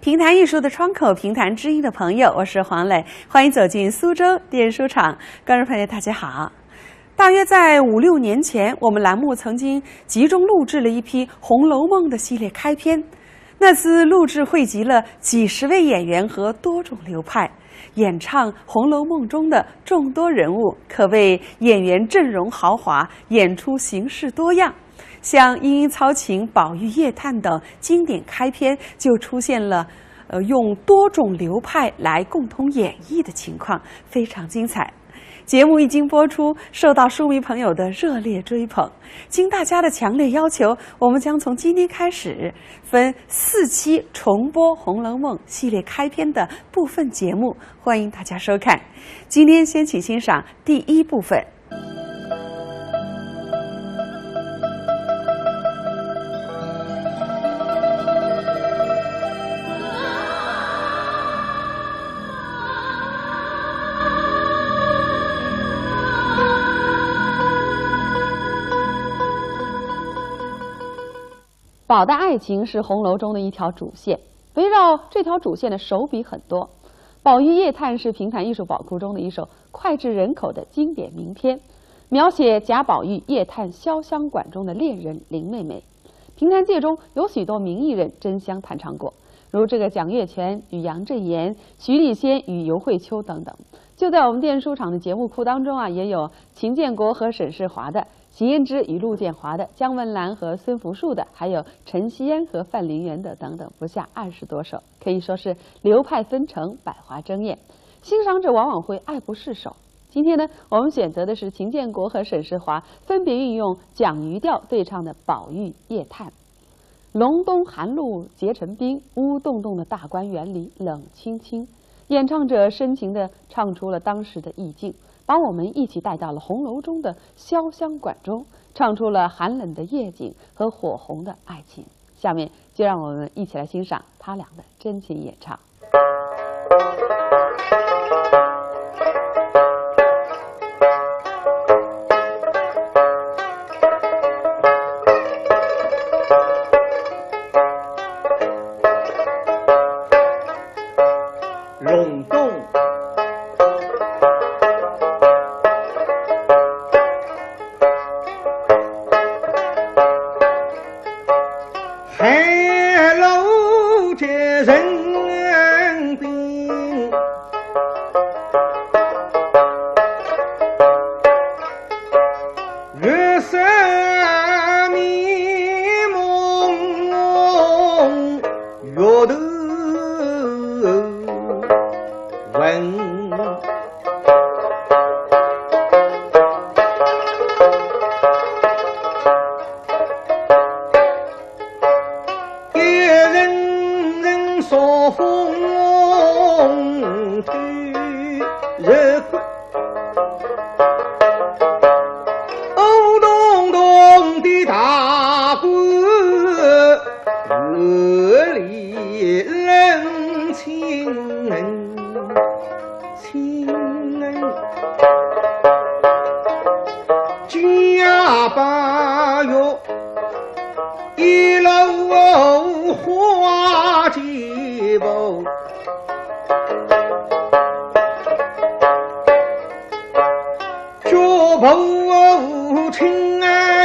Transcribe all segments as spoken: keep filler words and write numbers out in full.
评弹艺术的窗口，评弹知音的朋友，我是黄磊，欢迎走进苏州电书场。观众朋友，大家好。大约在五六年前，我们栏目曾经集中录制了一批《红楼梦》的系列开篇。那次录制汇集了几十位演员和多种流派，演唱《红楼梦》中的众多人物，可谓演员阵容豪华，演出形式多样。像《莺莺操琴》《宝玉夜探》等经典开篇，就出现了，呃，用多种流派来共同演绎的情况，非常精彩。节目一经播出，受到书迷朋友的热烈追捧。经大家的强烈要求，我们将从今天开始分四期重播《红楼梦》系列开篇的部分节目，欢迎大家收看。今天先请欣赏第一部分。 宝的爱情是红楼中的一条主线，围绕这条主线的手笔很多。《宝玉夜探》是评弹艺术宝库中的一首脍炙人口的经典名篇，描写贾宝玉夜探潇湘馆中的恋人林妹妹。评弹界中有许多名艺人争相弹唱过，如这个蒋月泉与杨振言、徐丽仙与尤慧秋等等。就在我们电视书场的节目库当中啊，也有秦建国和沈世华的、邢胭脂与陆建华的、姜文兰和孙福树的，还有陈锡安和范林园的等等，不下二十多首，可以说是流派纷呈，百花争艳。欣赏者往往会爱不释手。今天呢，我们选择的是秦建国和沈世华分别运用蒋鱼调对唱的《宝玉夜探》。隆冬寒露结成冰，乌洞洞的大观园里冷清清。演唱者深情地唱出了当时的意境，把我们一起带到了红楼中的潇湘馆中，唱出了寒冷的夜景和火红的爱情。下面就让我们一起来欣赏他俩的真情演唱。 隆冬。 寒露结成冰，月色迷蒙，月头昏。 一阵阵朔风吹入骨，乌洞洞的大观园里冷清清。 家八月，一路花旗布，脚步轻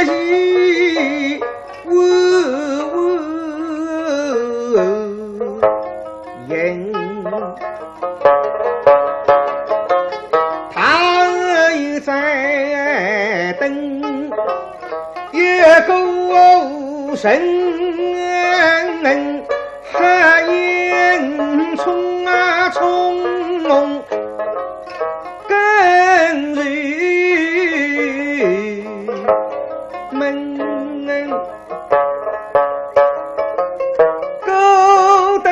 移。 呜呜吟。他日又再等一个人，黑影匆匆跟入门。 孤单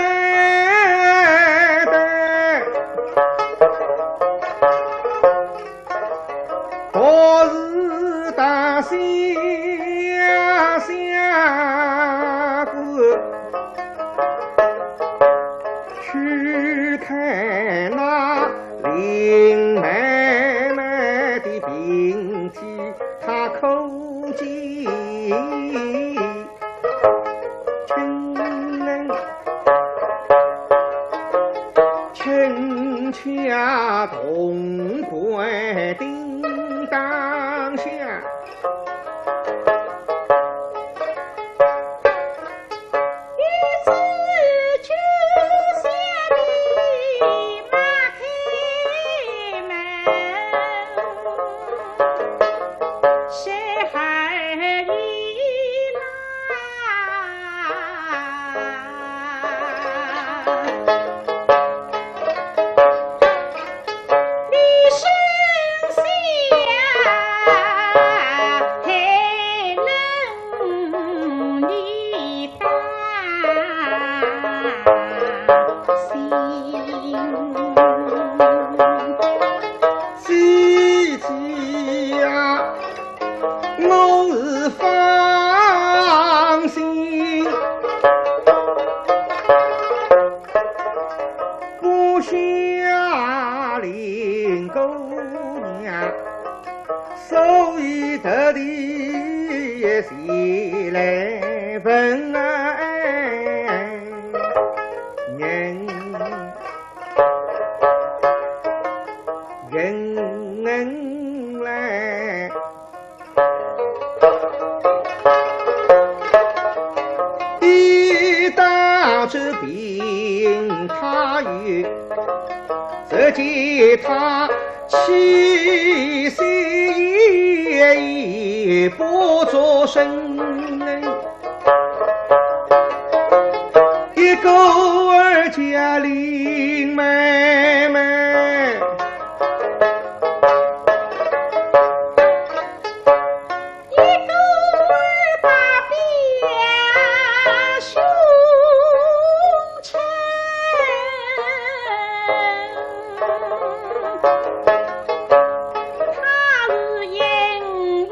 单，独自踏下湘馆，去看那林妹妹的病体，她可见 亲人。潼关叮当响。姐姐呀，我是放心不下林姑娘，所以特地前来问人。 人来。一到这边，他又只见他气息也不作声。 一个儿叫林妹妹，一个儿把表兄称。 他是因为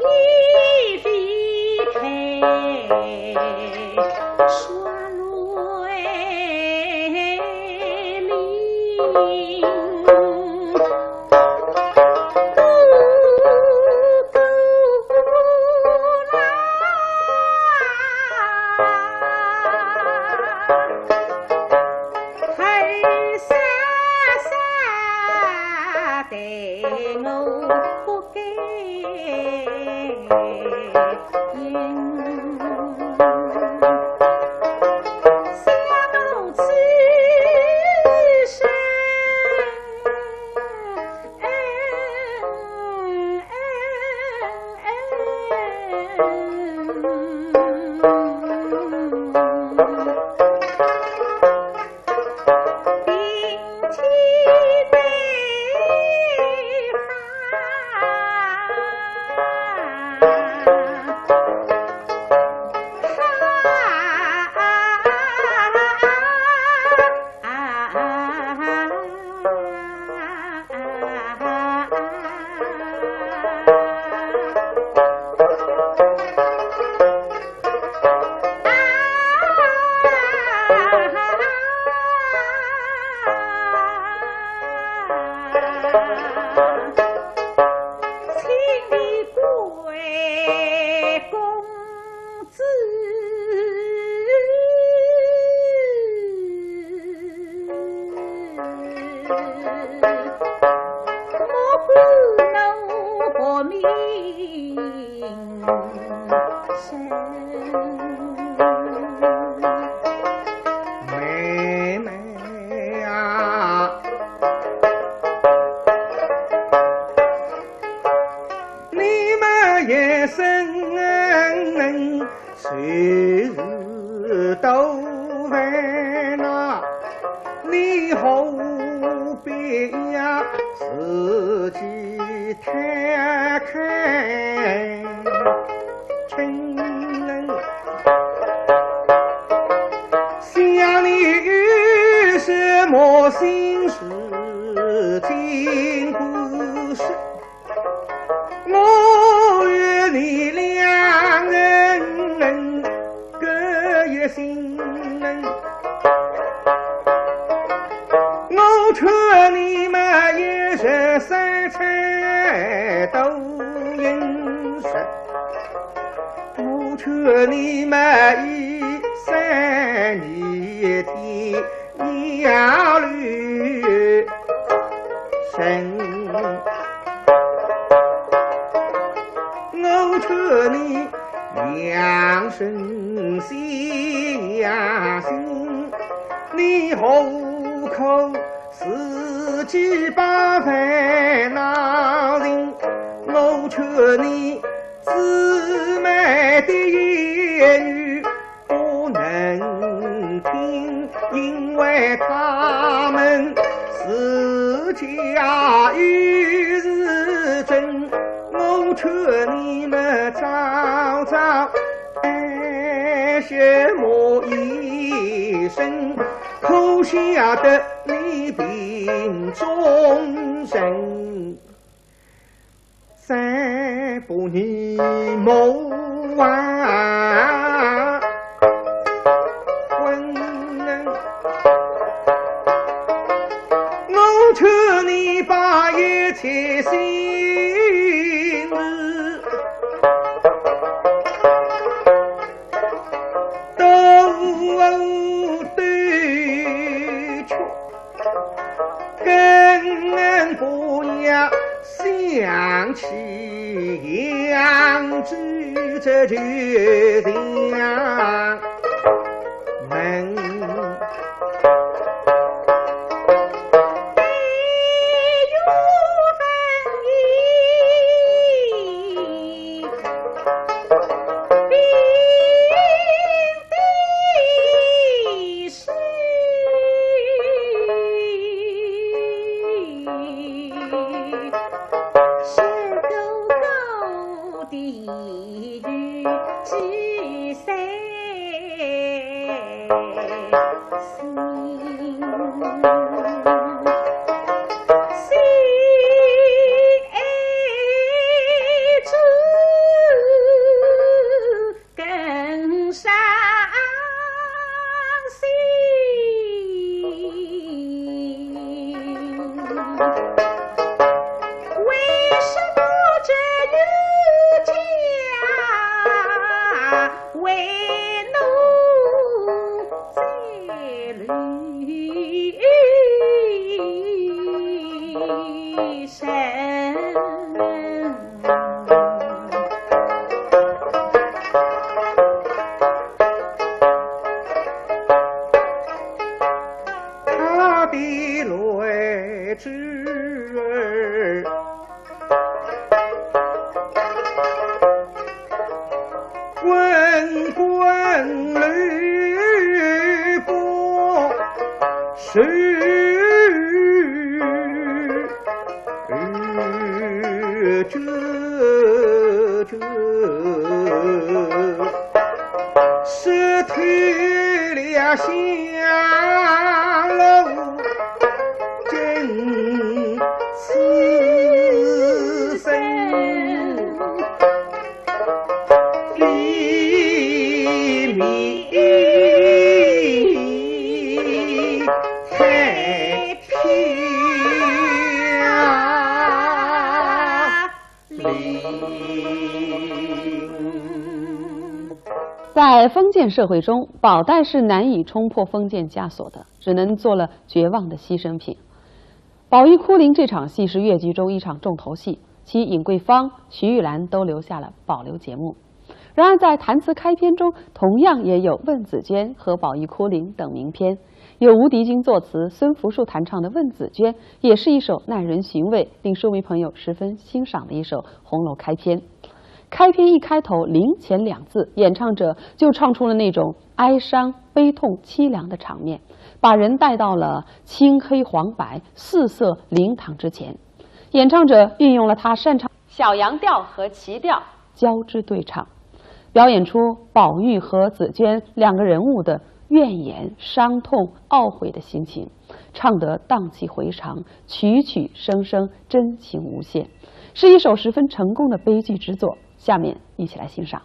非开山来临，哥哥啦。 黑煞煞对我不该应，想我此生 请你贵公 子，莫怪我薄命生。妹妹啊， 你们一生谁是多烦恼？你何必要自己太开心呢？想你有什么心事，尽管说。 我与你两人各一心。我劝你们一日三餐多饮食，我劝你们一生一天要留。我劝你两生死呀心，你何苦自己把烦恼寻？我劝你姊妹的言语 不能听，因为他们自家有事情。我劝你们早早安歇么一生，可晓得你病重症。 三不二莫忘婚，我劝你把一切心事都对却。 更不要想起扬州这旧相门。 更伤心。为什么这一家为奴在楼上？ 他的来之儿，滚滚流不水。 失去了香炉敬此生。 在封建社会中，宝黛是难以冲破封建枷锁的，只能做了绝望的牺牲品。《宝玉哭灵》这场戏是越剧中一场重头戏，其尹桂芳、徐玉兰都留下了保留节目。然而，在弹词开篇中，同样也有《问紫鹃》和《宝玉哭灵》等名篇，由吴迪君作词、孙福树弹唱的《问紫鹃》也是一首耐人寻味、令书迷朋友十分欣赏的一首红楼开篇。开篇一开头，灵前两字，演唱者就唱出了那种哀伤、悲痛、凄凉的场面，把人带到了青黑黄白四色灵堂之前。演唱者运用了他擅长小扬调和齐调交织对唱，表演出宝玉和紫鹃两个人物的怨言、伤痛、懊悔的心情，唱得荡气回肠，曲曲声声真情无限，是一首十分成功的悲剧之作。下面一起来欣赏。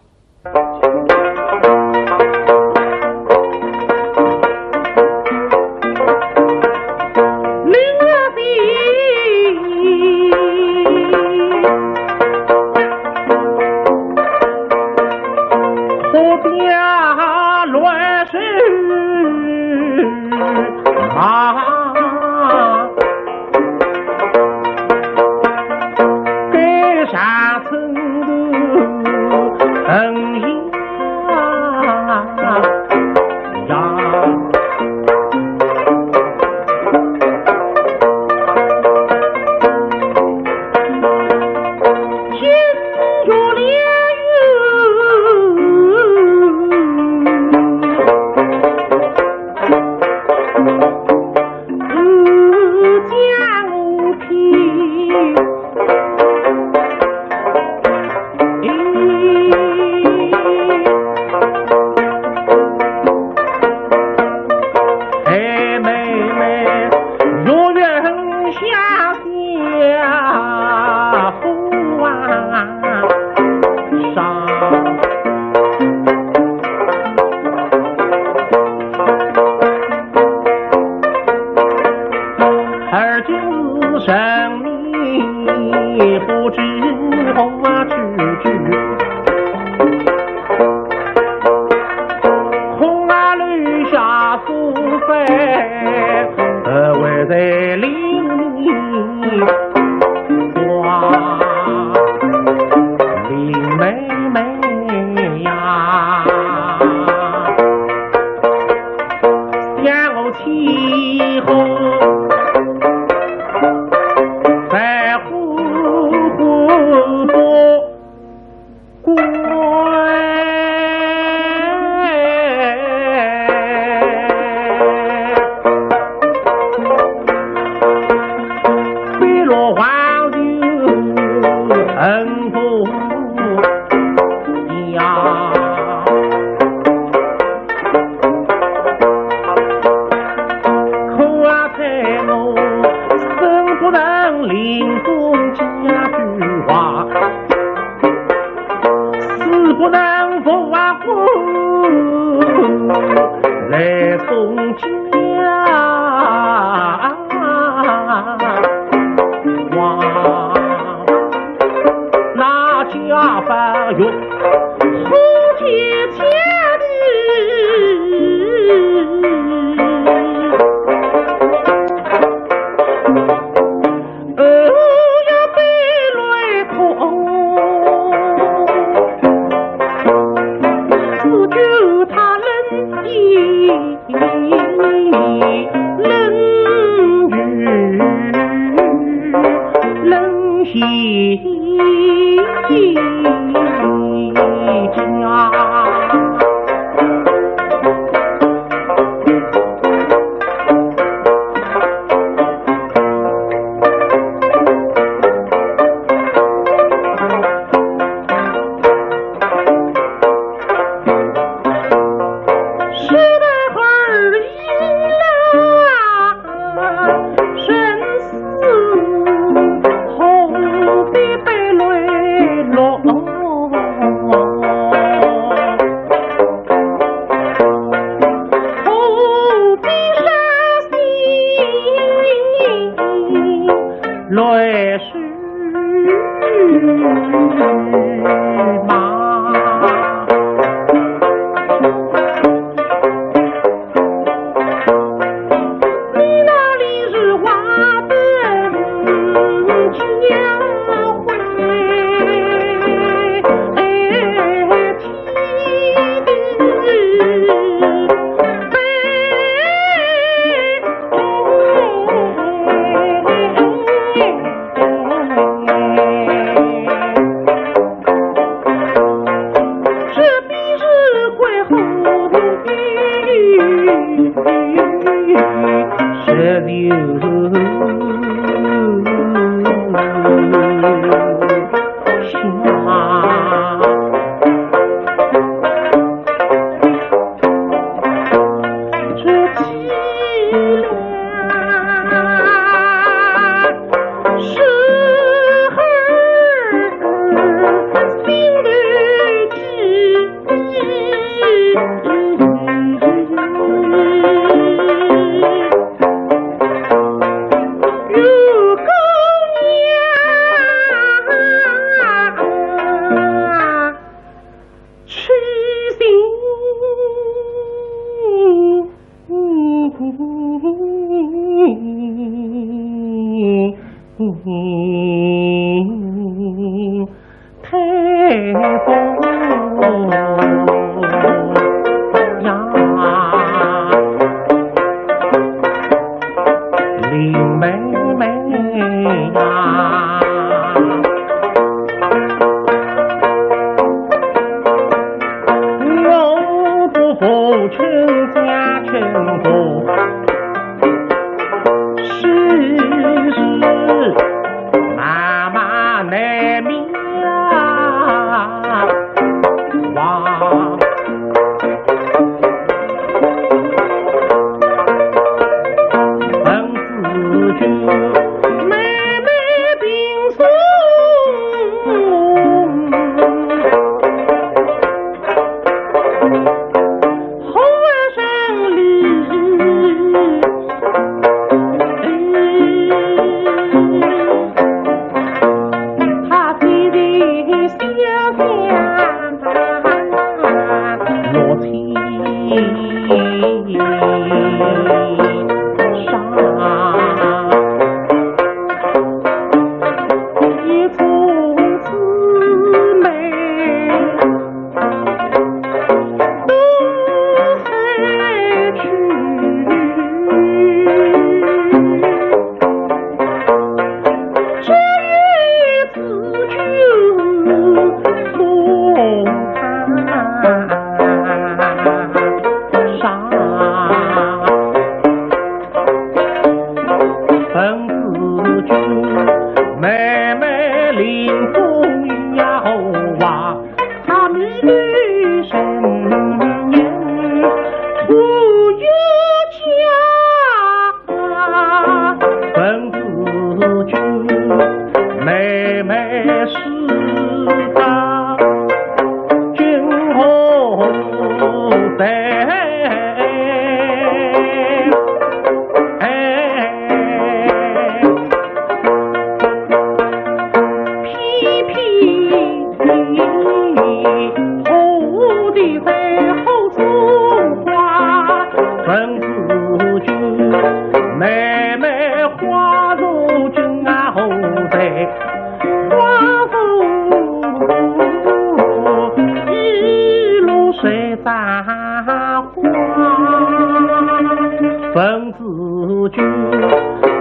我听，哎，妹妹，月圆下。 下风啊上。而今是人你不知何处去，恐啊留下 不凡，呃，会在林里花，林妹妹呀，想我起哄，白呼呼不 关。飞落黄泉恩不呀。可啊，在我生不能临风家句话。 死不能复啊，来送家话。那家法院，夫妻家的。 呃，要被雷劈，只求他能一，能与，能与家。 来世嘛。你那里是花灯交会，哎，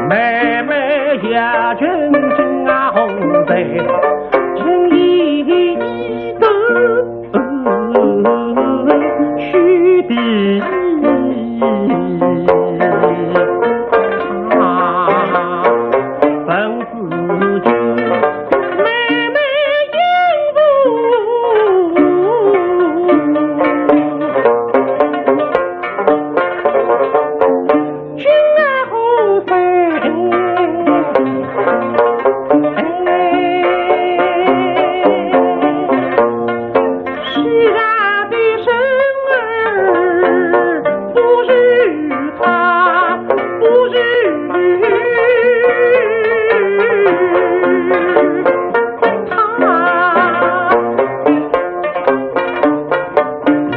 妹妹呀，真正啊，红在情意的去的啊，本是君妹妹应付。 君啊，何分？哎，世上的生儿不如他，不如他。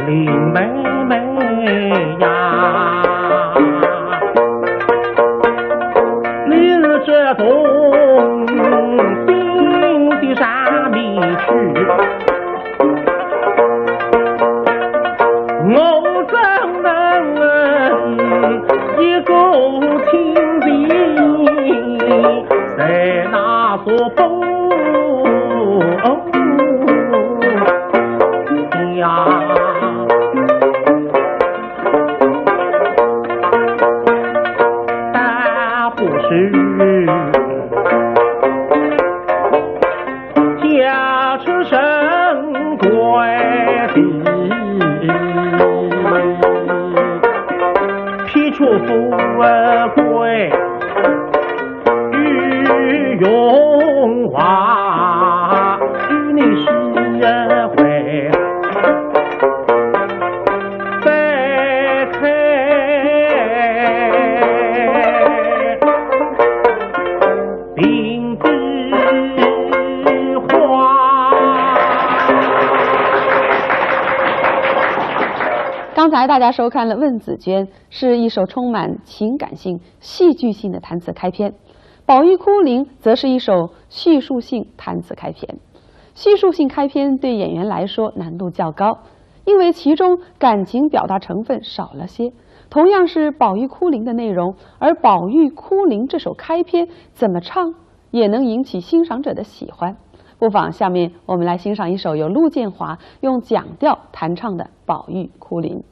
林妹妹呀，你这从兵的上面去，我怎能一个亲情在那所风呀？ 大不是家出身贵的，撇除富贵与荣华，与你是会 再开并蒂花。刚才大家收看了《问紫鹃》，是一首充满情感性、戏剧性的弹词开篇。《宝玉哭灵》则是一首叙述性弹词开篇。叙述性开篇对演员来说难度较高，因为其中感情表达成分少了些。同样是《宝玉哭灵》的内容，而《宝玉哭灵》这首开篇怎么唱，也能引起欣赏者的喜欢。不妨下面我们来欣赏一首由陆建华用蒋调弹唱的《宝玉哭灵》。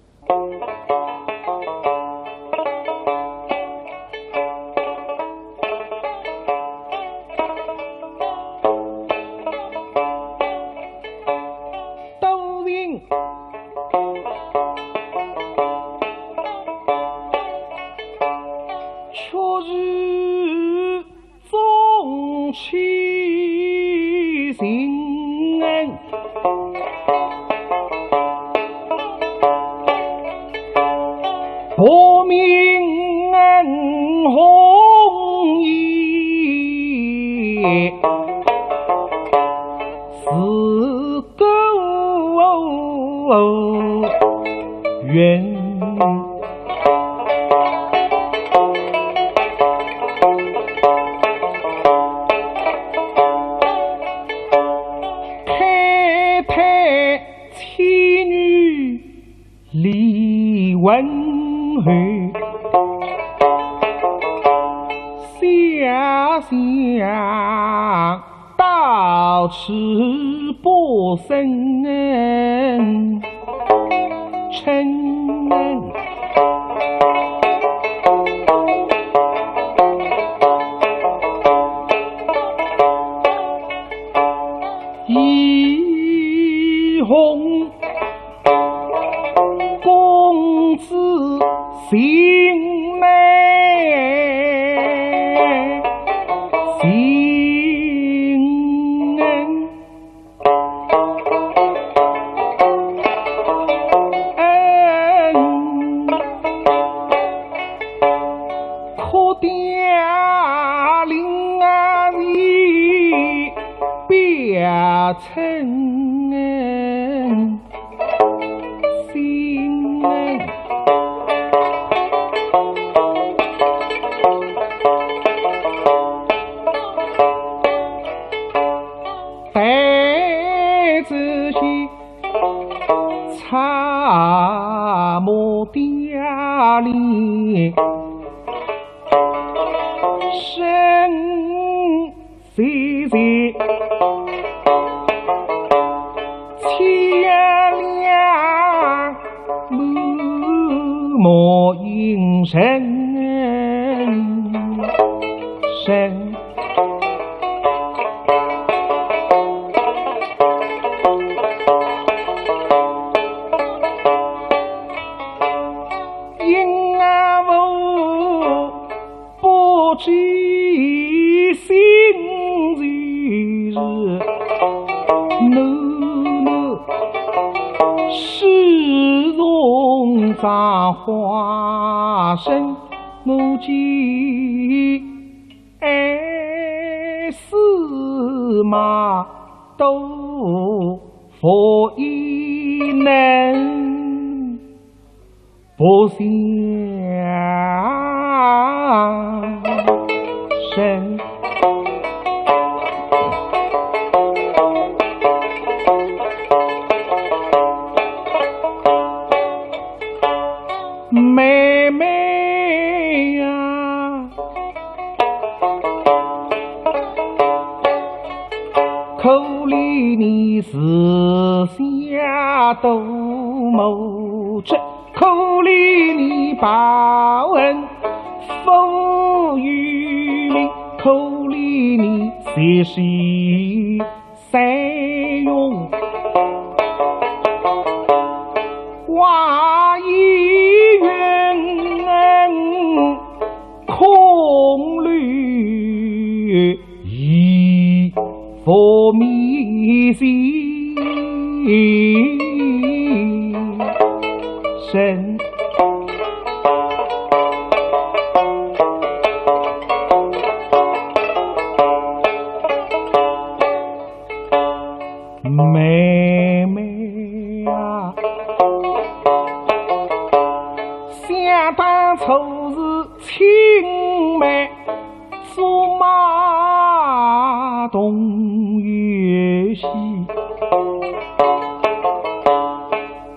清亮满目阴沉沉。 因何不知心事？男男始终在花生，我见爱死嘛，都佛以能。 不相生。妹妹呀，可怜你自小多谋略， 可怜你报恩不由命，可怜你世事三用化疑云，空留 亦复迷心神。妹妹啊，想当初是青梅 竹马同游戏，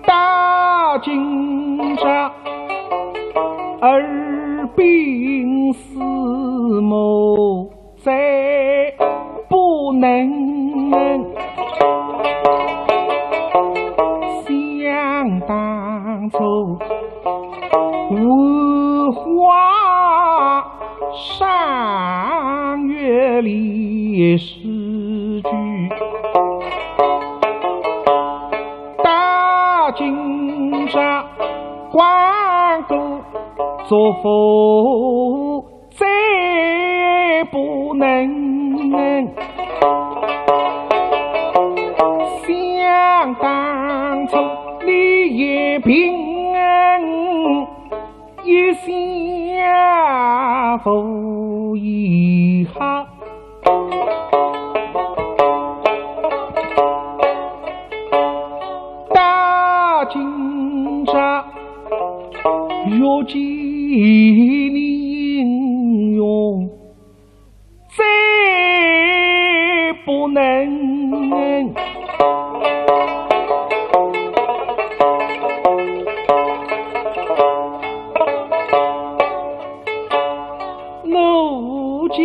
到今朝耳鬓厮磨再不能。想当初 繁华赏月历诗句，到今朝光顾祝福 再不能。想当初你也平安，一下无遗憾。到今朝 欲见你英雄，再不能。我今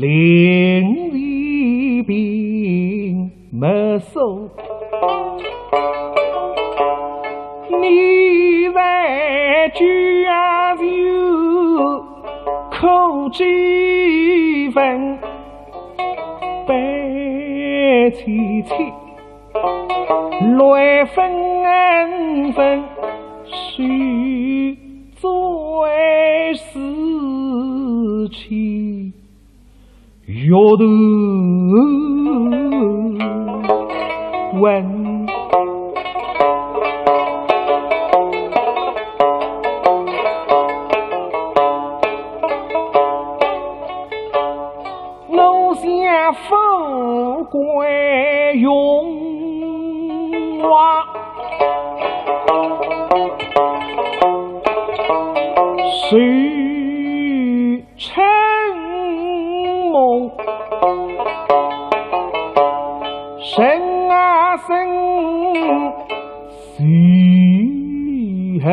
临危病 没收。你在家就苦几分，悲戚戚，乱纷纷，谁最思妻？ 欲断魂。我想富贵荣华，谁 春梦，人啊人，谁还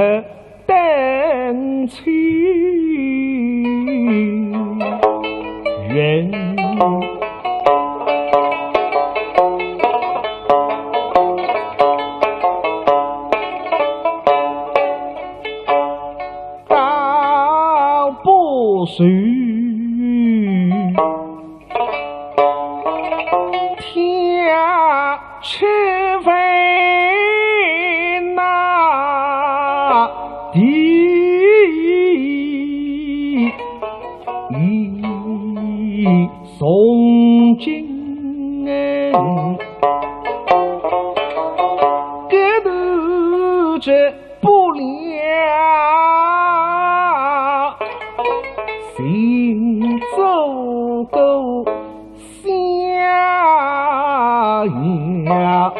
等秋云？高不是天。 吃饭那地从今，搿头这不良行走过 襄阳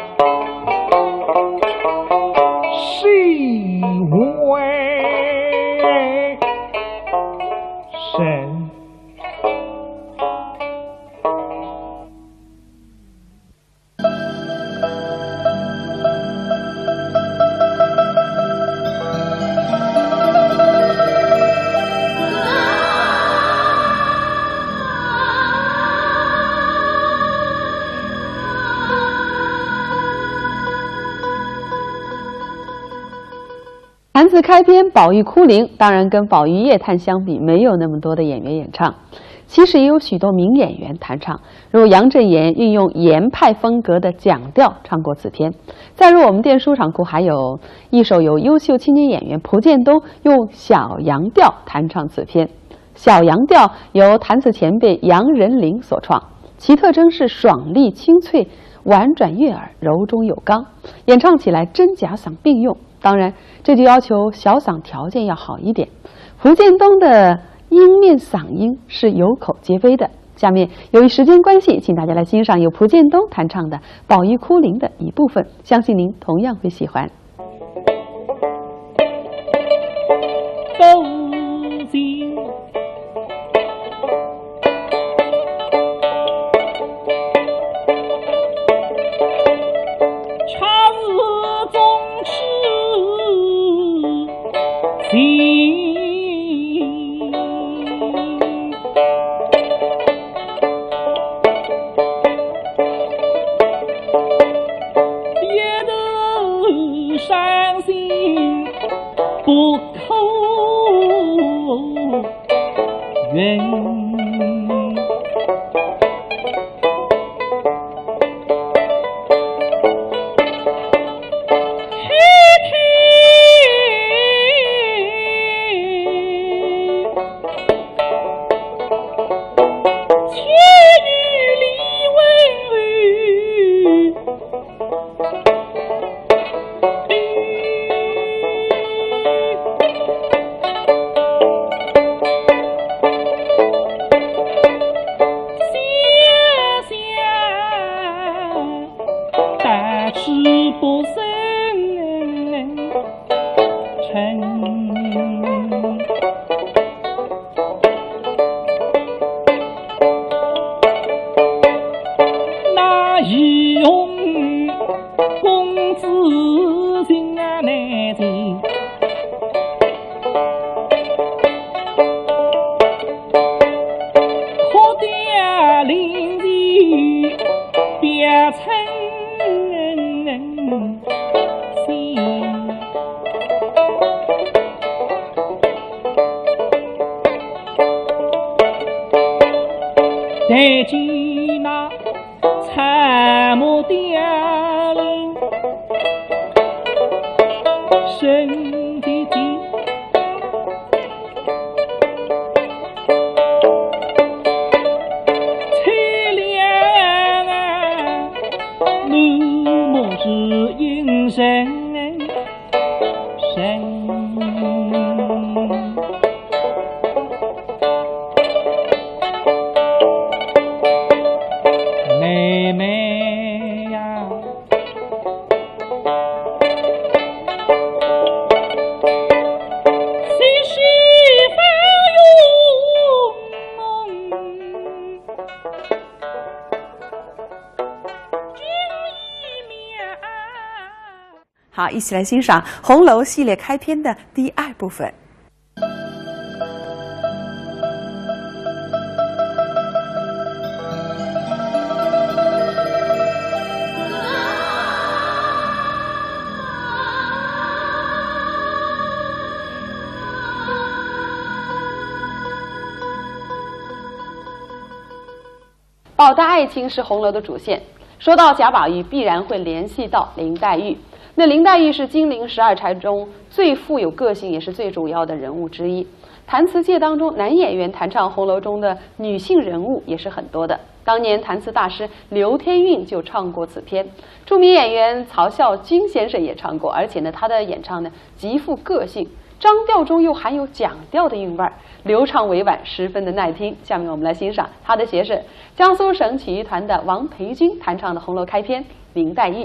西外省。 谈词开篇，宝玉哭灵，当然跟宝玉夜探相比，没有那么多的演员演唱。其实也有许多名演员弹唱，如杨振言运用言派风格的蒋调唱过此篇。再如我们店书场库还有一首由优秀青年演员蒲剑东用小杨调弹唱此篇。小杨调由弹词前辈杨仁林所创，其特征是爽丽清脆，婉转悦耳，柔中有刚，演唱起来真假嗓并用。 当然，这就要求小嗓条件要好一点。蒲剑东的音面嗓音是有口皆碑的。下面由于时间关系，请大家来欣赏由蒲剑东弹唱的《宝玉哭灵》的一部分，相信您同样会喜欢。好，一起来欣赏《红楼》系列开篇的第二部分。报答爱情是红楼的主线。说到贾宝玉，必然会联系到林黛玉。那林黛玉是金陵十二钗中最富有个性，也是最主要的人物之一。弹词界当中，男演员弹唱红楼中的女性人物也是很多的。当年弹词大师刘天韵就唱过此篇，著名演员曹孝均先生也唱过，而且呢，他的演唱呢极富个性，张调中又含有蒋调的韵味儿，流畅委婉，十分的耐听。下面我们来欣赏他的学生江苏省曲艺团的王培君弹唱的《红楼》开篇《林黛玉》。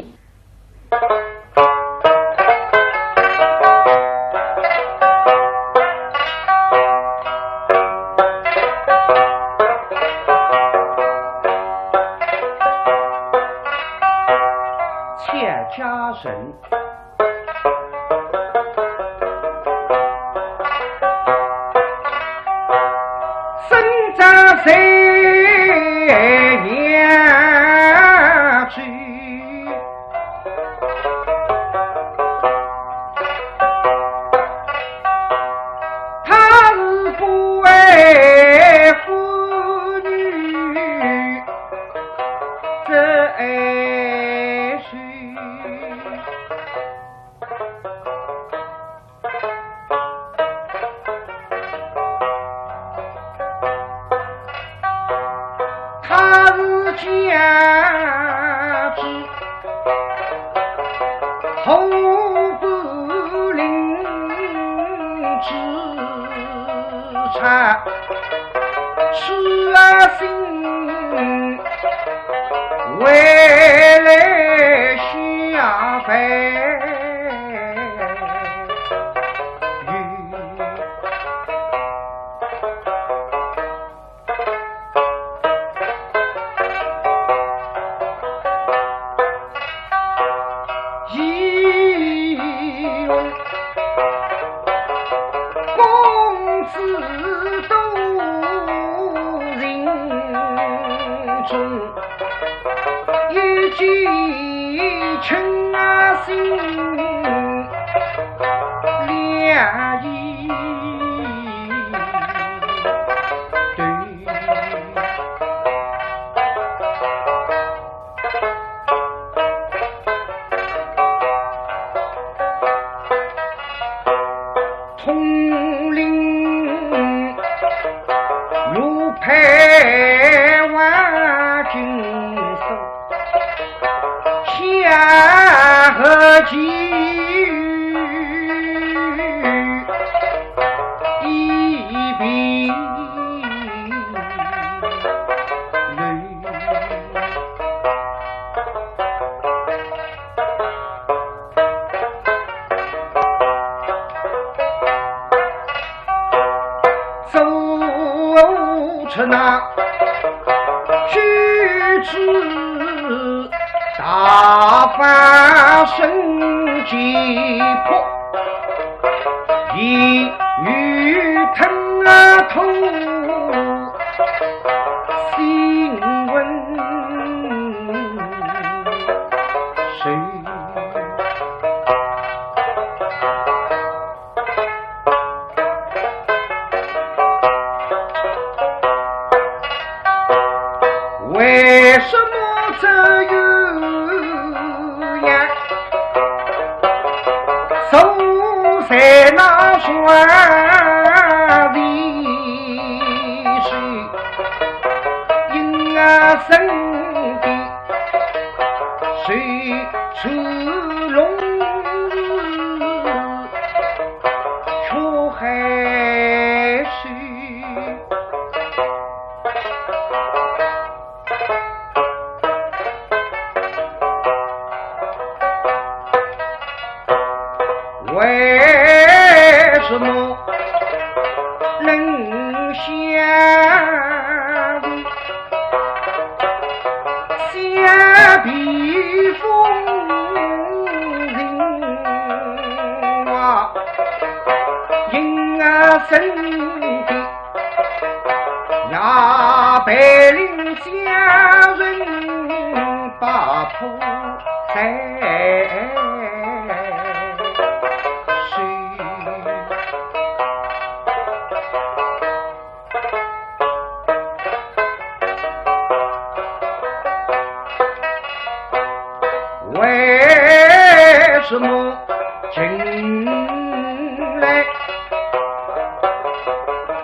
谢家人。 生在谁年去？他是不爱妇女这爱 他是家之后不灵之差，痴啊心为了下凡。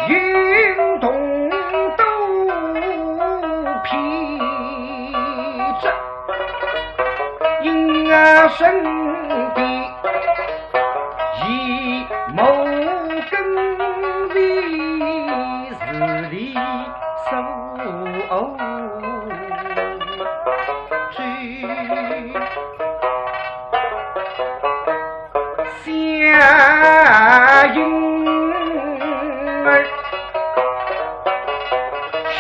运动肚皮着，婴儿身体，一毛根为是理所。 下婴儿，下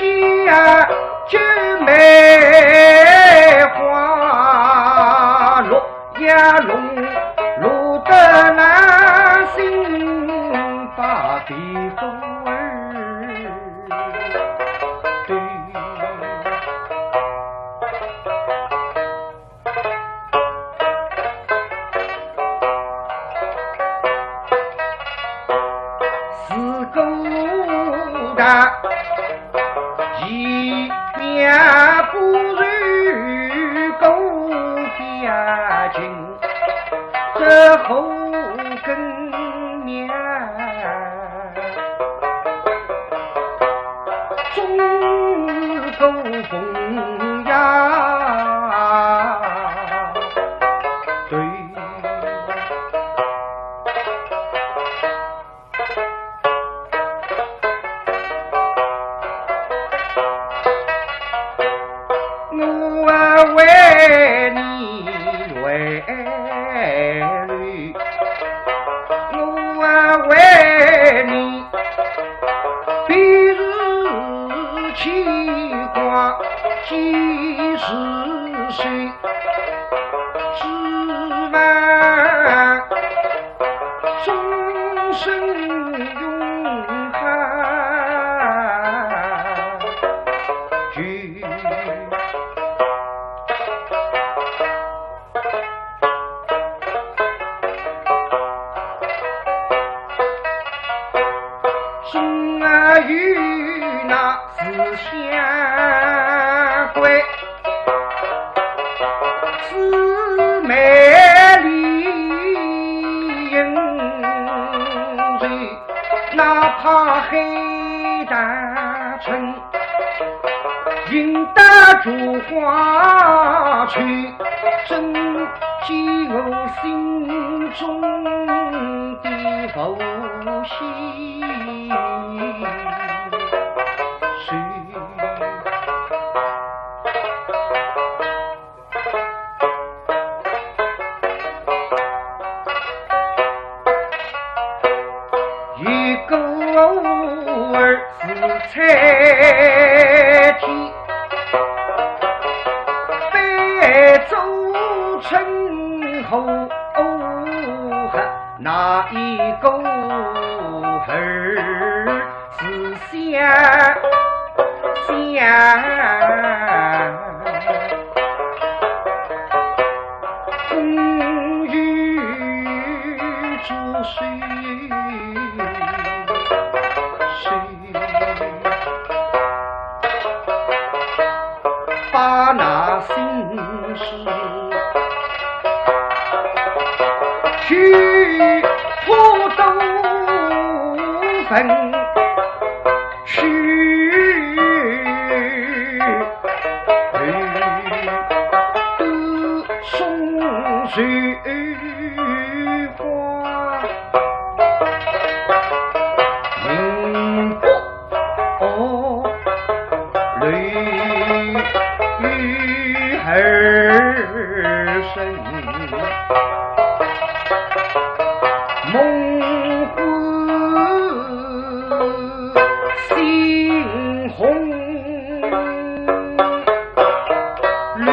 九妹花落叶弄，弄得那心把地方儿对。 是个大，一面不如狗边情，这后跟面，中国风呀，对。 我为你泪流，我为你悲如牵挂，几时休？只盼 终身永恒聚。终啊有那 是相归，姊妹里应酬，哪怕海棠春，迎得烛花秋，真解我心中的浮心事。 一个儿子在天，被周成后那一个儿 是相相共与主谁谁把那心事 去破都分去，都送水花。明白 哦，泪雨儿声，梦魂心红泪。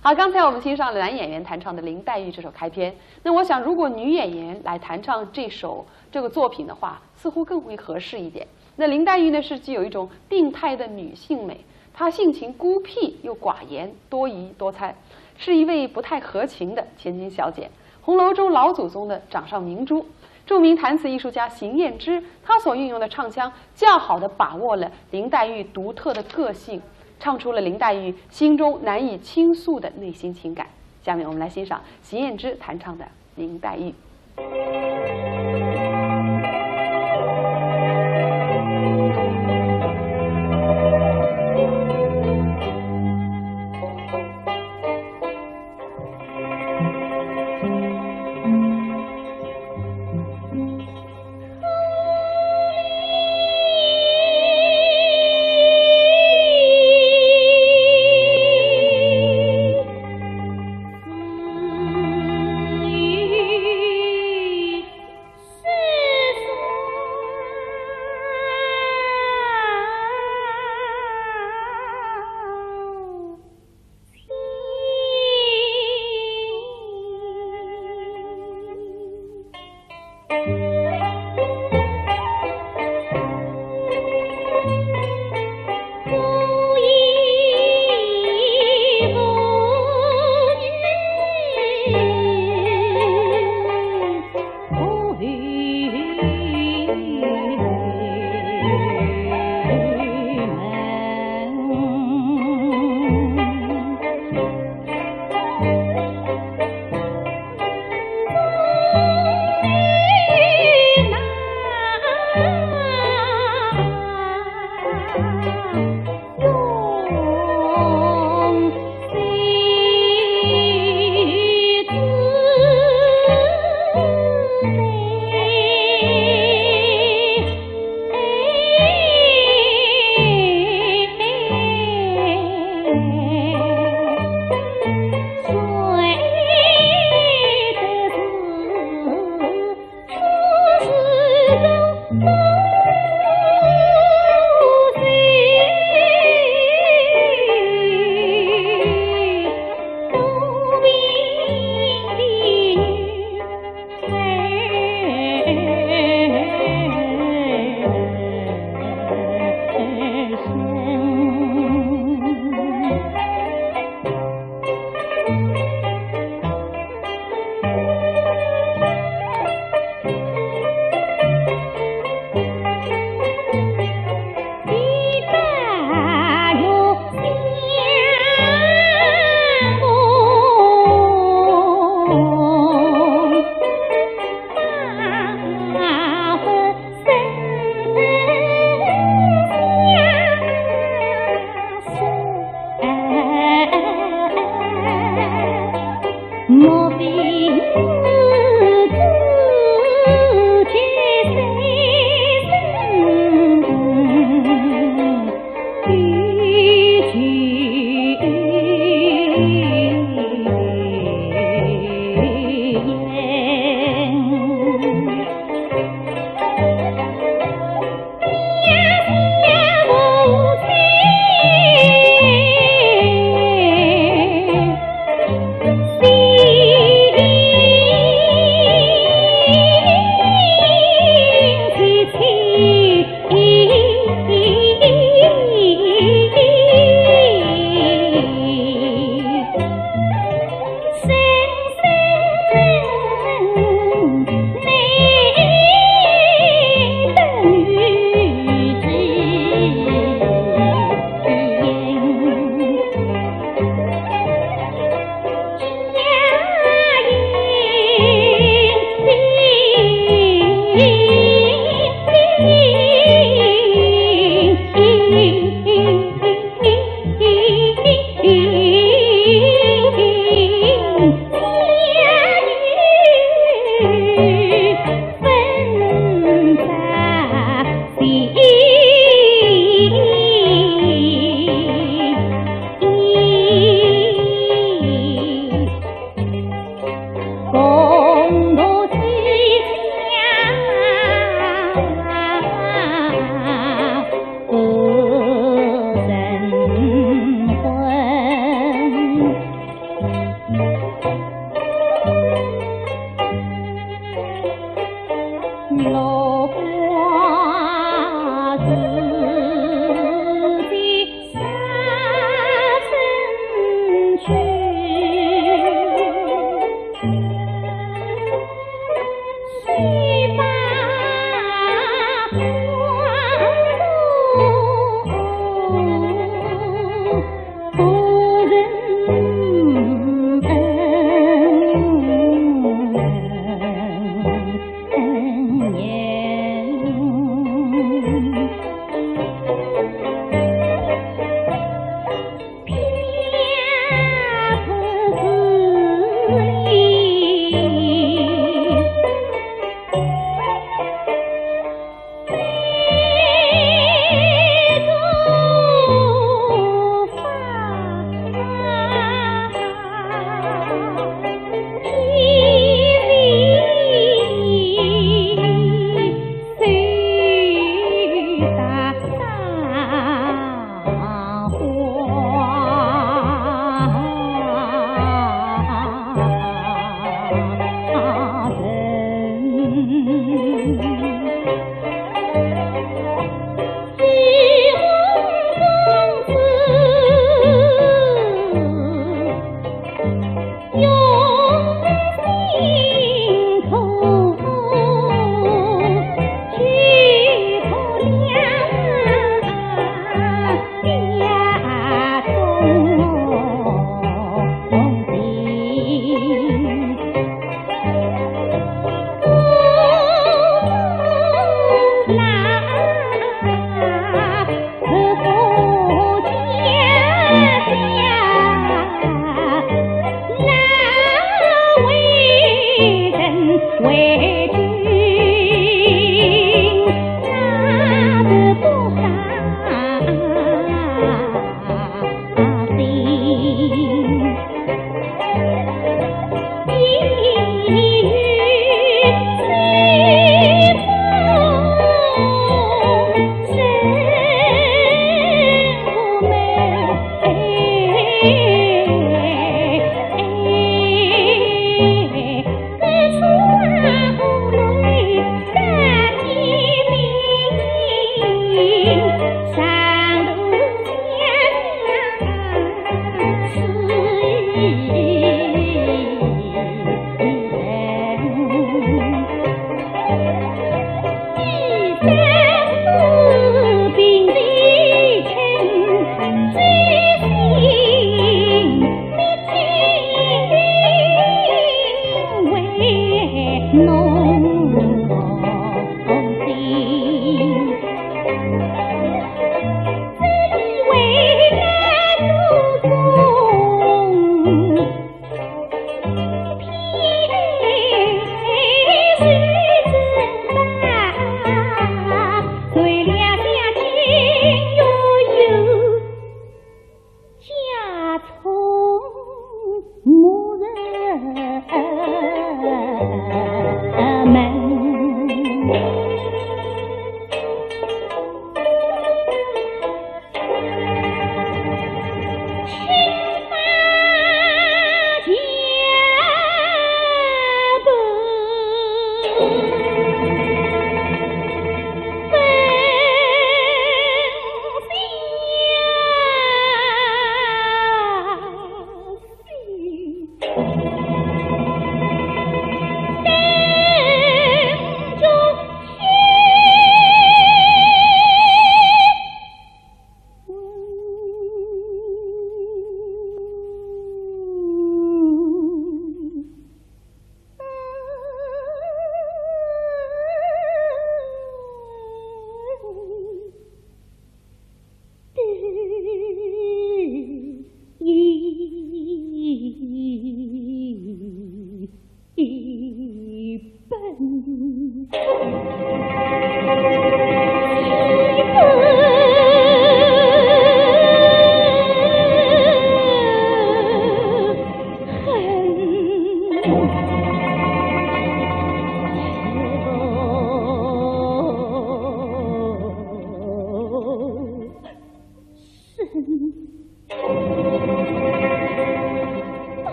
好，刚才我们欣赏了男演员弹唱的林黛玉这首开篇。那我想，如果女演员来弹唱这首，这个作品的话，似乎更为合适一点。那林黛玉呢，是具有一种病态的女性美，她性情孤僻又寡言，多疑多猜，是一位不太合情的千金小姐。红楼中老祖宗的掌上明珠，著名弹词艺术家邢晏之，他所运用的唱腔，较好地把握了林黛玉独特的个性，唱出了林黛玉心中难以倾诉的内心情感。下面我们来欣赏邢燕之弹唱的《林黛玉》。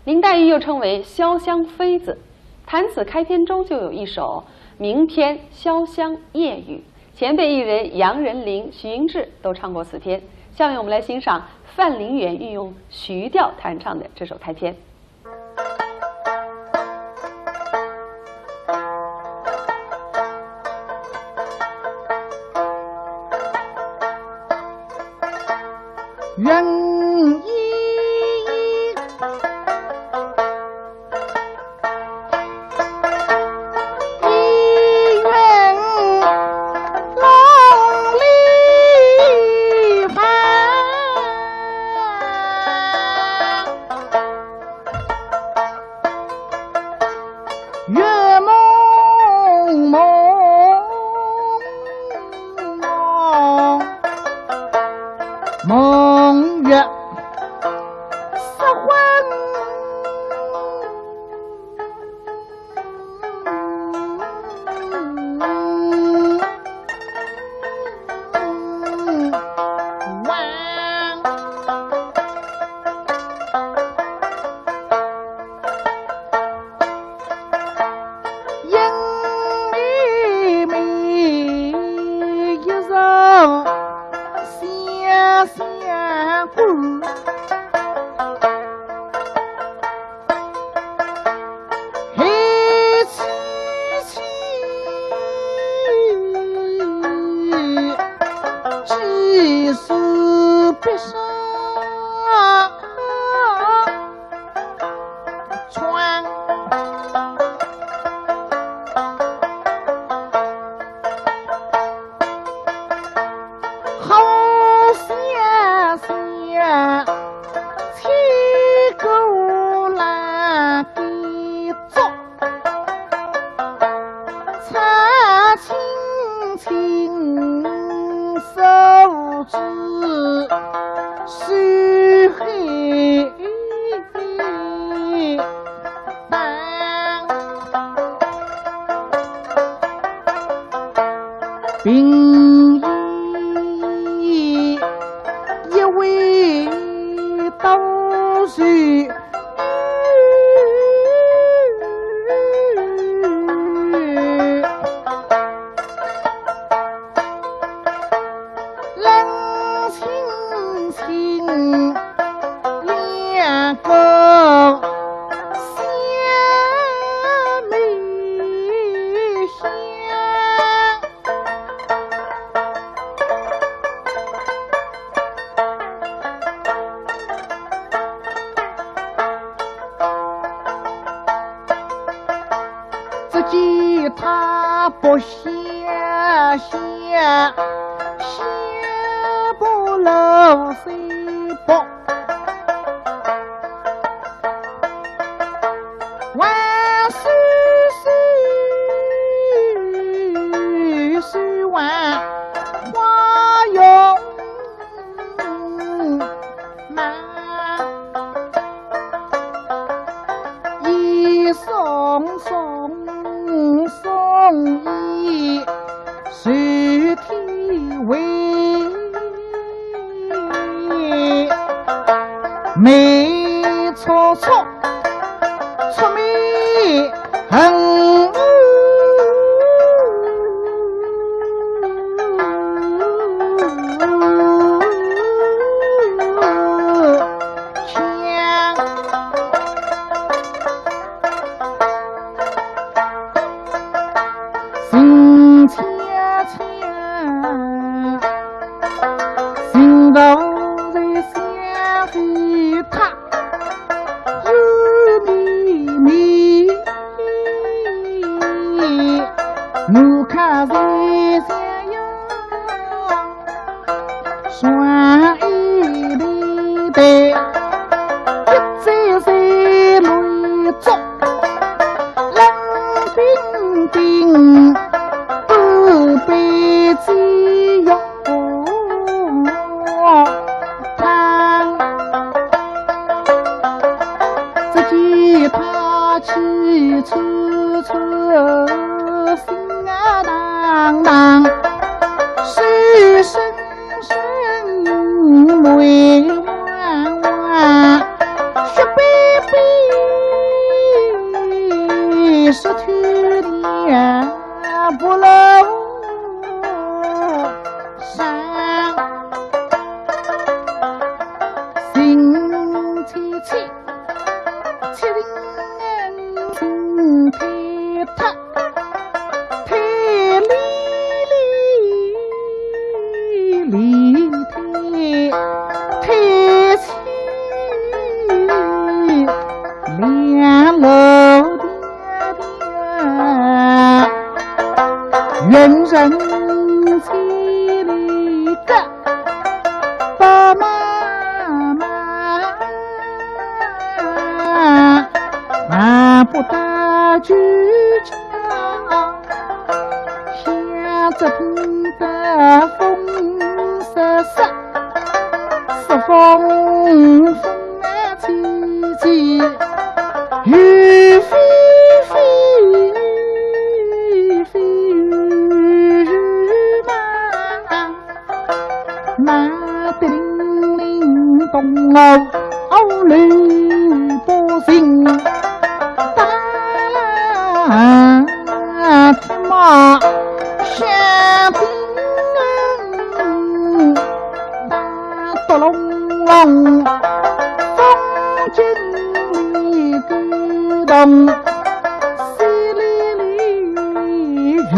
林黛玉又称为潇湘妃子，弹词开篇中就有一首《明天潇湘夜雨》，前辈艺人杨仁林、徐英志都唱过此篇。下面我们来欣赏范林远运用徐调弹唱的这首开篇。 月蒙蒙，蒙月失魂。人千里个白马马，马不搭救驾，想着听得风瑟瑟。 是风风啊吹吹，雨飞飞，飞雨雨嘛，嘛得零零咚哦，哦，雷不停，打天嘛，响叮当。 打咚隆隆，风经里鼓动，淅沥沥雨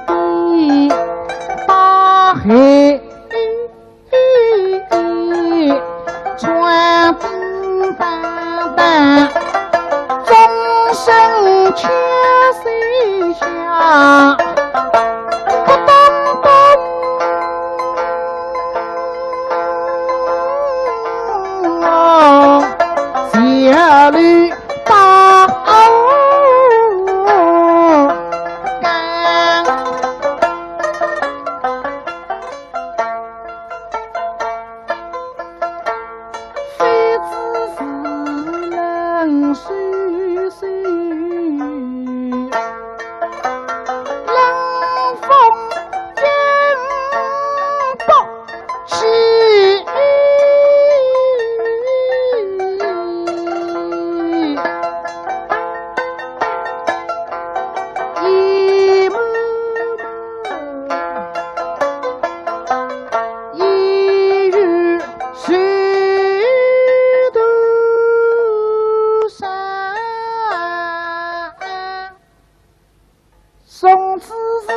滴，大海船叮当当，钟声敲三响。 咚咚咚，下楼到。非知是冷水水，冷风劲不起。一幕幕，一语水头上。 从此是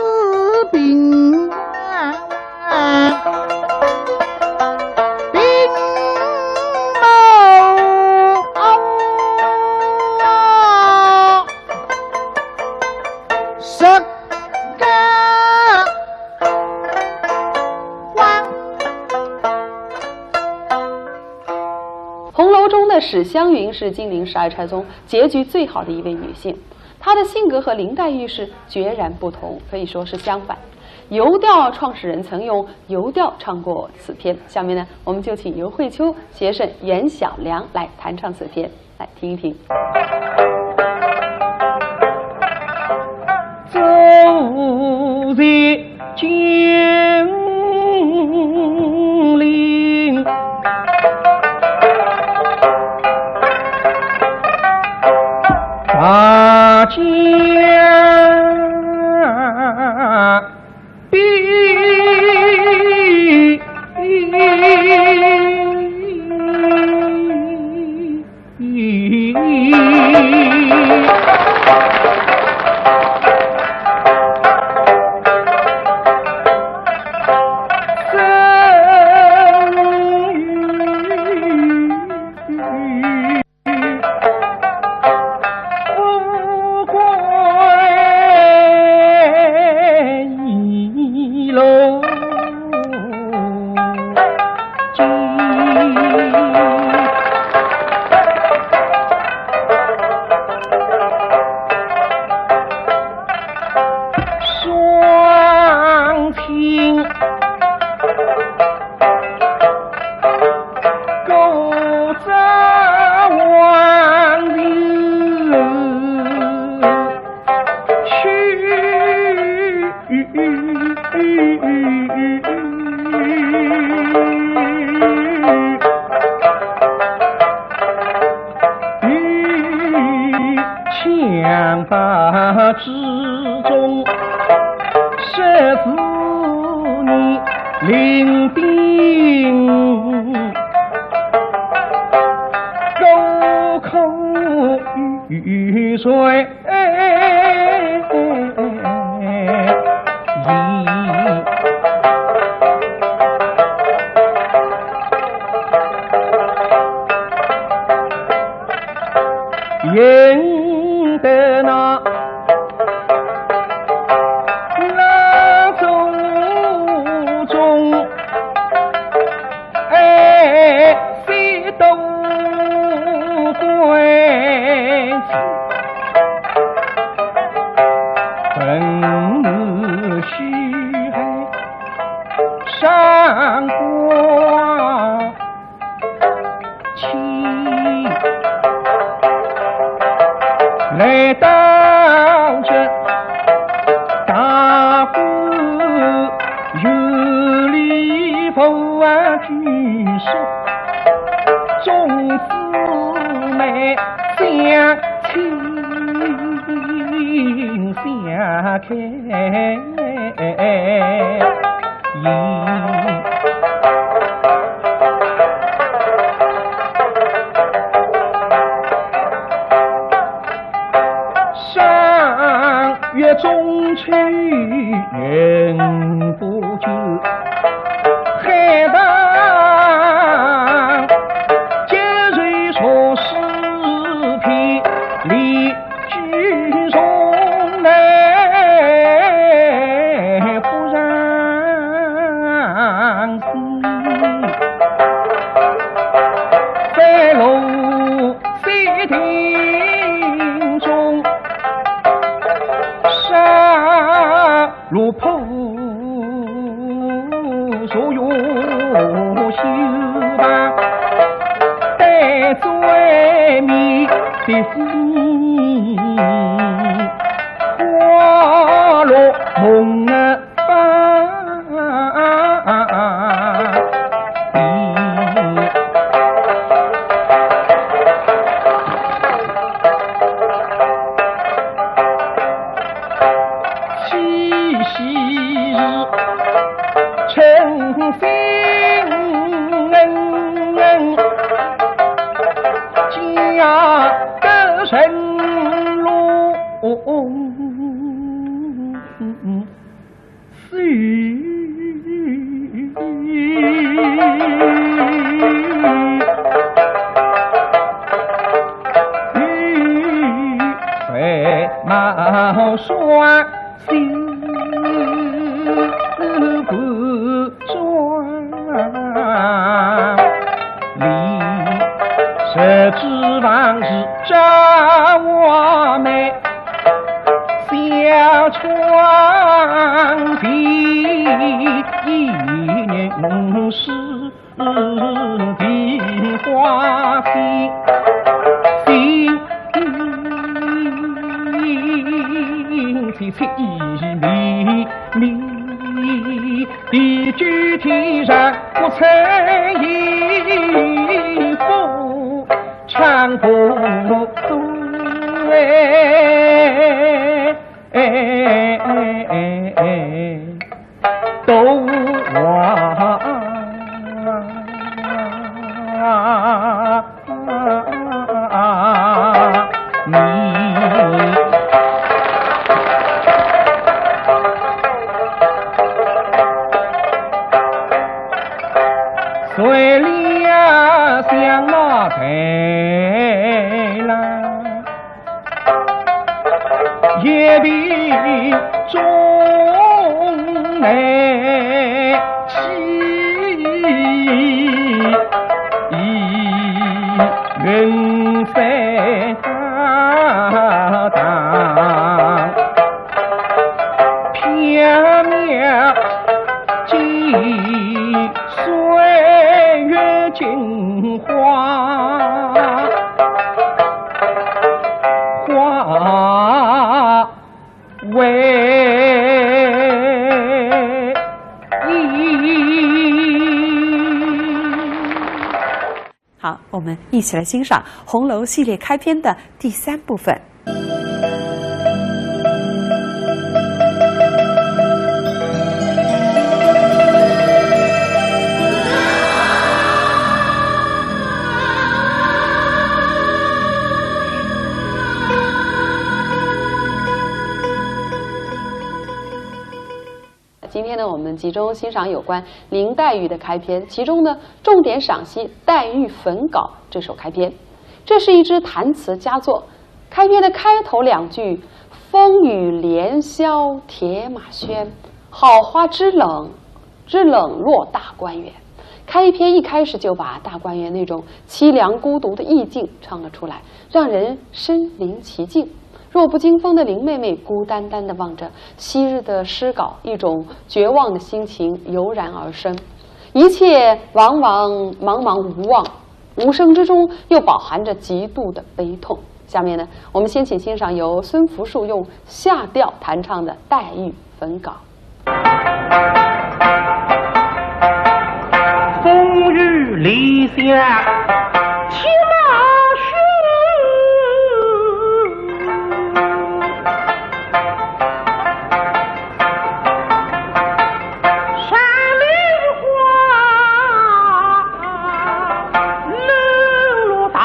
平安，平安。十个光。《红楼》中的史湘云是金陵十二钗中结局最好的一位女性。 她的性格和林黛玉是决然不同，可以说是相反。游调创始人曾用游调唱过此篇。下面呢，我们就请尤慧秋携沈袁小良来弹唱此篇，来听一听。归程，本是上官 去，来到这大观园里佛啊居所，众姊妹相亲相看。 上月中秋云不绝，海棠结蕊数十片，离 居中来不让心，在龙飞亭中杀戮破 所有修吧，带最美的心，花落梦啊。 七夕日称心恩，嫁个人路。 水貌双星似冠妆，里设置房是朝花美。 小窗前一人是庭花飞，心情凄凄迷迷，地久天长不曾有。 唱不对，哎哎哎哎，都忘你。 随了相貌台郎，一并中来去，云彩大堂。 缥缈几岁月镜花，花为一。 好，我们一起来欣赏《红楼》系列开篇的第三部分。 今天呢，我们集中欣赏有关林黛玉的开篇，其中呢，重点赏析《黛玉焚稿》这首开篇。这是一支弹词佳作，开篇的开头两句“风雨连萧铁马喧，好花枝冷，枝冷落大观园”，开篇一开始就把大观园那种凄凉孤独的意境唱了出来，让人身临其境。弱不禁风的林妹妹孤单单地望着昔日的诗稿，一种绝望的心情油然而生。一切茫茫茫茫无望，无声之中又饱含着极度的悲痛。下面呢，我们先请欣赏由孙福树用夏调弹唱的《黛玉》。 本稿。风雨连下铁马须，山林花，冷落大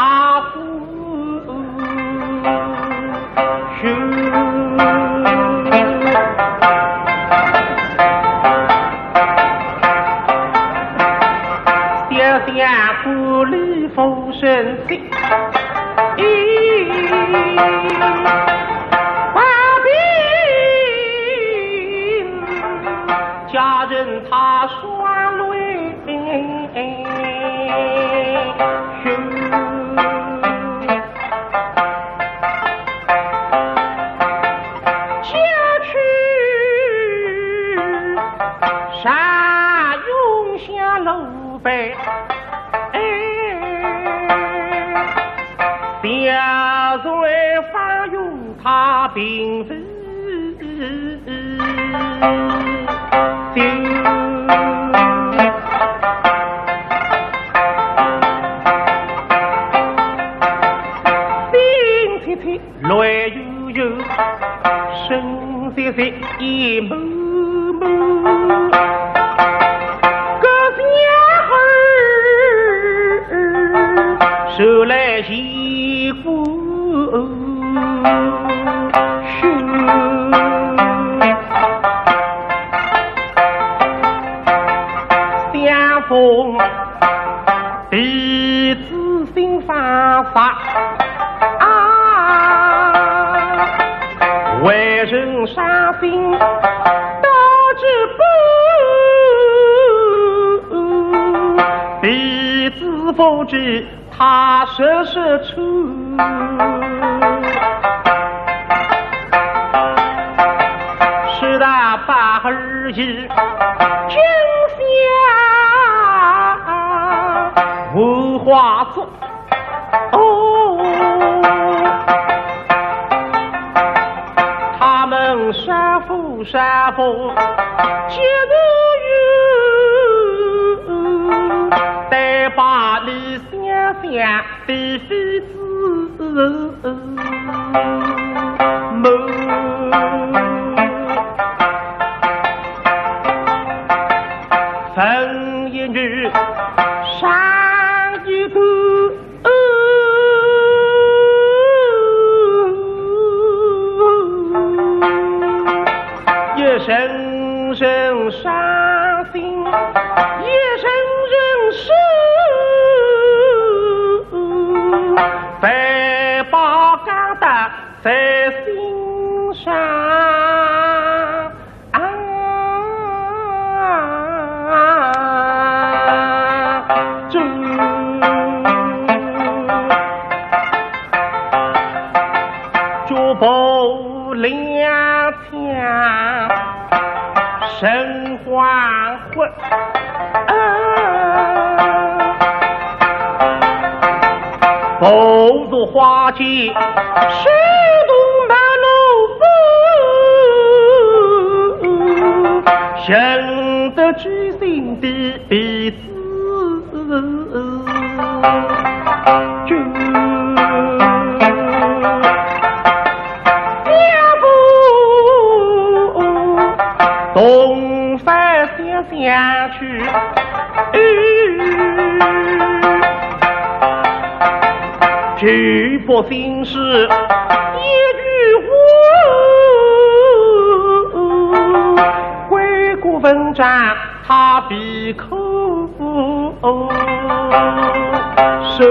想想故里浮生的，把病家人他双泪。 家去山涌下路北，小船翻涌踏平浮。 心切切，泪悠悠，声切切，眼蒙蒙。隔江河，传来弦 声。相逢，弟子心发发啊，为人伤心到这般，弟子不知 他时时出，是他把儿已惊吓无话说。哦，他们说服说服，接着又再把你 想想的妃子梦。分一日，上一个，一声声伤 心，一声声诉，再把感到在心上。啊，这脚步踉 踉，神魂昏。步入花间，手动半路步，认得知心的 子君。姐夫东山想想去，举步行事一句话，归过文章 他闭口说，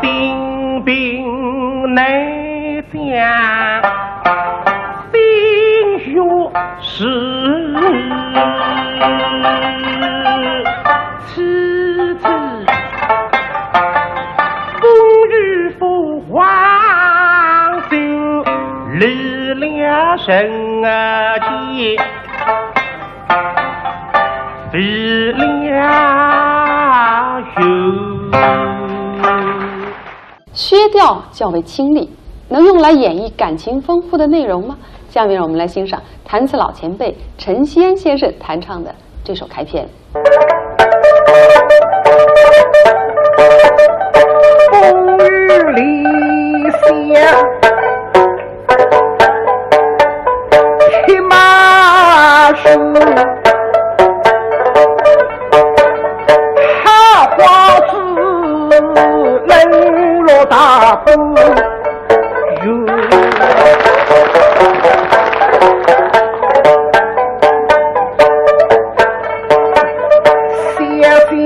丁宾难讲，心学是人啊，见飞了哟。薛调较为清丽，能用来演绎感情丰富的内容吗？下面让我们来欣赏弹词老前辈陈锡安先生弹唱的这首开篇。风雨里想，骑马去，好花枝冷落大风。 想想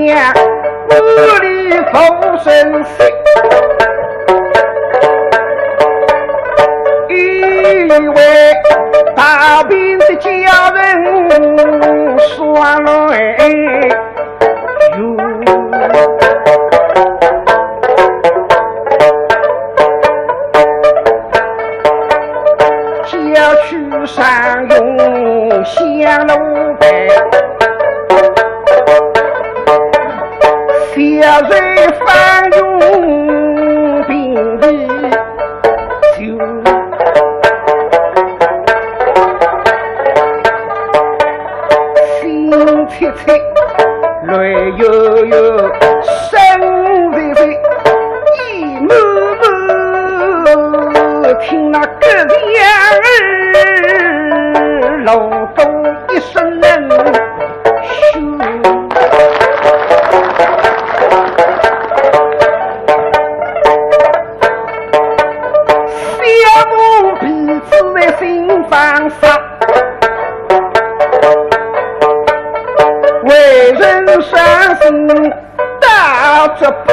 屋里无人惜，一位大病的家人双来哟。 郊区上用香炉牌，小人方用平地酒。心切切，泪悠悠，身微微。 一幕幕，听那个两耳，弄得一身冷血。小奴婢子在心房上，为人伤心 大脚步，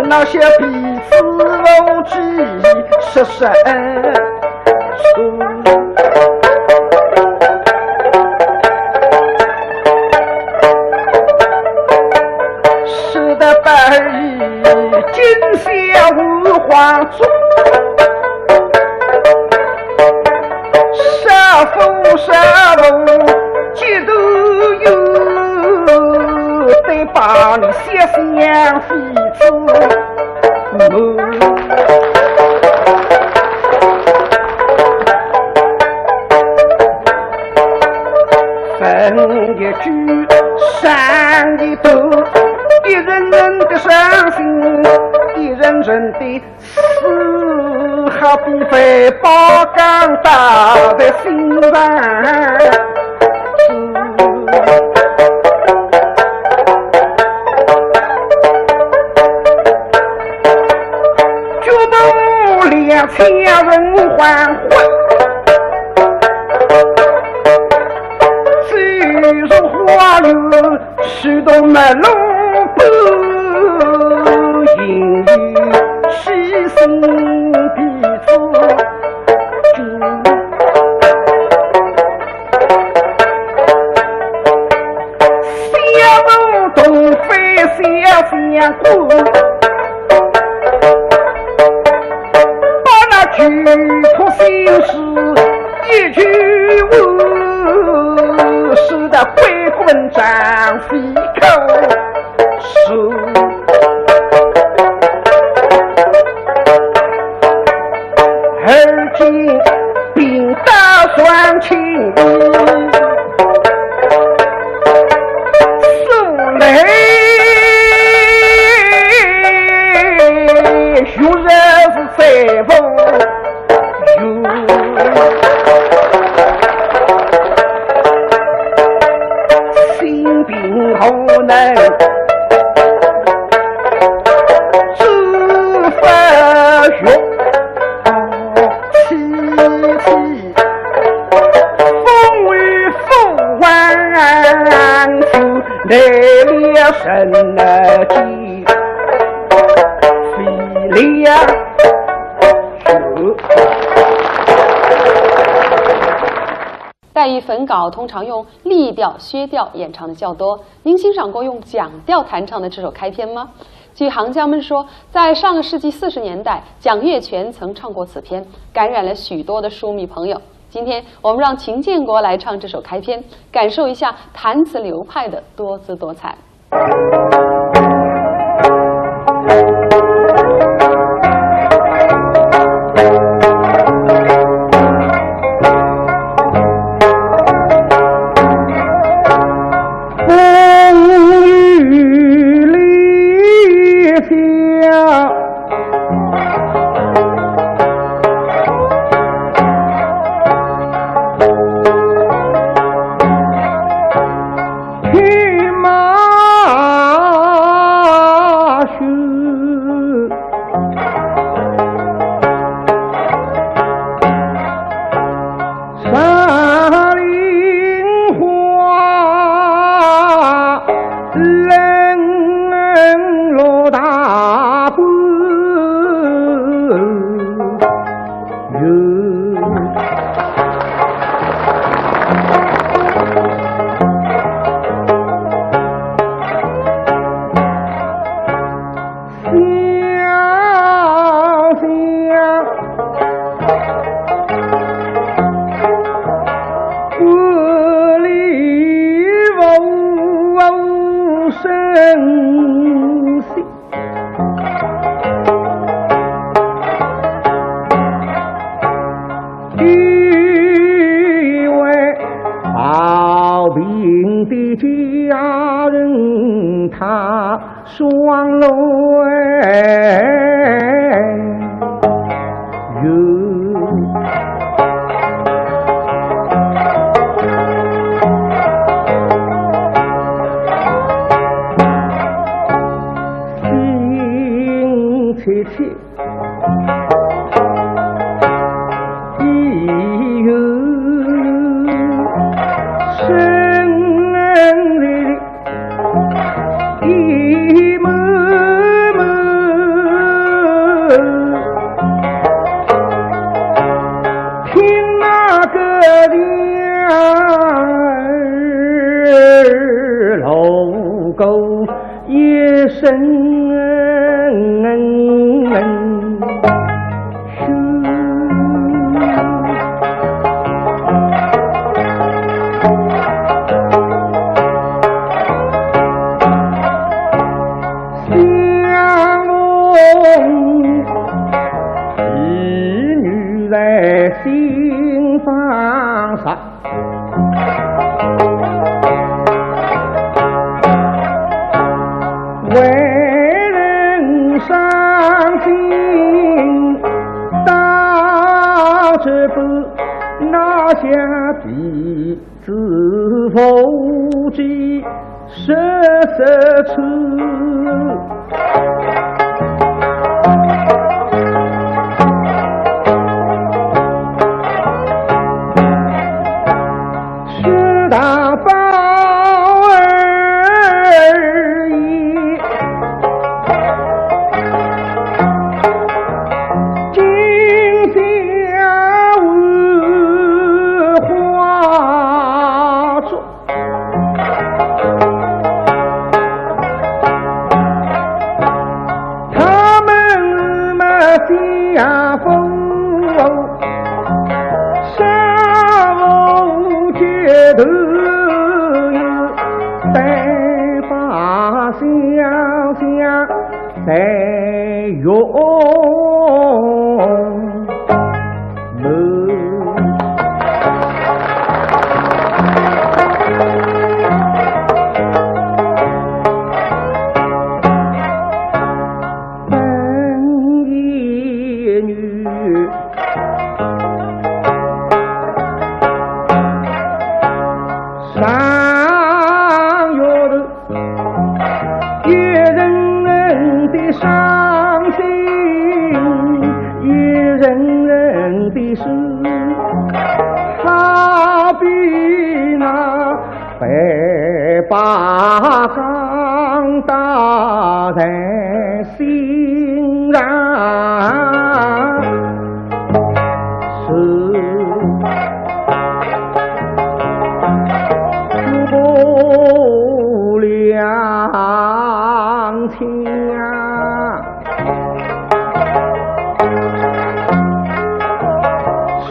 那些彼此无计说深处。说得白一点，今宵无花烛。 杀父杀母几多有，得把你写信飞子母。问一句，伤一段，一人人的伤心，一人人的 死好比被包钢打在心上。举头两千人欢呼，走入花园 许多门路不，因为虚心弟子君。小奴同飞小将官，把那举头心事 一句话，使得贵官张飞口舌。而今兵到船前，速来如日是在望。 心病何能治不愈？妻妻风雨不还，来了人间飞了。 黛玉焚稿通常用丽调、薛调演唱的较多，您欣赏过用蒋调弹唱的这首开篇吗？据行家们说，在上个世纪四十年代，蒋月泉曾唱过此篇，感染了许多的书迷朋友。今天我们让秦建国来唱这首开篇，感受一下弹词流派的多姿多彩。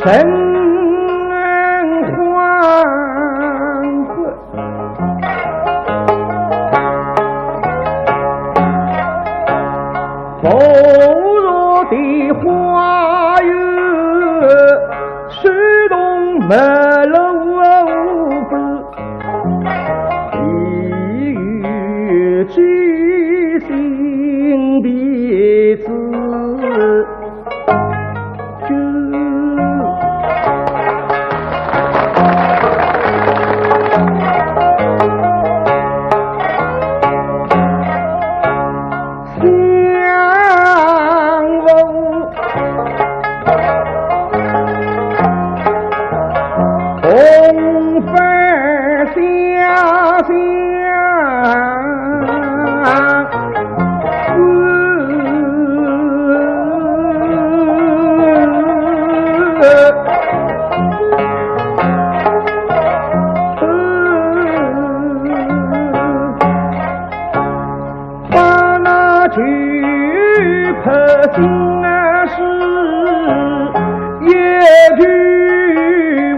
人欢欢。薄弱的花园，树洞没落子，一语惊醒的子。 把那旧拍新啊是也去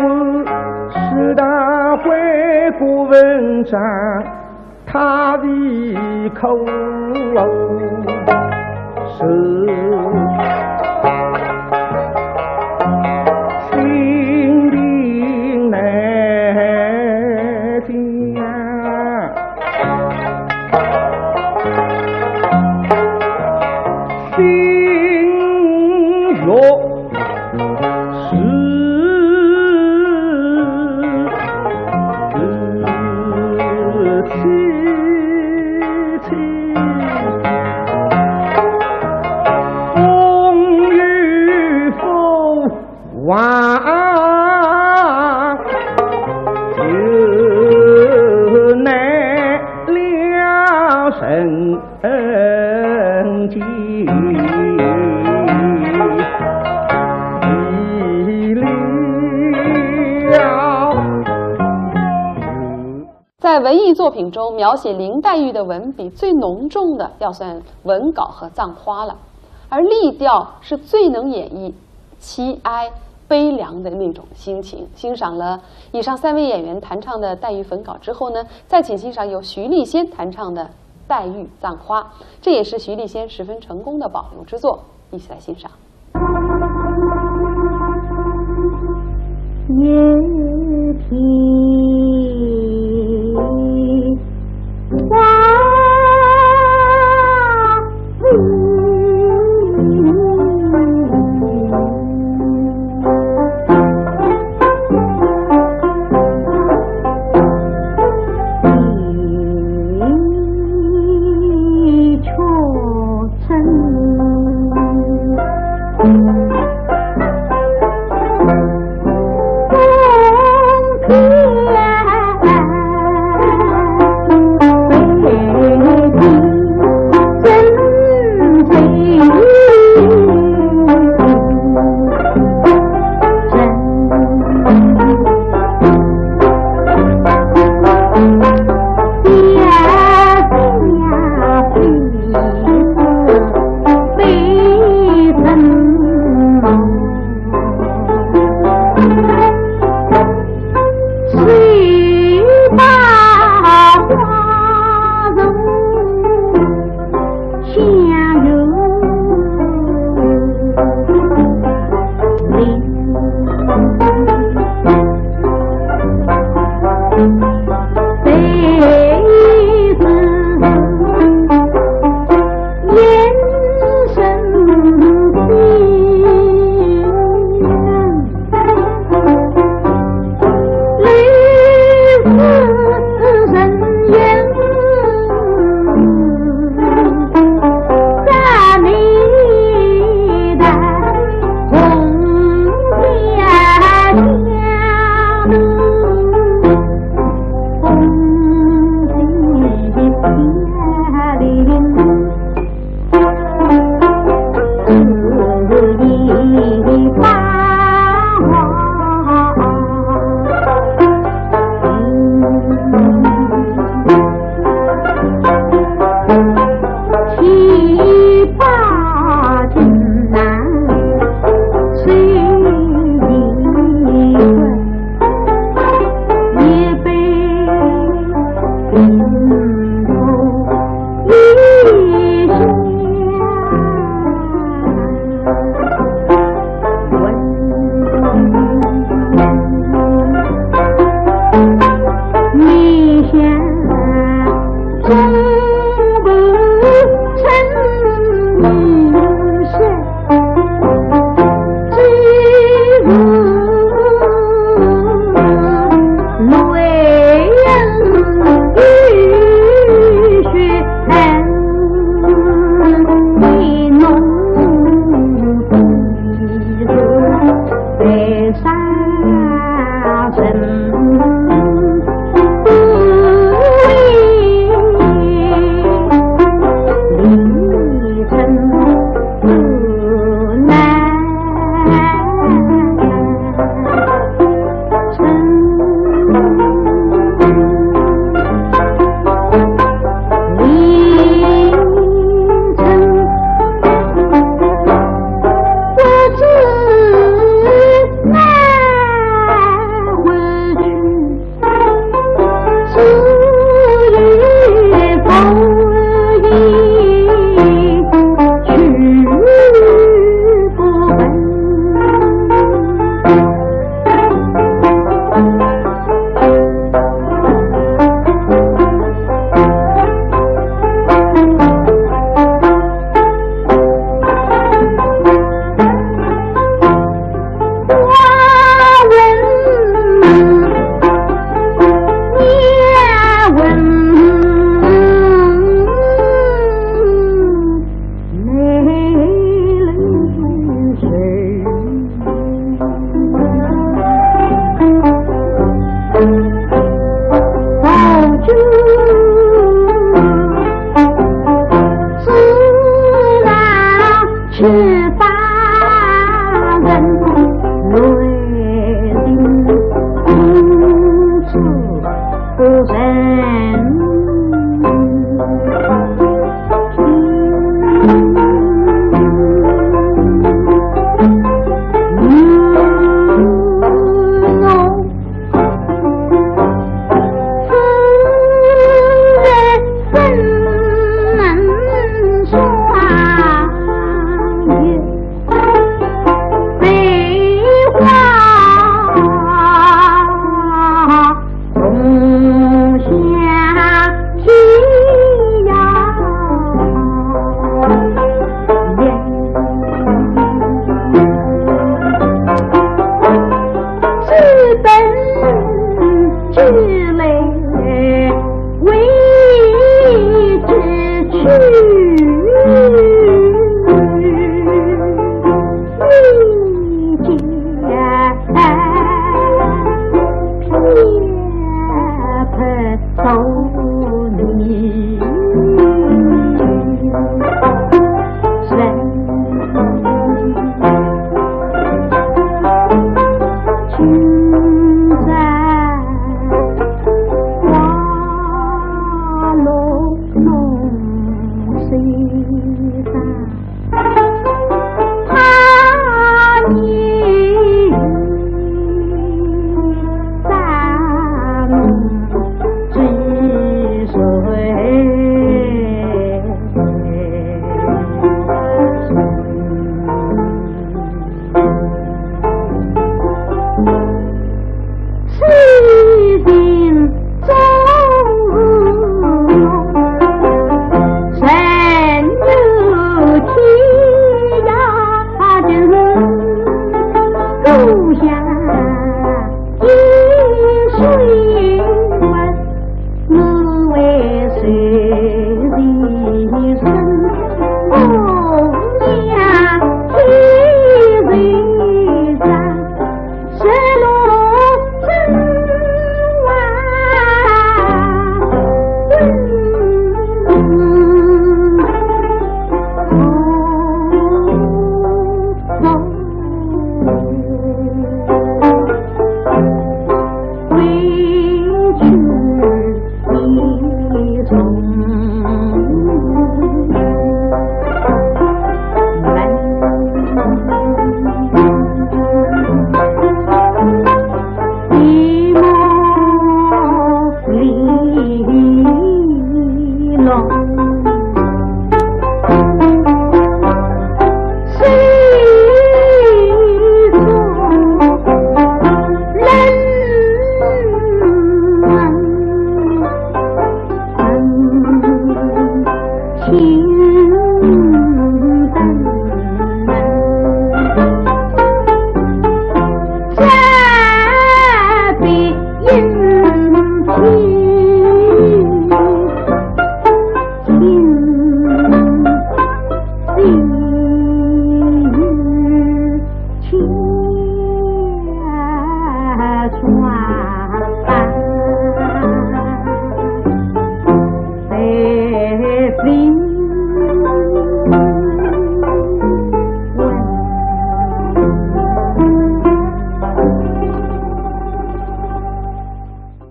问，是他回顾文章，他的口是心病难。 心若是凄凄，风雨不 望，就难了人间的了。在文艺作品中，描写林黛玉的文笔最浓重的，要算文稿和《葬花》了。而丽调是最能演绎 凄哀悲凉的那种心情。欣赏了以上三位演员弹唱的黛玉焚稿之后呢，再请欣赏由徐丽仙弹唱的黛玉葬花，这也是徐丽仙十分成功的保留之作，一起来欣赏。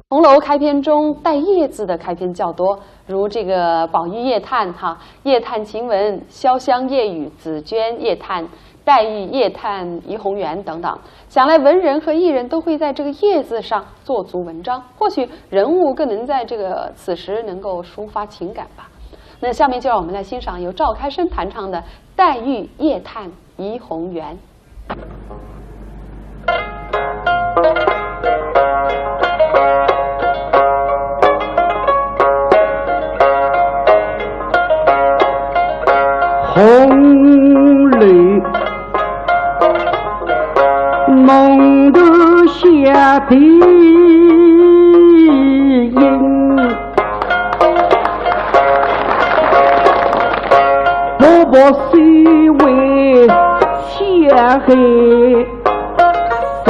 红楼开篇中带叶字的开篇较多，如这个宝玉夜叹哈，夜叹晴雯，潇湘夜雨紫鹃夜叹，黛玉夜叹怡红园等等。想来文人和艺人都会在这个夜字上做足文章，或许人物更能在这个此时能够抒发情感吧。那下面就让我们来欣赏由赵开生弹唱的《黛玉夜叹怡红园》。红楼梦的下的影。 薄薄细微浅黑深。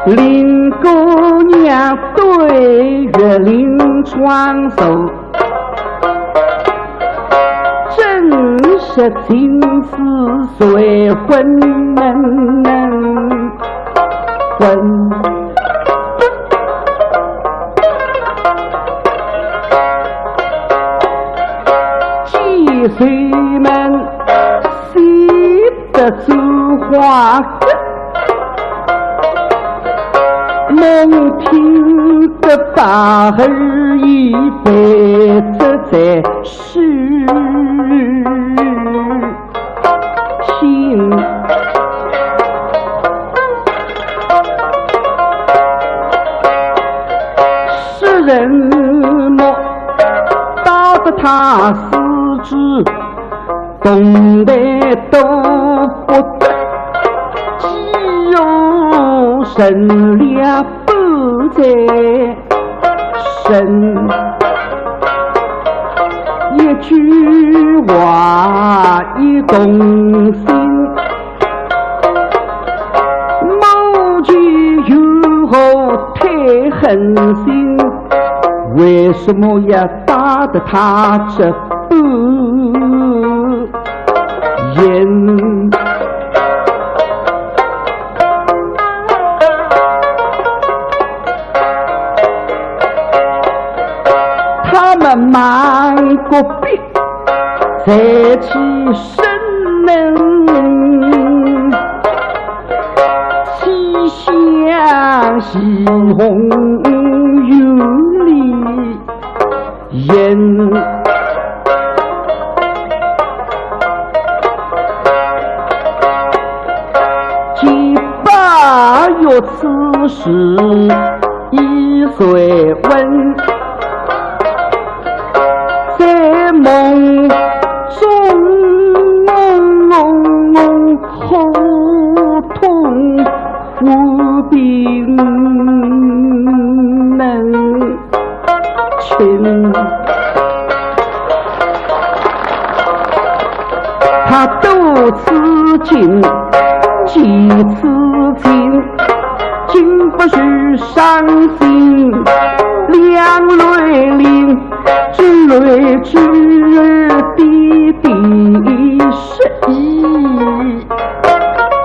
林姑娘对月令窗首。 正是情思最昏昏。寄随门，写得簪花格。 猛听得把儿已被这在诗情。诗人么，道得他是知 动弹都不得，几乎成了不在身。一句话一动心，母亲有何太狠心？为什么要 打得他这般严。他们瞒个屁，才起身能，气象西红云里。 言。见宝玉此时已睡稳，在梦中喉痛 无比能轻。他多此情，几此情，经不住伤心两泪淋，只泪珠滴滴失意。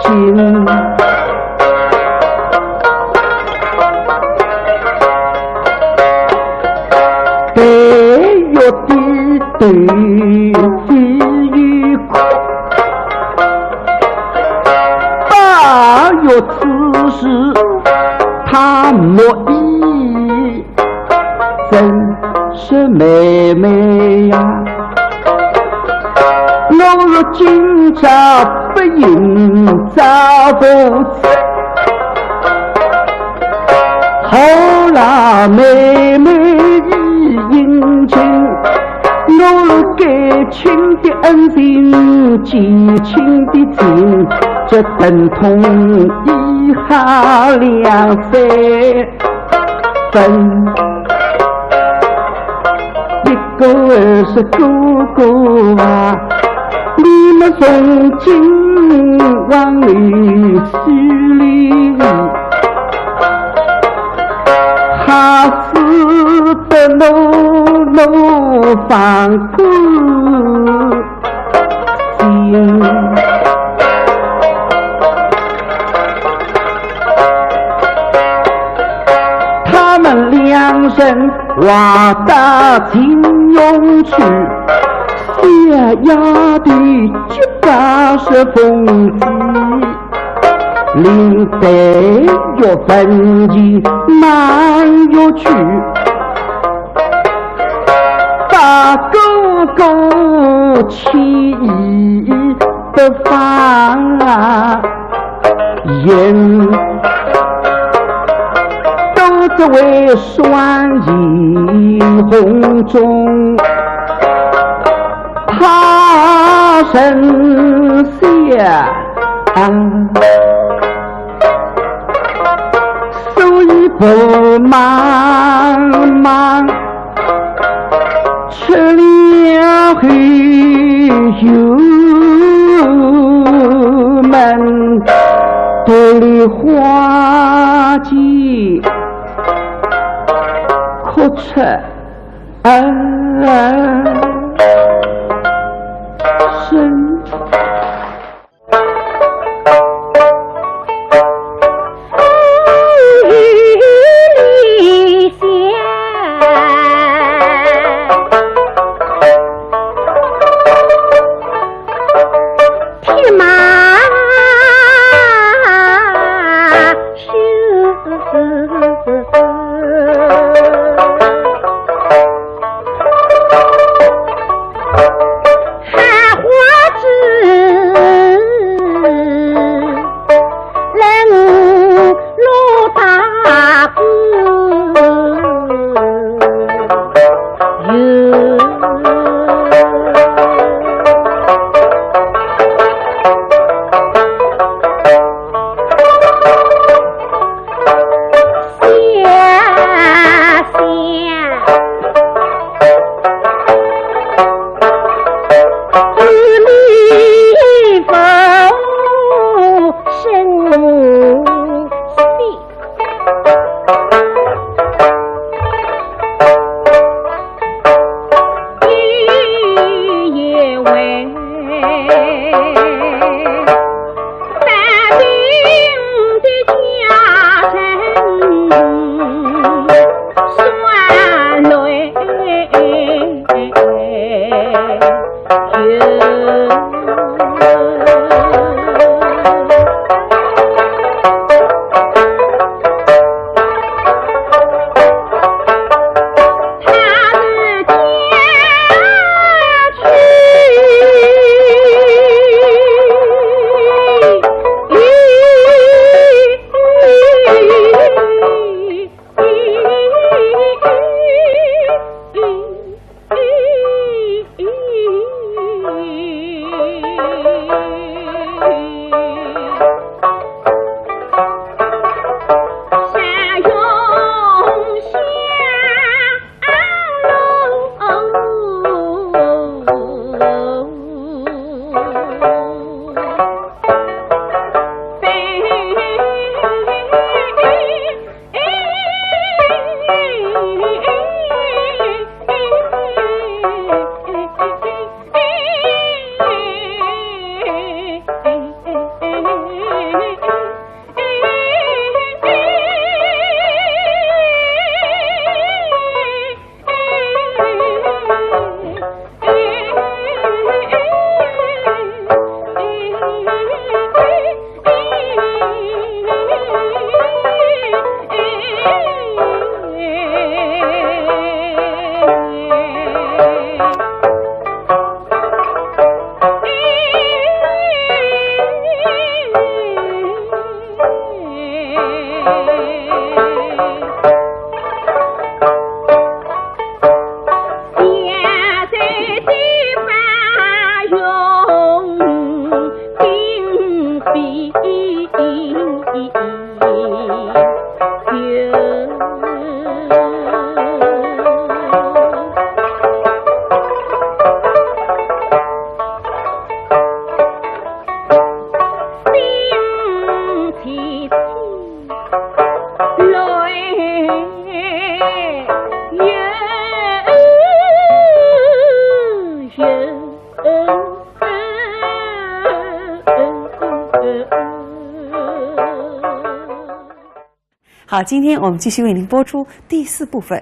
情。白玉的头只有哭，今朝不应朝父子，后来妹妹已应亲，我该亲的恩情，结亲的情，这等同一下两三分。 一个是哥哥啊，你们从今往后势力，还是得努努放过心。 他们两人话到秦琼去，小丫头急把是风急，领带要问起慢要去，把哥哥气得发 人都只为双喜红中，怕人笑，所以不忙忙。 出了后门，头里花季哭出啊声。啊，今天我们继续为您播出第四部分。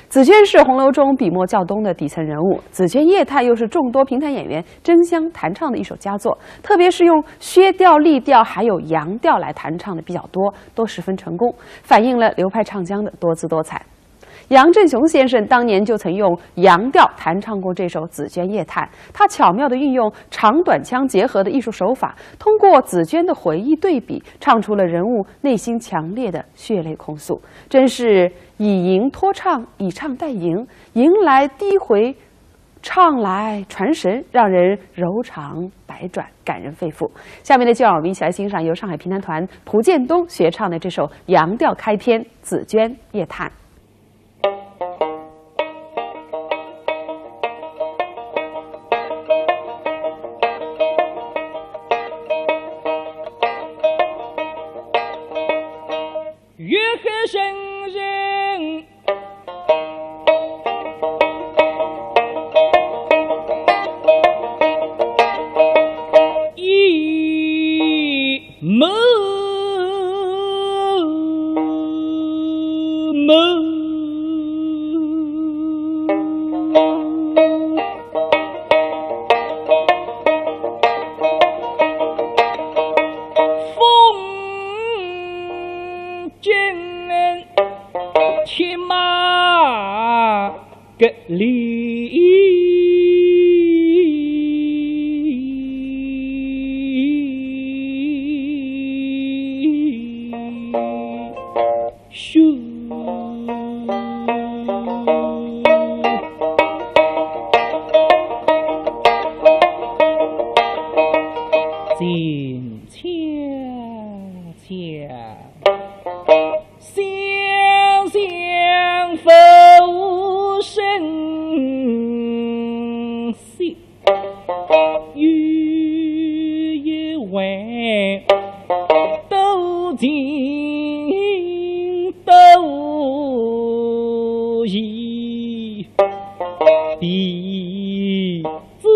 紫鹃是红楼中笔墨较多的底层人物，《紫鹃夜叹》又是众多评弹演员争相弹唱的一首佳作，特别是用薛调、丽调还有扬调来弹唱的比较多，都十分成功，反映了流派唱腔的多姿多彩。杨振雄先生当年就曾用扬调弹唱过这首《紫鹃夜叹》，他巧妙地运用长短腔结合的艺术手法，通过紫鹃的回忆对比，唱出了人物内心强烈的血泪控诉。 真是以吟托唱，以唱代吟，吟来低回，唱来传神，让人柔肠百转，感人肺腑。下面呢，就让我们一起来欣赏由上海评弹团蒲建东学唱的这首扬调开篇《紫鹃夜叹》。 静悄悄，香香拂物生息。 有一回多情多义弟子。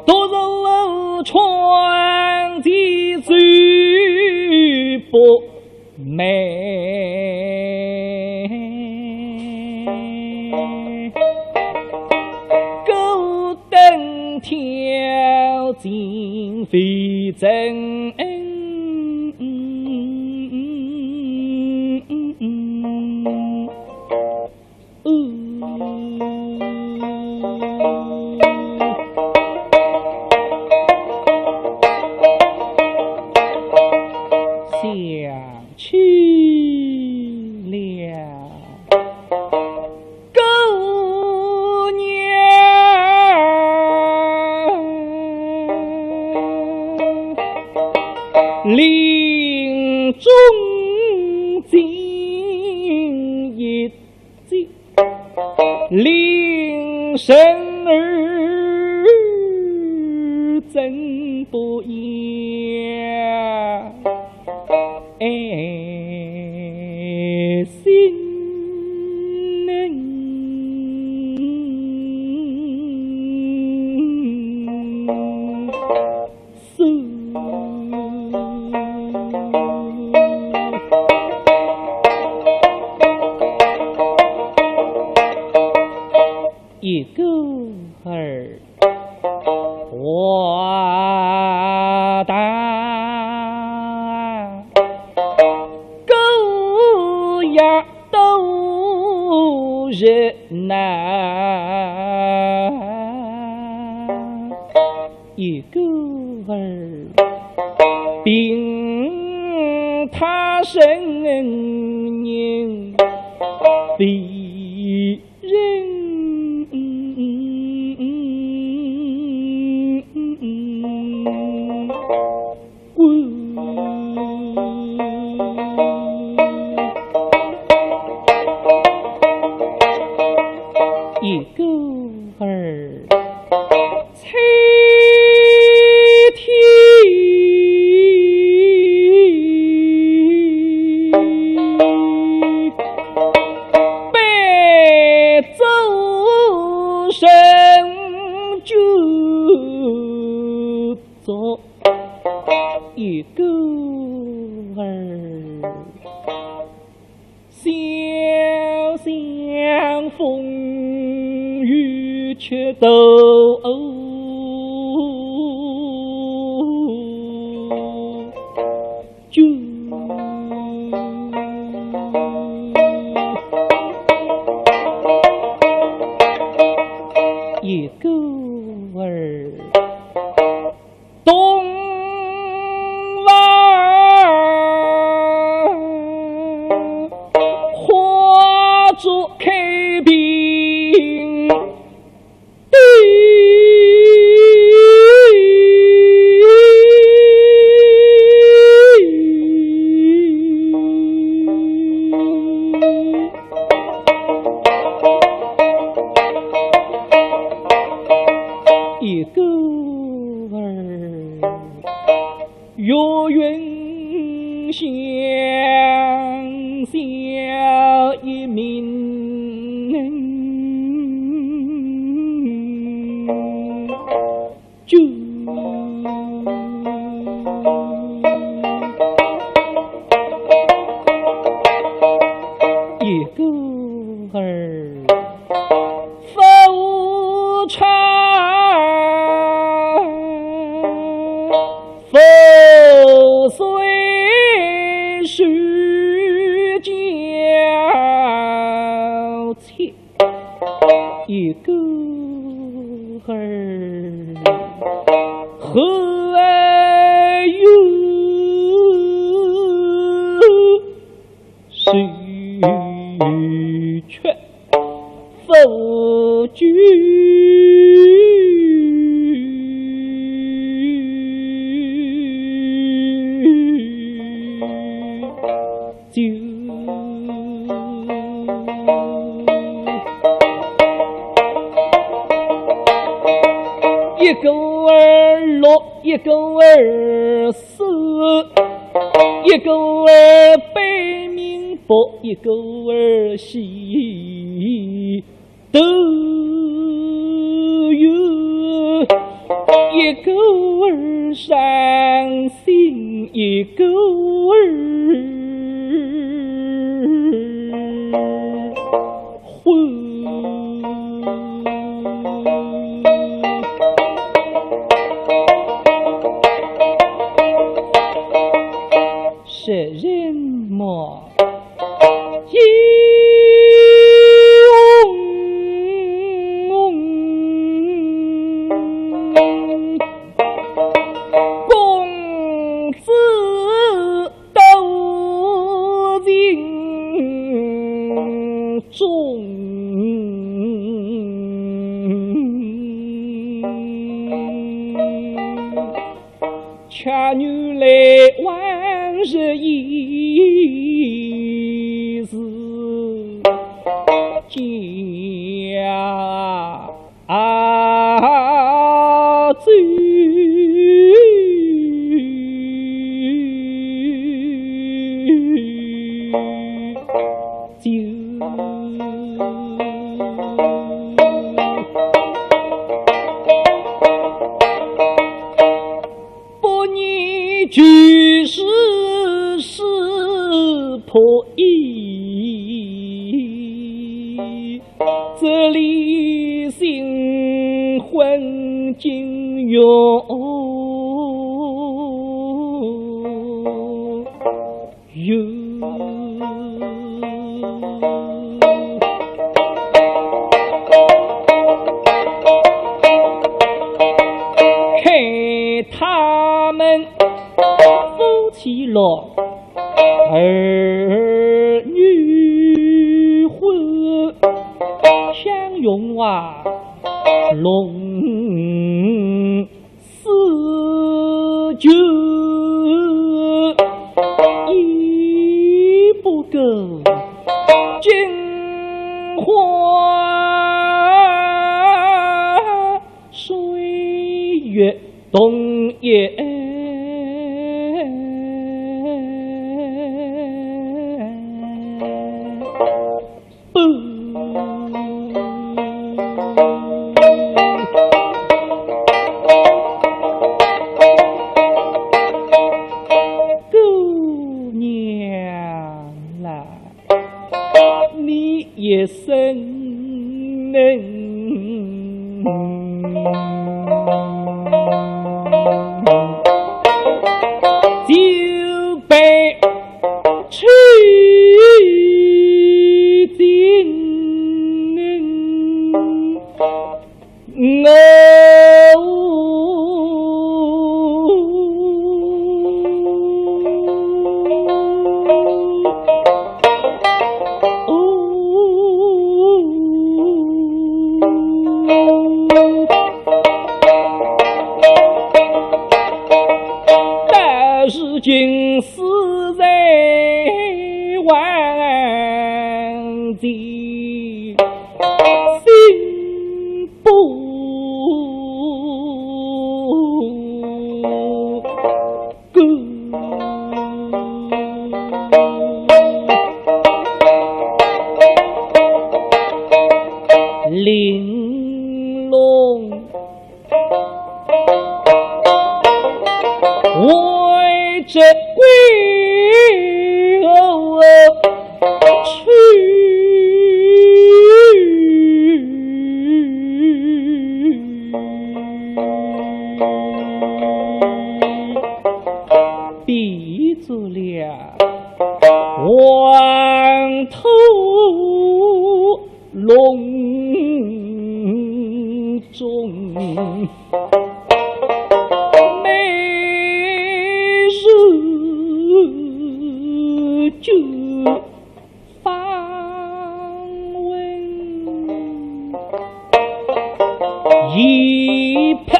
独坐窗前走不眠。 孤灯挑尽未曾想去了。 姑娘临终尽一计，令人儿怎不言？ 哎，心难受。一个儿 活得孤龇多日难。一个儿病他人人非 人。狗儿，青天白做人就做一个儿。 潇湘风雨却都哦，就一个儿。 东房花烛开屏地，一个儿。 月云香消一名君。一个儿。 浮沉浮水世交切，一个儿，何有 谁却不知就一个儿落，一个儿 死，一个儿悲名薄，一个儿喜都有，一个儿伤心，一个儿 昏。识人么？一翁公子 多情种，却原来往日已是家 啊，走。不念旧时事破衣，这里新婚金玉有。 看他们夫妻俩儿女婚，相拥啊，龙 似酒，一不够金花月东也不。姑娘啦，你一生能就被 取经我。但如今死在黄泉，心不甘。玲珑 为这归后去。闭住了黄土 笼中，每日就访问，一拍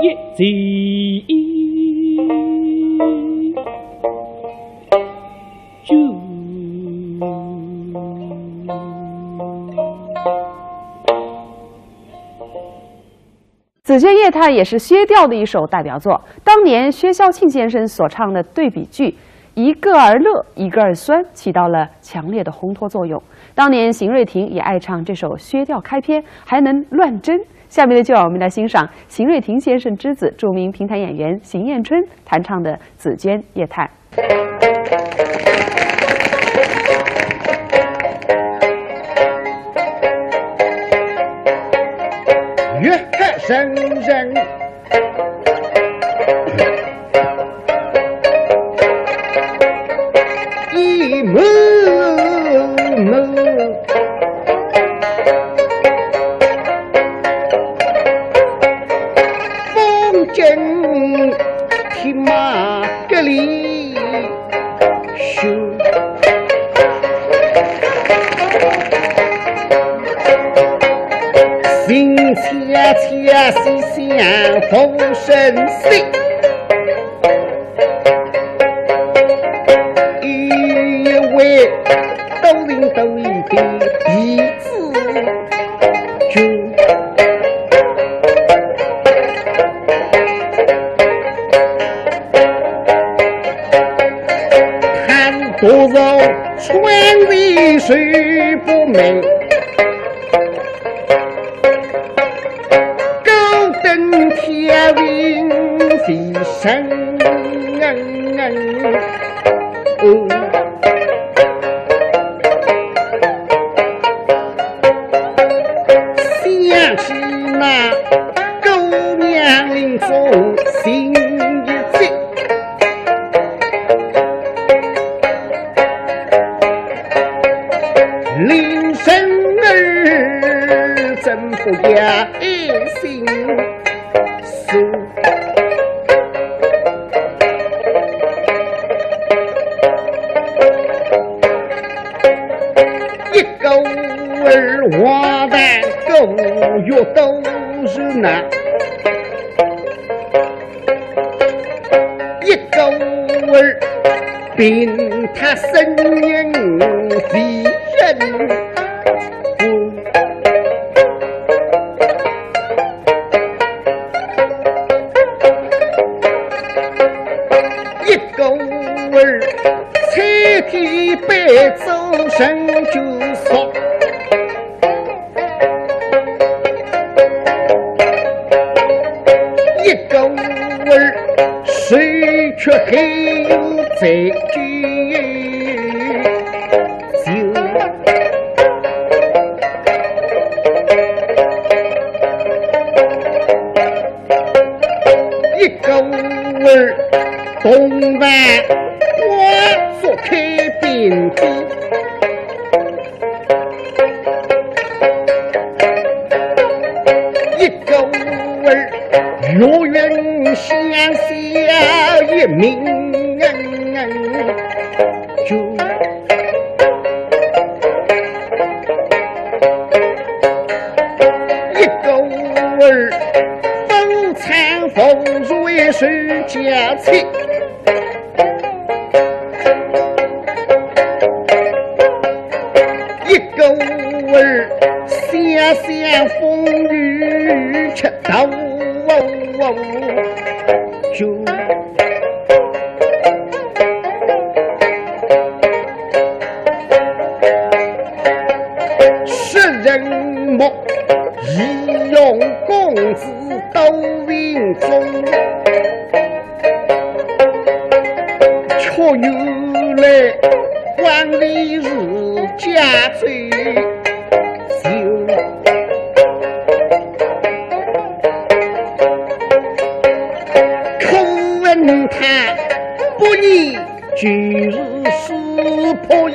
一记。 《子建夜叹》也是薛调的一首代表作。当年薛孝庆先生所唱的对比句“一个儿乐，一个儿酸”，起到了强烈的烘托作用。当年邢瑞庭也爱唱这首薛调开篇，还能乱真。下面的就让我们来欣赏邢瑞庭先生之子、著名评弹演员邢晏春弹唱的《子建夜叹》。 月黑人人一幕幕，风景天马格里 寻，心恰恰西厢浮生死。一位多情多义的义子君。 看多少窗外水不明，高登天云飞升。 想起那姑娘临终心一急，临生儿怎不要爱心 一个儿花旦，个月都是难。一个儿病他身影非人物。做人就说，一个儿是却还有再就。 一个儿东房花烛开边地，一个儿月圆乡下一名就。 一个儿，夫唱妇随是家妻。一个儿，想想风雨吃到就。 食人目，义勇公子到营中，却又来管理是家罪。 可恨他不义，就是师婆义。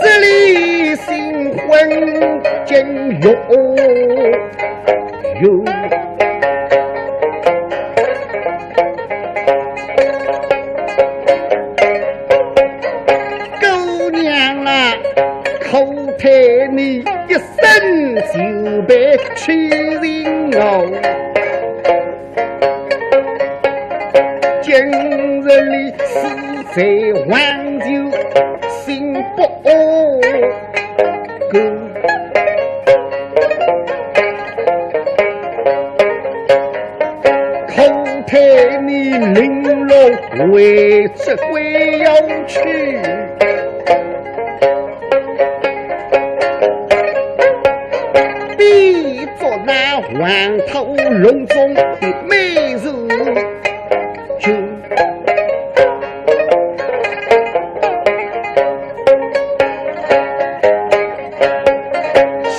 这里新婚真有有。 姑娘啊，可叹你一生就被欺凌哦。今日里死在黄泉心不安。 可叹你零落为这鬼要去，比作那黄土隆中的美人。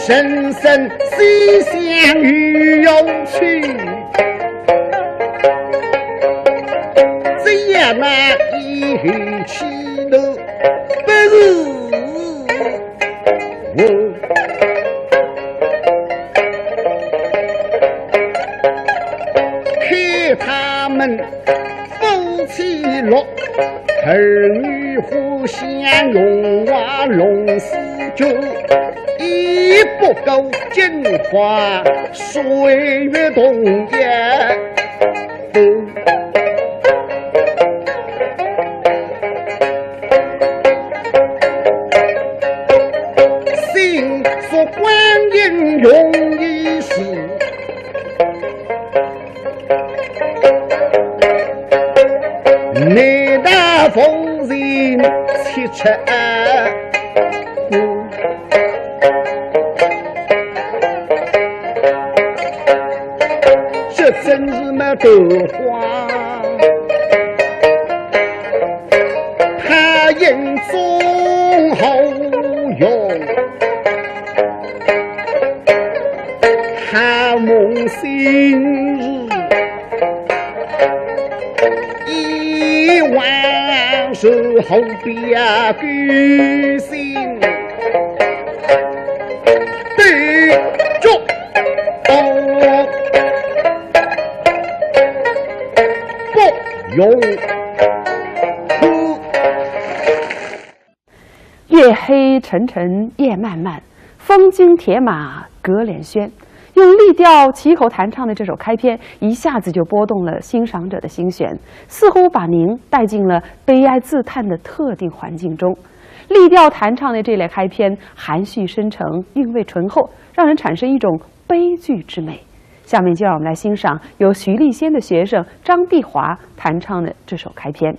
人生死相与有趣，只要那一口气头不是我。 看他们夫妻六，儿女互相荣华龙似酒，一不够金花水月同也。 心说观音容易事，难道夫人七尺二？ 这真是没得话，他眼中好用，他梦醒时，一往事好比啊狗心。 对着哦，不用哭。夜黑沉沉夜漫漫，风惊铁马隔帘轩。用丽调齐口弹唱的这首开篇，一下子就拨动了欣赏者的心弦，似乎把您带进了悲哀自叹的特定环境中。 丽调弹唱的这类开篇，含蓄深沉，韵味醇厚，让人产生一种悲剧之美。下面就让我们来欣赏由徐丽仙的学生张碧华弹唱的这首开篇。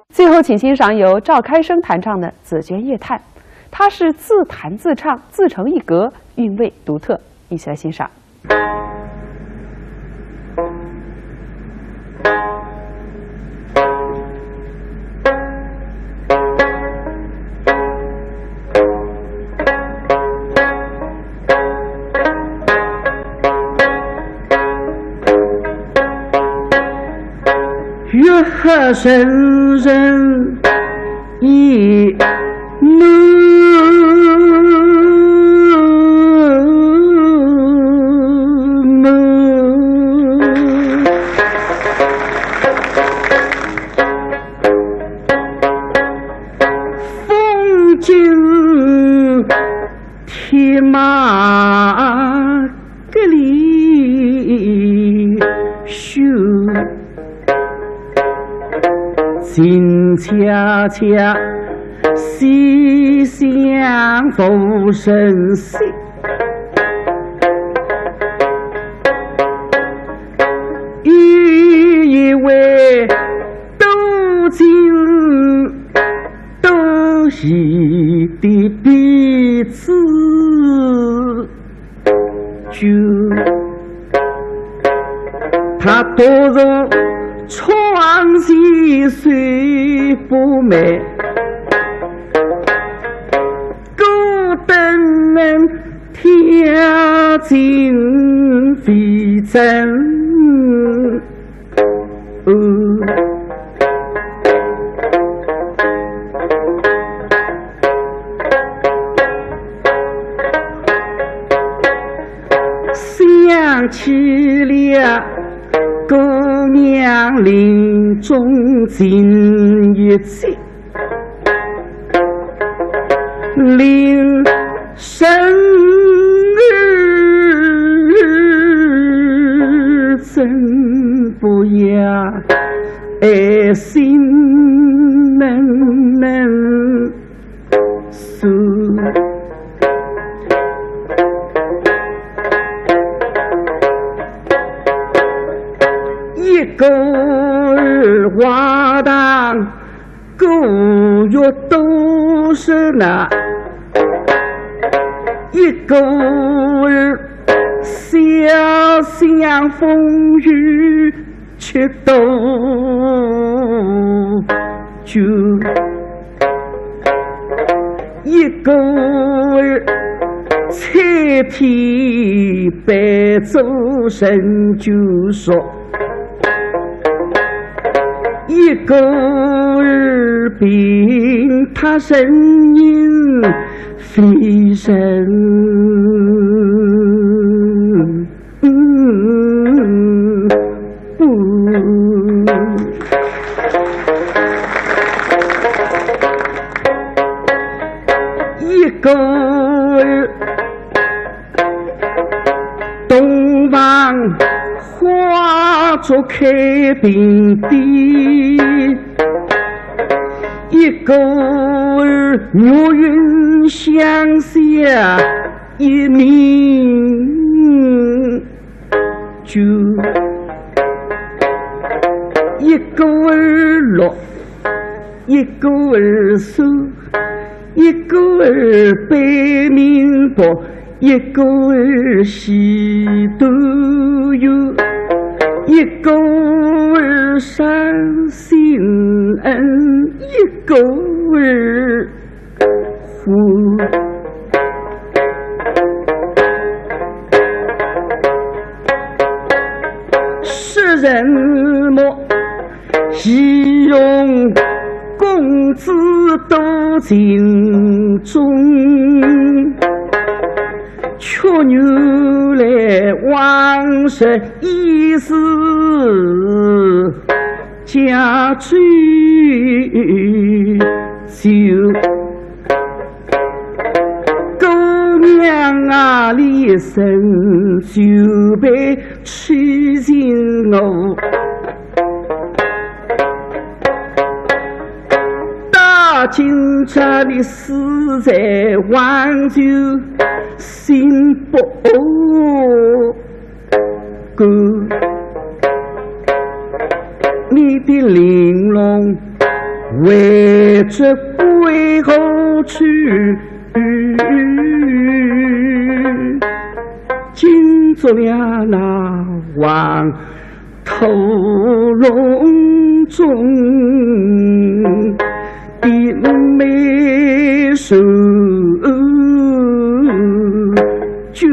最后，请欣赏由赵开生弹唱的《紫鹃夜叹》，它是自弹自唱，自成一格，韵味独特。一起来欣赏。 月下人人已满门。风景 铁马格里修，静悄悄，西厢无人惜。有一位多情 多疑的婢子就，她独坐窗前水波美，孤灯挑尽未曾 想起了姑娘临终尽一句， 令人儿怎不要爱心门门酸。一个儿花堂 孤月多少难，一个儿潇湘风雨却多久，一个儿采萍杯酒成酒熟。 一个儿平他人饮非人。一个儿 洞房花烛开鬓边，一个儿玉云香消一面酒，一个儿落，一个儿散，一个儿悲面薄， 一个儿喜团圆，一个儿伤心恩，一个儿世人莫戏弄公子多情种，却原来往日已是 家中酒，姑娘啊，你身酒杯痴情我。到今朝你死在黄州，心不甘。 你的玲珑为这归后去，惊作了那黄土隆中。 的美人酒。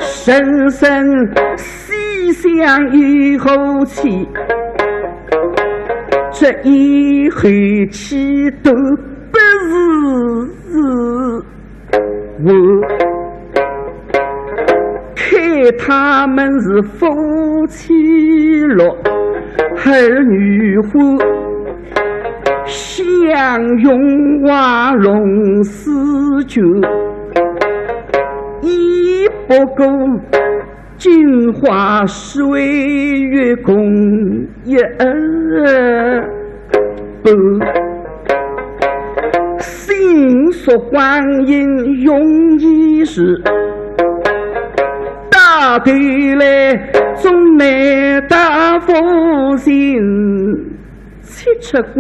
深深细想一口气，这一口气都不是 我看他们是夫妻乐，儿女欢，相拥花容似酒，已不过镜花水月共一般。 心说光阴容易逝，到头来终难得夫人七尺高，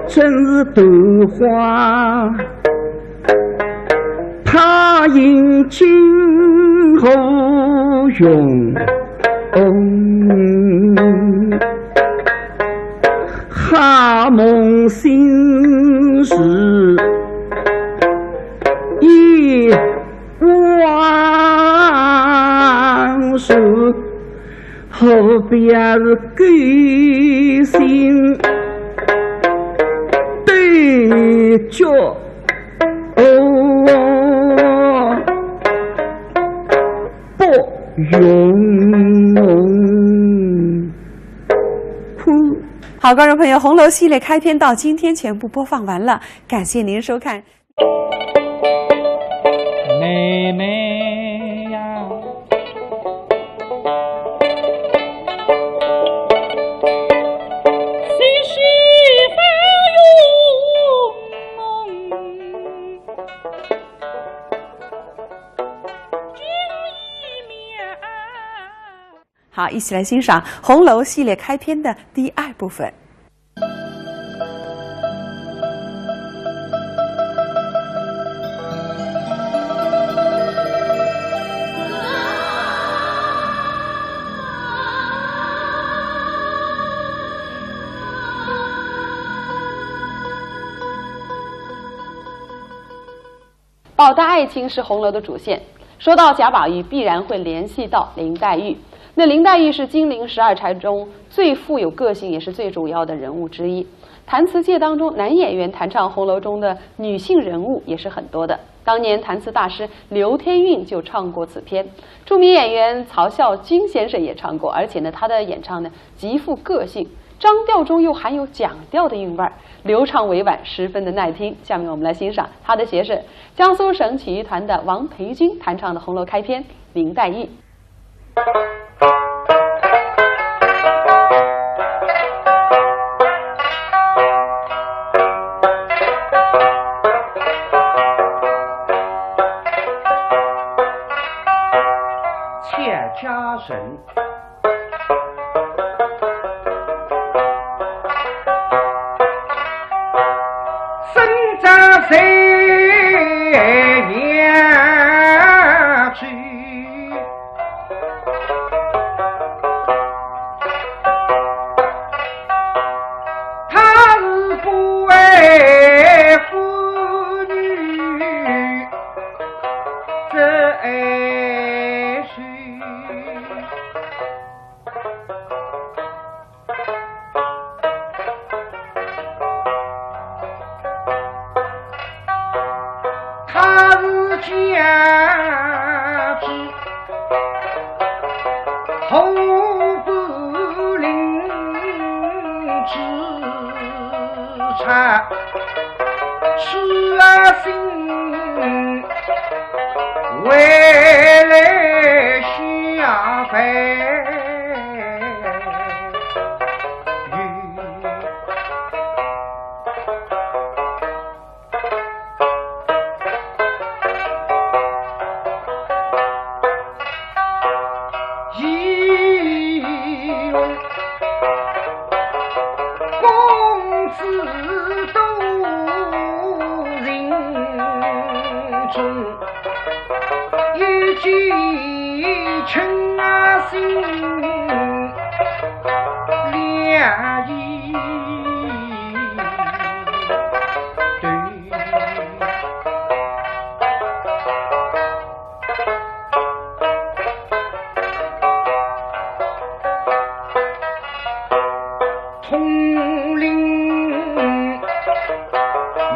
真是夺花 他应今何容？好梦醒时已往事，何必是勾心斗角？ 哦，不容。好，观众朋友，《红楼》系列开篇到今天全部播放完了，感谢您收看。妹妹呀， 好，一起来欣赏《红楼》系列开篇的第二部分。 宝黛爱情是《红楼》的主线。说到贾宝玉，必然会联系到林黛玉。那林黛玉是金陵十二钗中最富有个性，也是最主要的人物之一。弹词界当中，男演员弹唱《红楼》中的女性人物也是很多的。当年弹词大师刘天韵就唱过此篇，著名演员曹啸金先生也唱过，而且呢，他的演唱呢极富个性，张调中又含有蒋调的韵味儿，流畅委婉，十分的耐听。下面我们来欣赏他的学生，江苏省曲艺团的王培军弹唱的《红楼》开篇《林黛玉》。他痴啊心，为了下凡。一用公子多情重，一见倾心两意对。 统领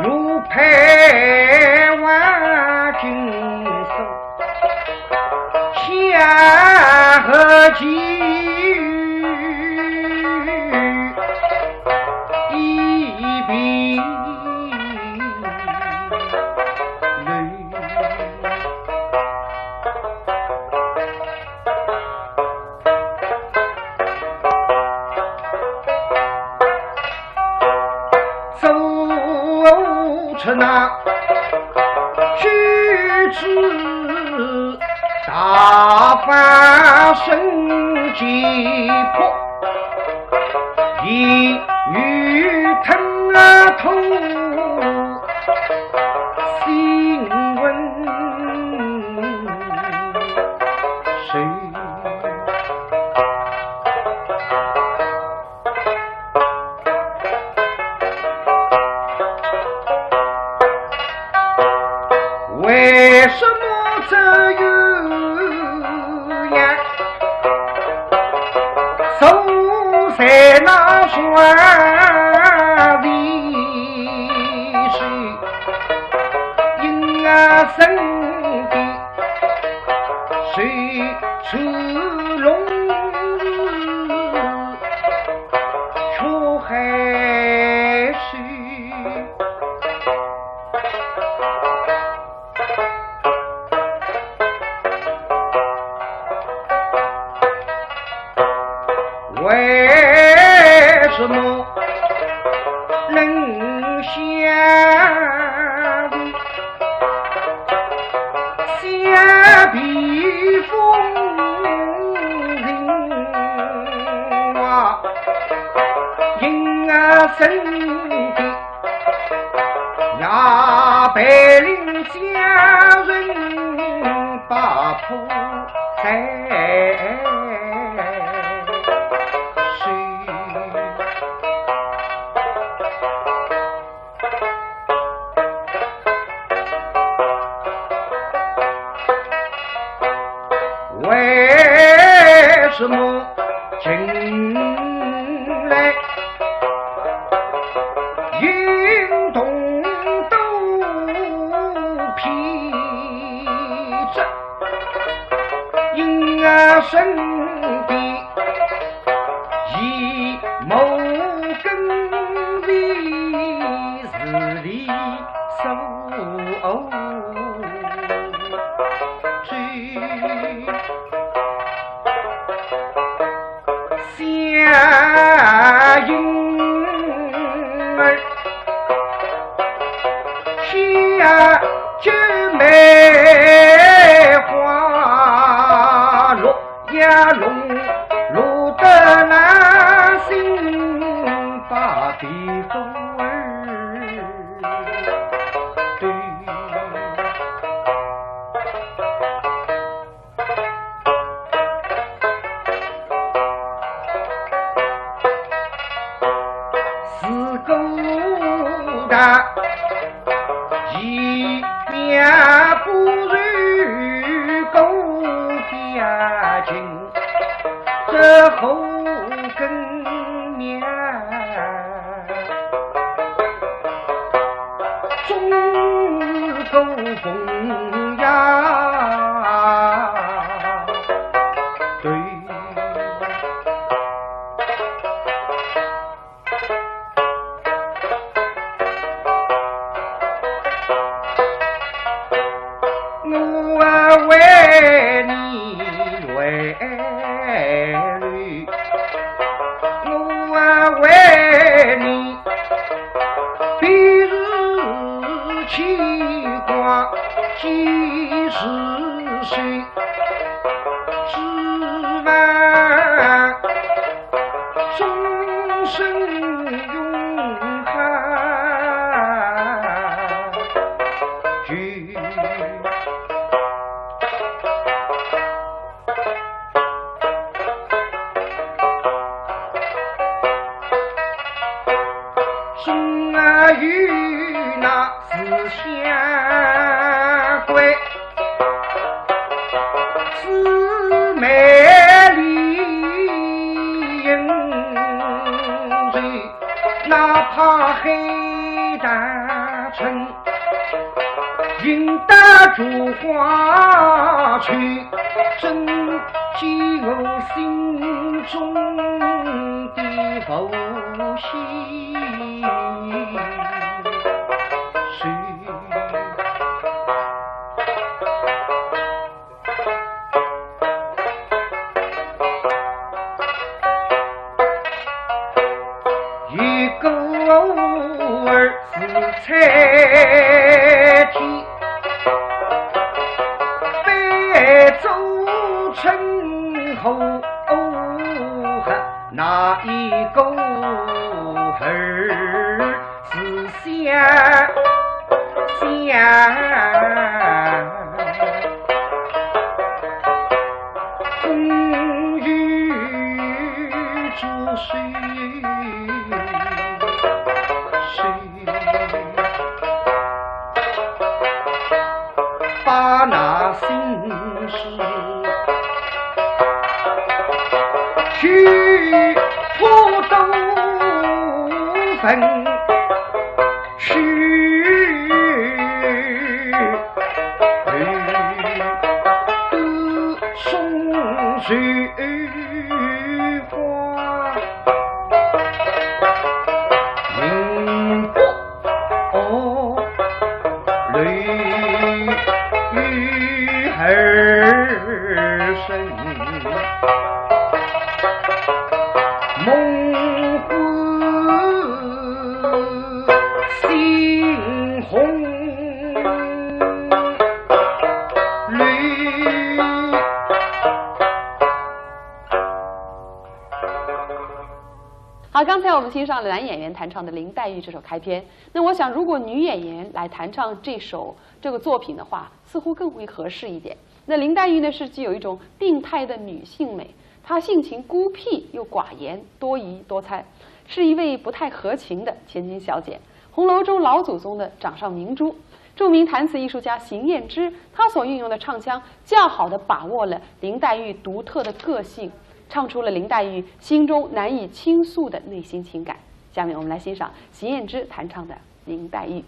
奴婢万金锁，下合计一并。 走出那举止大发神经魄，一女吞啊吐新闻谁？ 为什么这鸳鸯守在那床里是因啊生病？ 谁出龙日出海水？ 为什么能相逢？相避风云啊，因啊生的 那白绫佳人把破衫收。为什么近来 运动都疲劳，因啊身体一毛根为自己受罪。 相迎儿，喜呀九妹花落呀落，落得那心把地风儿对。 自古大，一面不如各边近，这后更面。 中国风呀，对。几时睡？只盼终身永恒。 心啊，有那思想鬼，姊妹里应酬，哪怕黑大春， 引得烛光去，真解我心中的浮心事。 一个儿子在天，被做成后，那一个儿子 想想，风雨之水，水把那心事 去破都分去，都松水花。 明白哦，泪雨儿声，梦魂心红绿。 好，刚才我们欣赏了男演员弹唱的林黛玉这首开篇。那我想，如果女演员来弹唱这首，这个作品的话，似乎更为合适一点。那林黛玉呢，是具有一种病态的女性美，她性情孤僻又寡言，多疑多猜，是一位不太合情的千金小姐。红楼中老祖宗的掌上明珠，著名弹词艺术家邢燕之，她所运用的唱腔，较好地把握了林黛玉独特的个性，唱出了林黛玉心中难以倾诉的内心情感。下面我们来欣赏邢燕之弹唱的《林黛玉》。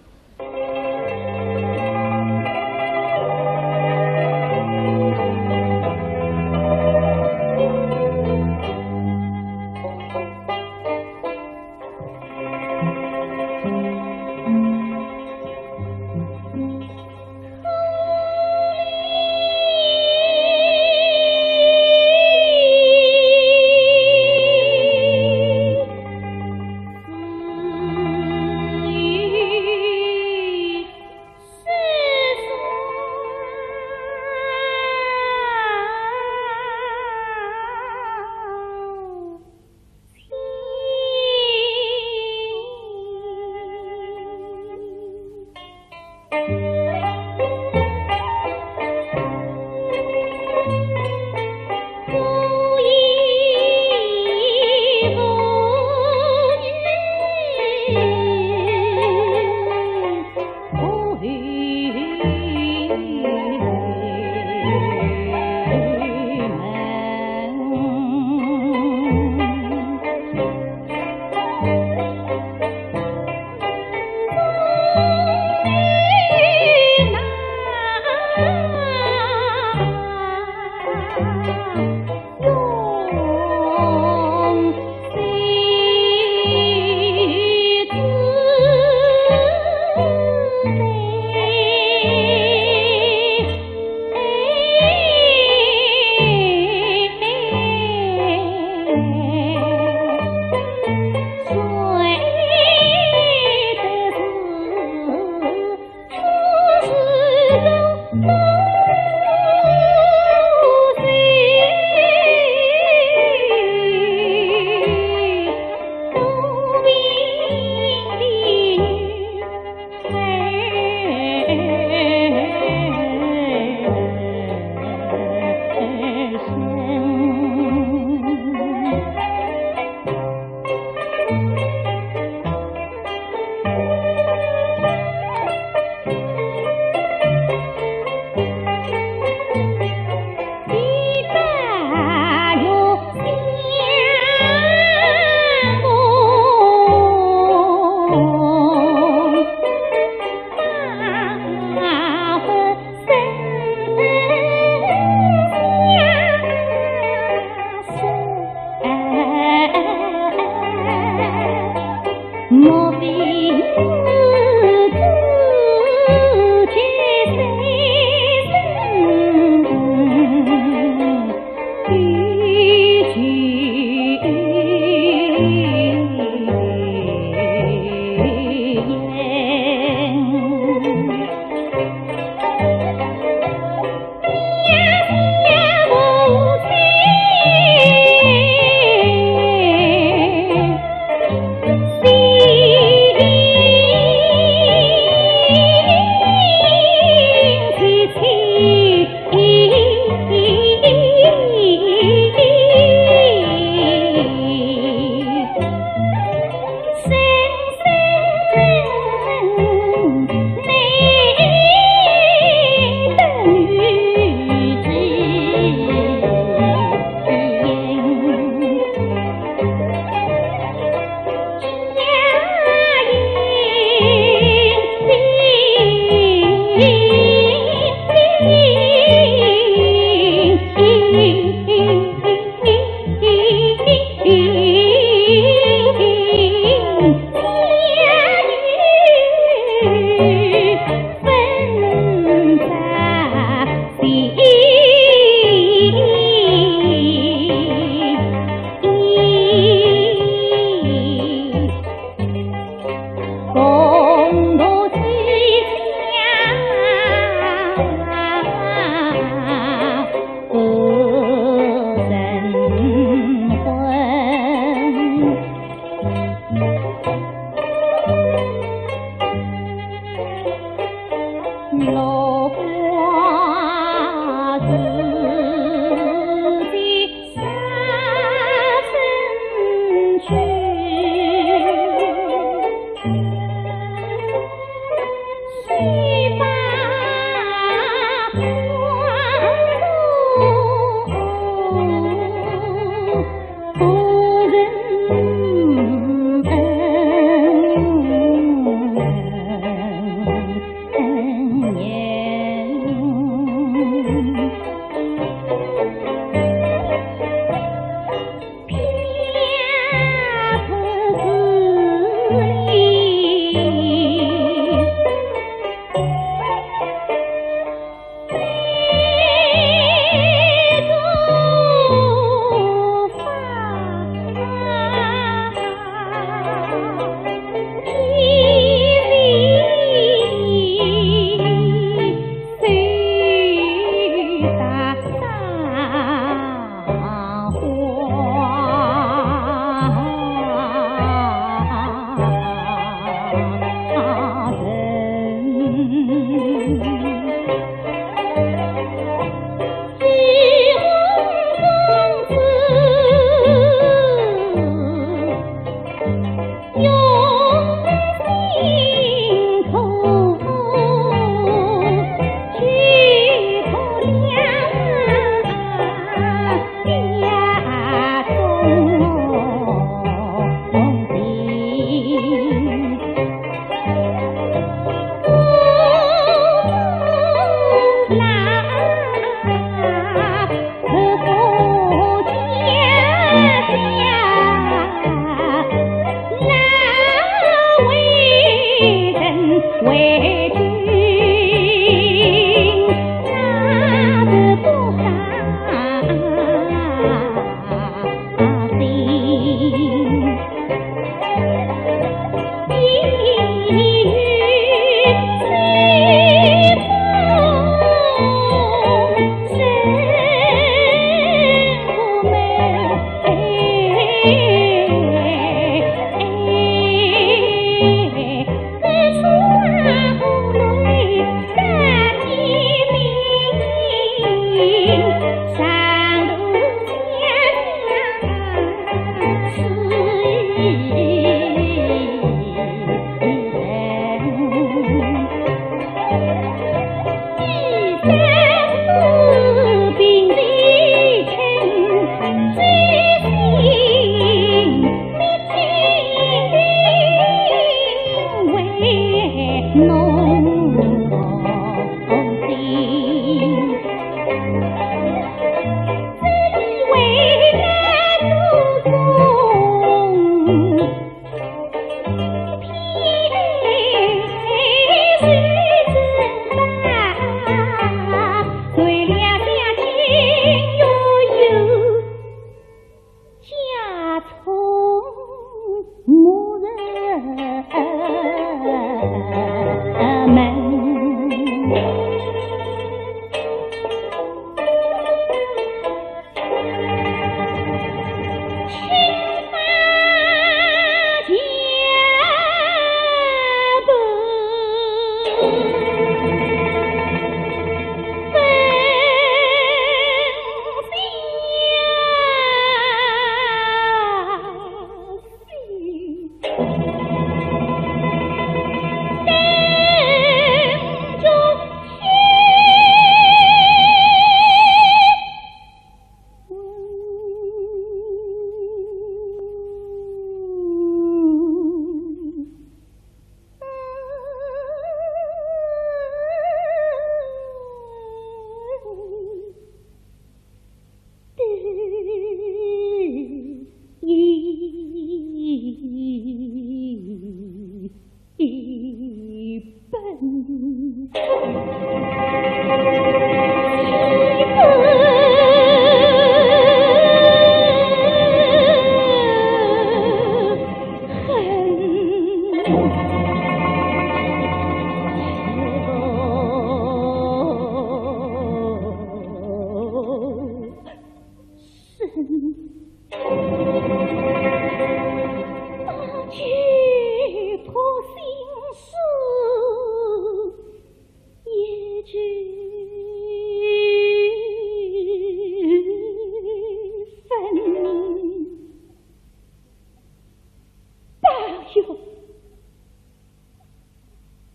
哟，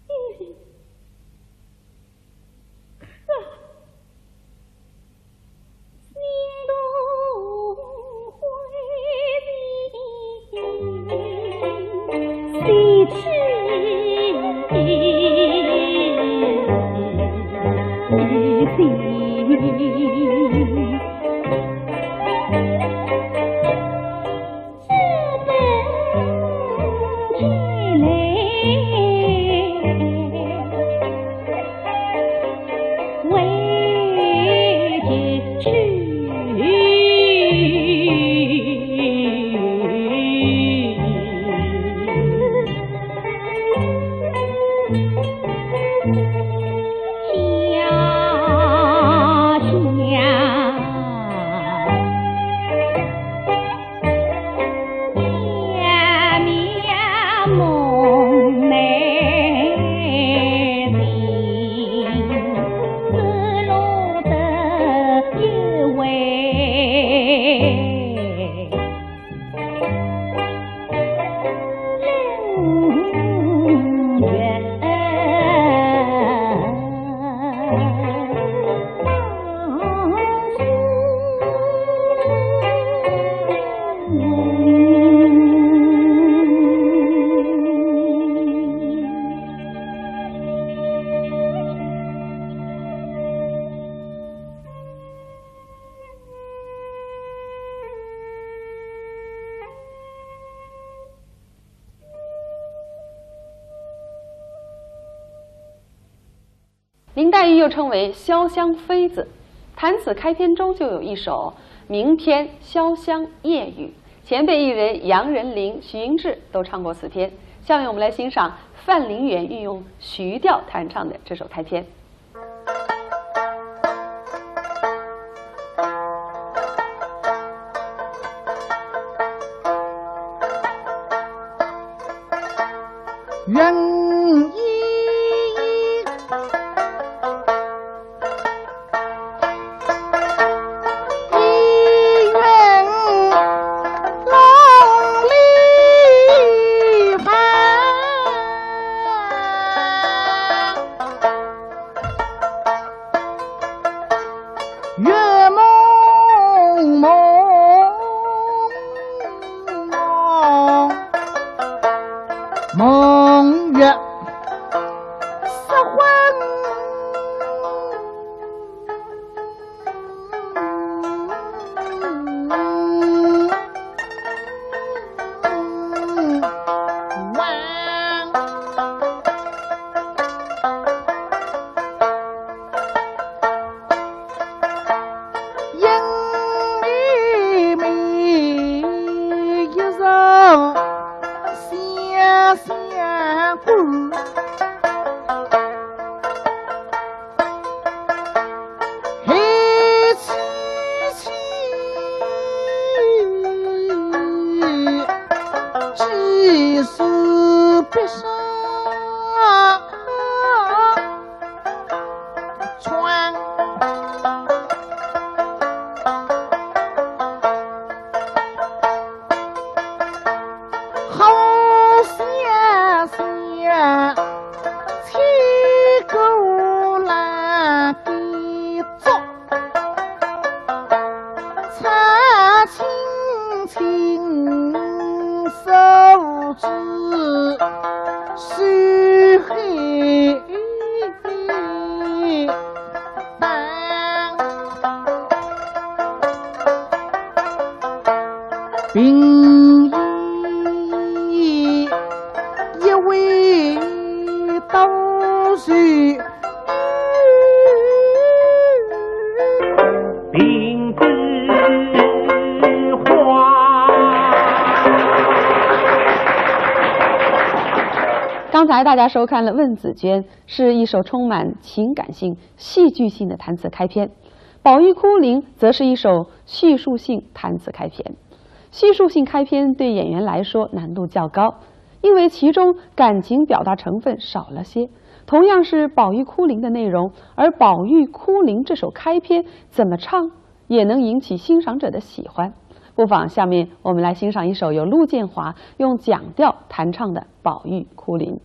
嗯，啊。 林黛玉又称为潇湘妃子。弹词开篇中就有一首名篇《潇湘夜雨》，前辈艺人杨仁麟、徐英志都唱过此篇。下面我们来欣赏范林远运用徐调弹唱的这首开篇。 月蒙蒙，蒙月失魂。刚才大家收看了《问紫鹃》，是一首充满情感性、戏剧性的弹词开篇。《宝玉哭灵》则是一首叙述性弹词开篇。叙述性开篇对演员来说难度较高，因为其中感情表达成分少了些。同样是《宝玉哭灵》的内容，而《宝玉哭灵》这首开篇怎么唱，也能引起欣赏者的喜欢。不妨下面我们来欣赏一首由陆建华用蒋调弹唱的《宝玉哭灵》。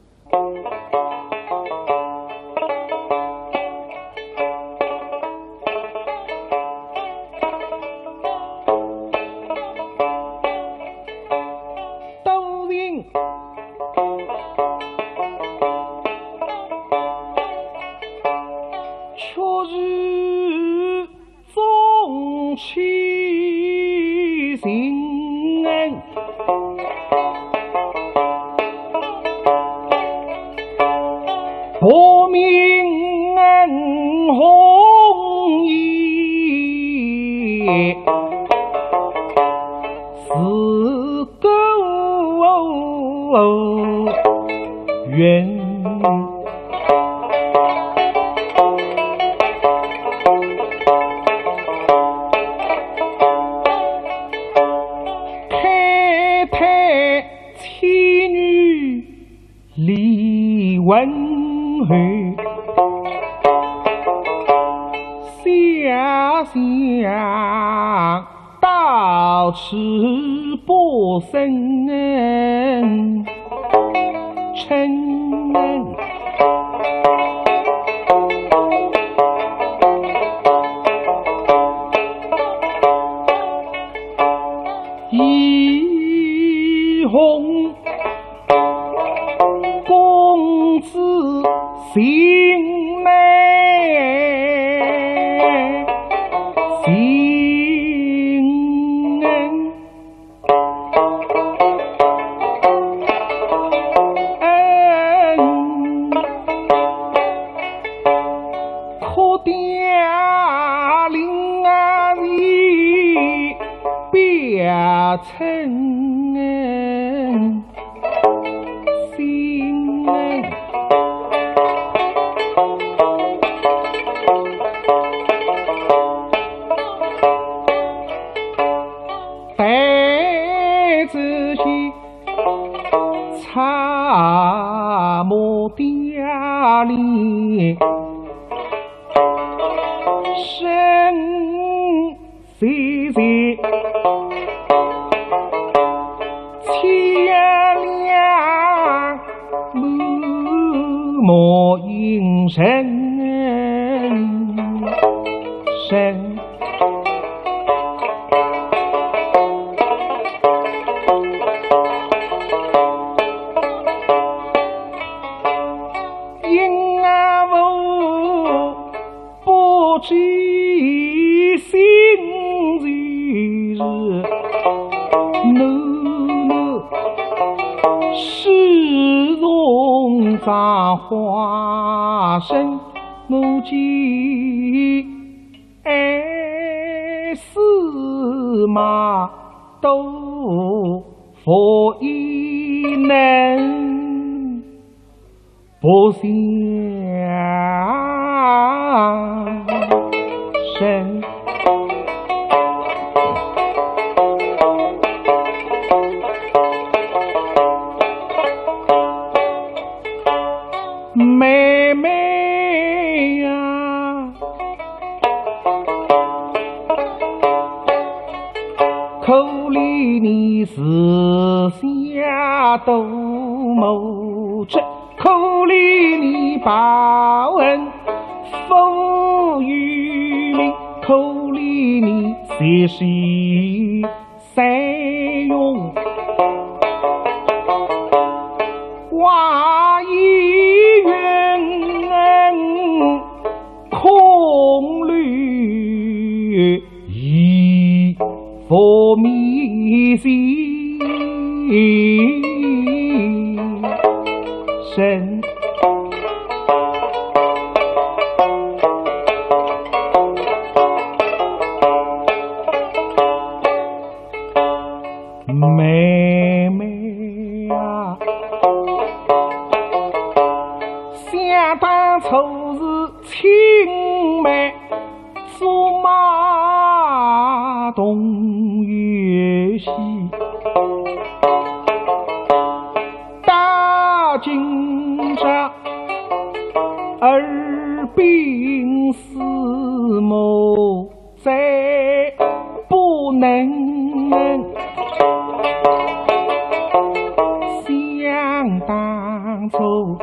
文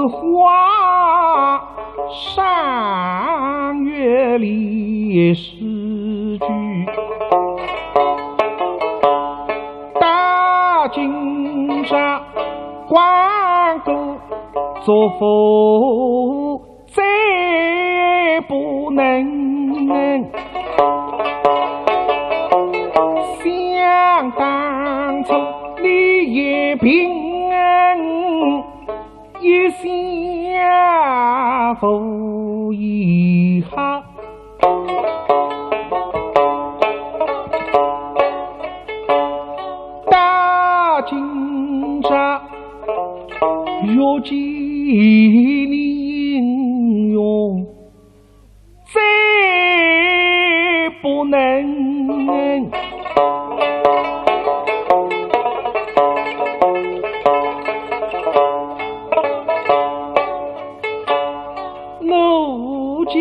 化赏月历诗句，大今朝光顾作福。 再不能。想当初李延平，一下无一好。 大今朝，越见英雄再不能。我今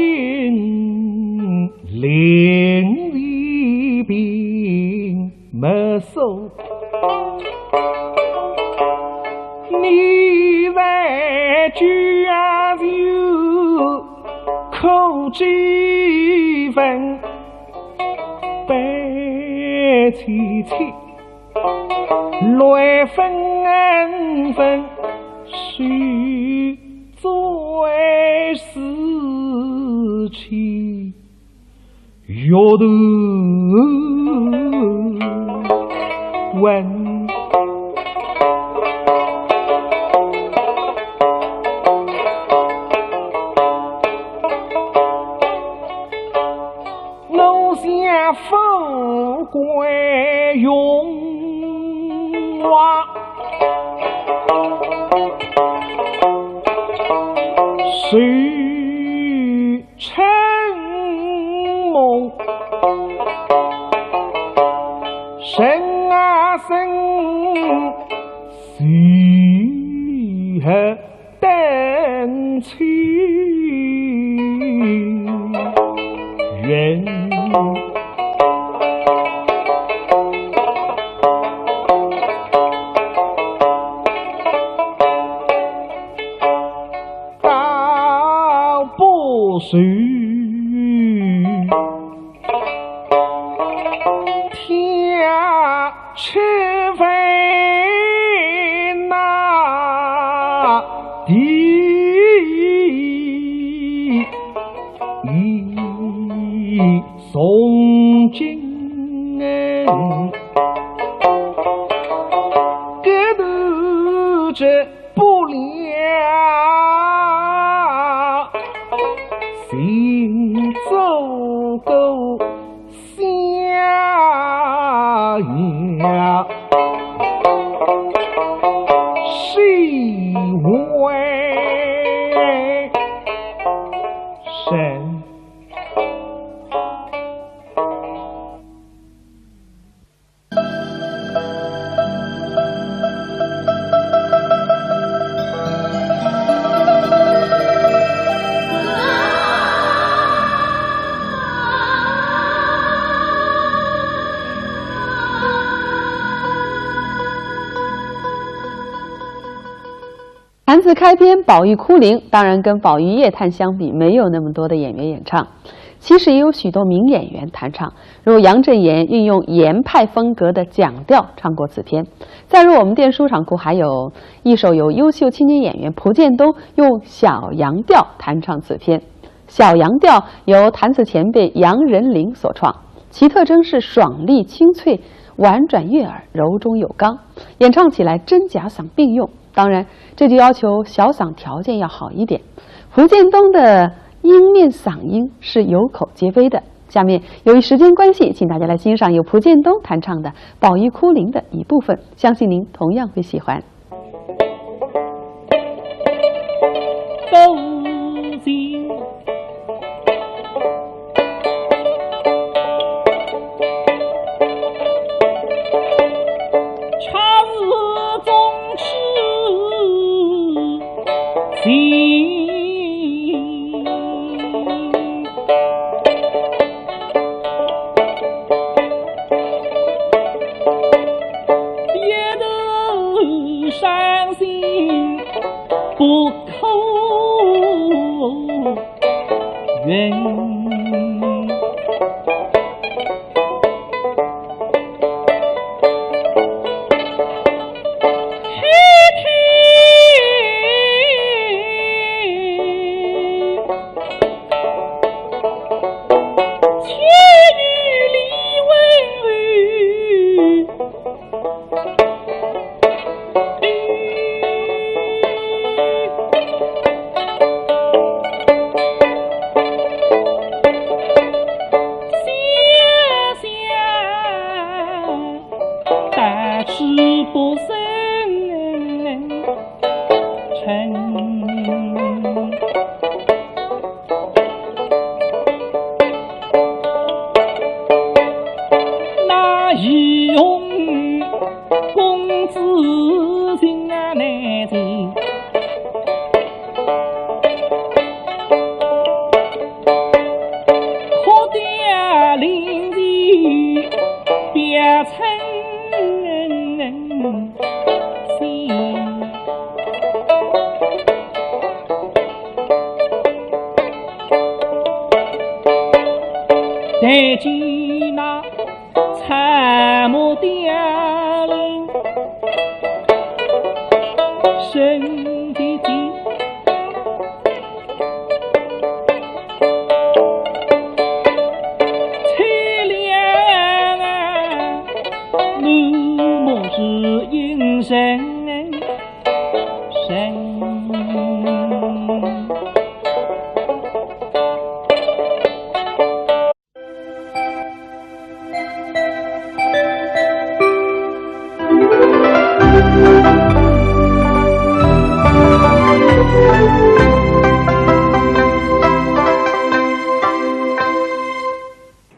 临危病 没收。你在家就苦几分，悲戚戚，泪纷纷，谁最思妻？ 月头问。我想富贵荣华，谁 春梦，人啊人，谁还等情人？ 道不是天吃饭那地从今，格头这 不了，行走过襄阳，谁为人？ 谈资开篇，宝玉哭灵，当然跟宝玉夜谈相比，没有那么多的演员演唱。其实也有许多名演员弹唱，如杨振言运用言派风格的蒋调唱过此篇。再如我们店书场库还有一首由优秀青年演员蒲剑东用小杨调弹唱此篇。小杨调由弹词前辈杨仁麟所创，其特征是爽利清脆，婉转悦耳，柔中有刚，演唱起来真假嗓并用。 当然，这就要求小嗓条件要好一点。蒲剑东的音面嗓音是有口皆碑的。下面由于时间关系，请大家来欣赏由蒲剑东弹唱的《宝玉哭灵》的一部分，相信您同样会喜欢。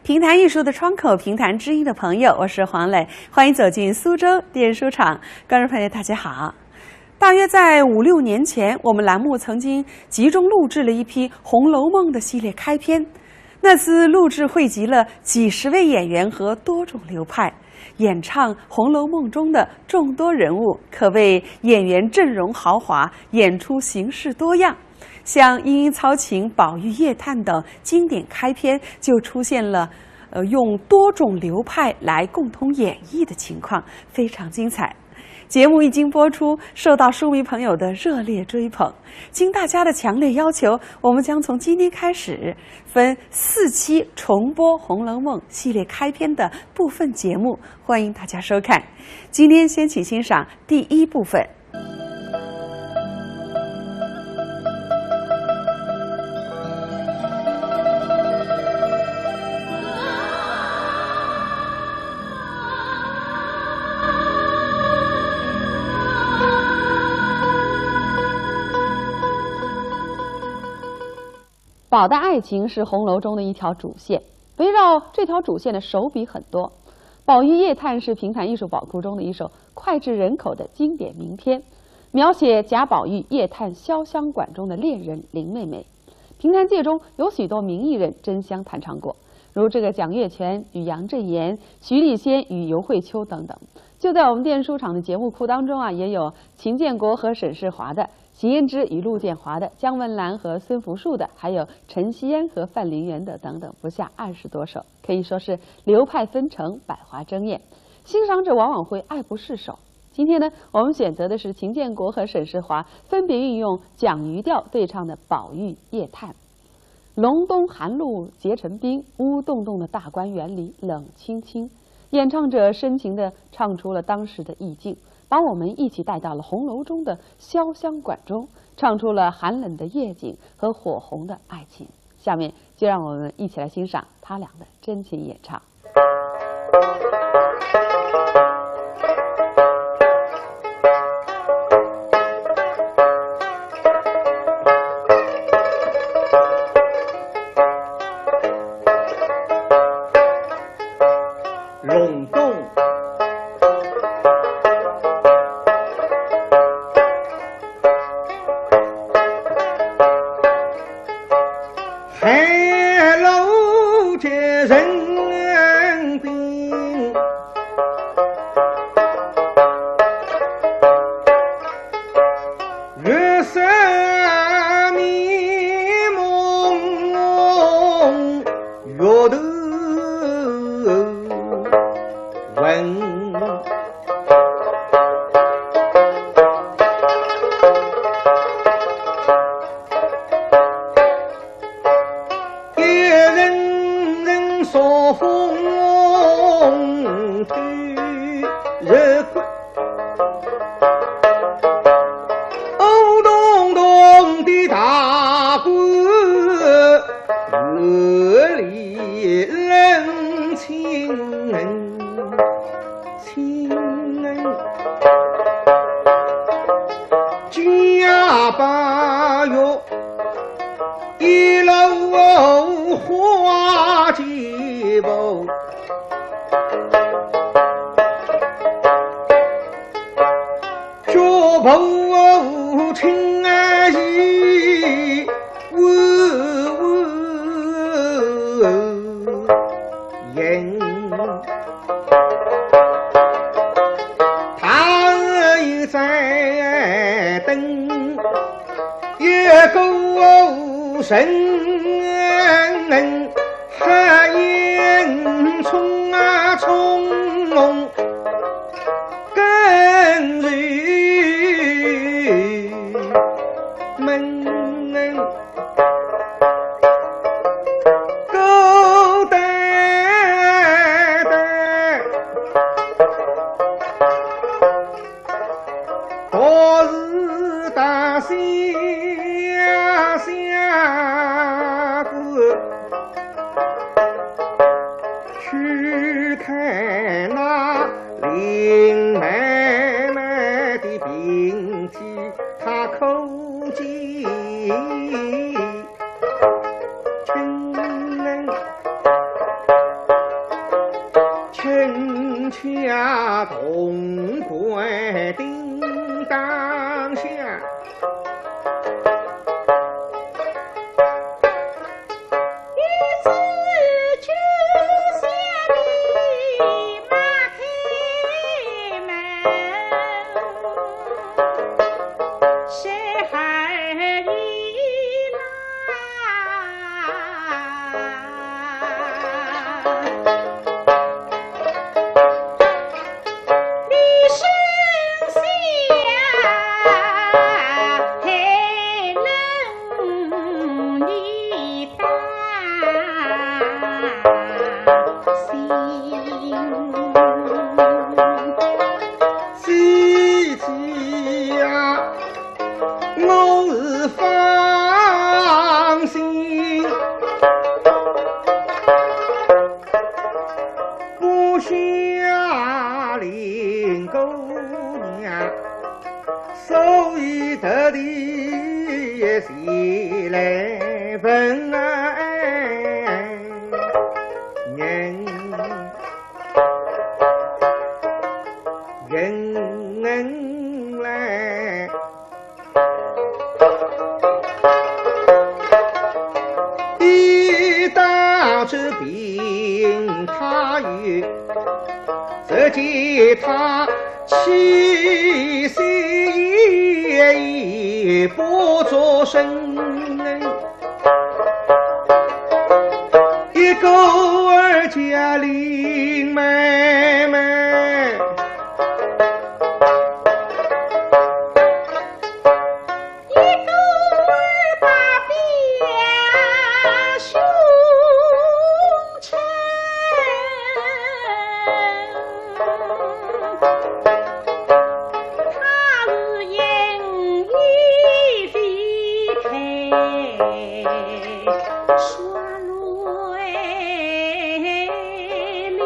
评弹艺术的窗口，评弹知音的朋友，我是黄磊，欢迎走进苏州电书场。观众朋友，大家好。大约在五六年前，我们栏目曾经集中录制了一批《红楼梦》的系列开篇。那次录制汇集了几十位演员和多种流派，演唱《红楼梦》中的众多人物，可谓演员阵容豪华，演出形式多样。像莺莺操琴、宝玉夜探等经典开篇，就出现了，呃，用多种流派来共同演绎的情况，非常精彩。节目一经播出，受到书迷朋友的热烈追捧。经大家的强烈要求，我们将从今天开始分四期重播《红楼梦》系列开篇的部分节目，欢迎大家收看。今天先请欣赏第一部分。 宝的爱情是红楼中的一条主线，围绕这条主线的手笔很多。宝玉夜探是评弹艺术宝库中的一首脍炙人口的经典名篇，描写贾宝玉夜探潇湘馆中的恋人林妹妹。评弹界中有许多名艺人争相弹唱过，如这个蒋月泉与杨振言、徐丽仙与尤慧秋等等。就在我们电书场的节目库当中啊，也有秦建国和沈世华的 邢胭脂与陆建华的，姜文兰和孙福树的，还有陈锡安和范林元的等等，不下二十多首，可以说是流派纷呈，百花争艳，欣赏者往往会爱不释手。今天呢，我们选择的是秦建国和沈世华分别运用蒋鱼调对唱的《宝玉夜探》。隆冬寒露结成冰，乌洞洞的大观园里冷清清，演唱者深情地唱出了当时的意境，把我们一起带到了红楼中的潇湘馆中，唱出了寒冷的夜景和火红的爱情。下面就让我们一起来欣赏他俩的真情演唱。八月一路花旗布，脚步轻而易，呜呜行。 他又在等一个人，黑影冲啊冲，跟随门。 孤单单，独自到乡下去看那林妹妹的病体，她可见 亲人，亲家同跪叮当响。姐姐呀，我是放心，不下林姑娘，所以特地前来问安。 人来。一到这病榻，只见她气息已不作声。 一个儿叫林妹妹，一个儿把表兄称。 他是因为非开山为林。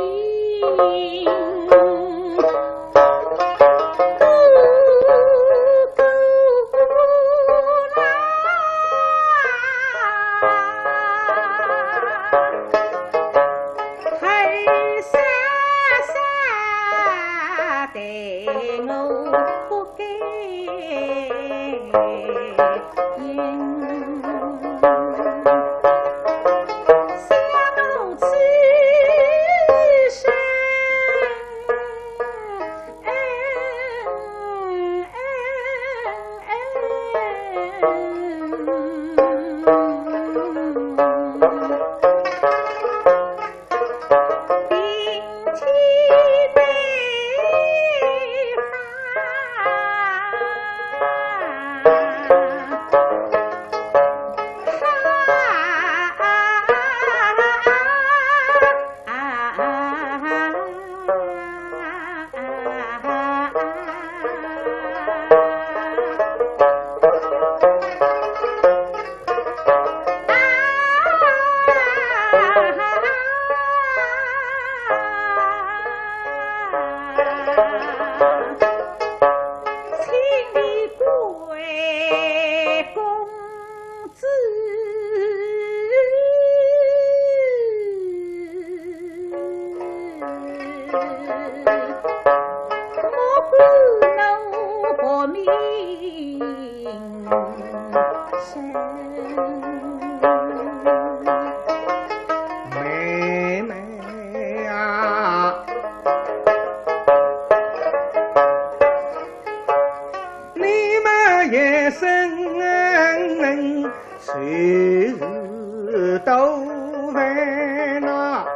妹妹啊，你们一生 就是多烦恼，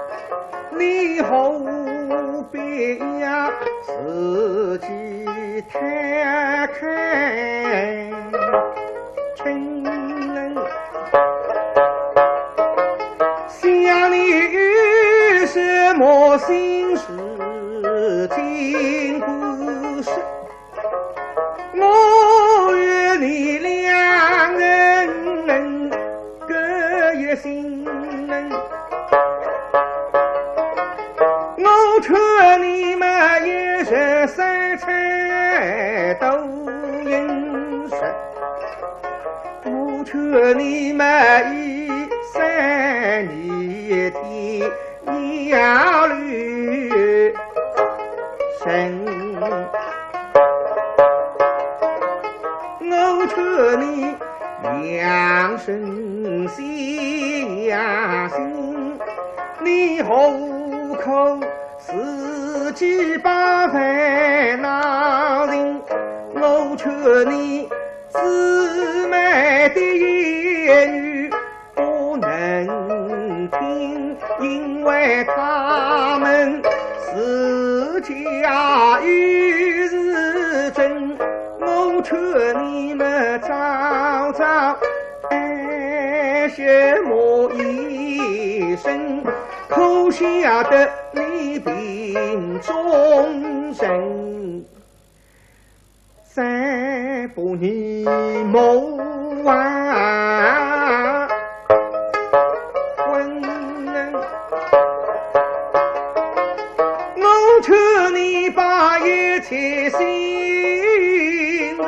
你何必要自己太看清人？想你有什么心事尽管说。 我与你两人各一心，我劝你们一日三餐多饮食，我劝你们一生一天 要旅行。我劝你养生息养心，你何苦自己把烦恼寻？我劝你姊妹的言语 不能听，因为他们自家有事情。我劝你们早早看什么医生，可晓得你病重症。 三不二莫忘恩，我劝你把一切心事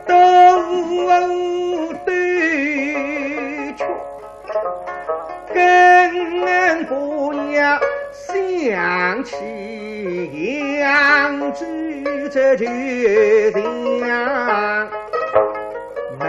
都对却。 更不要想起扬州这旧相门。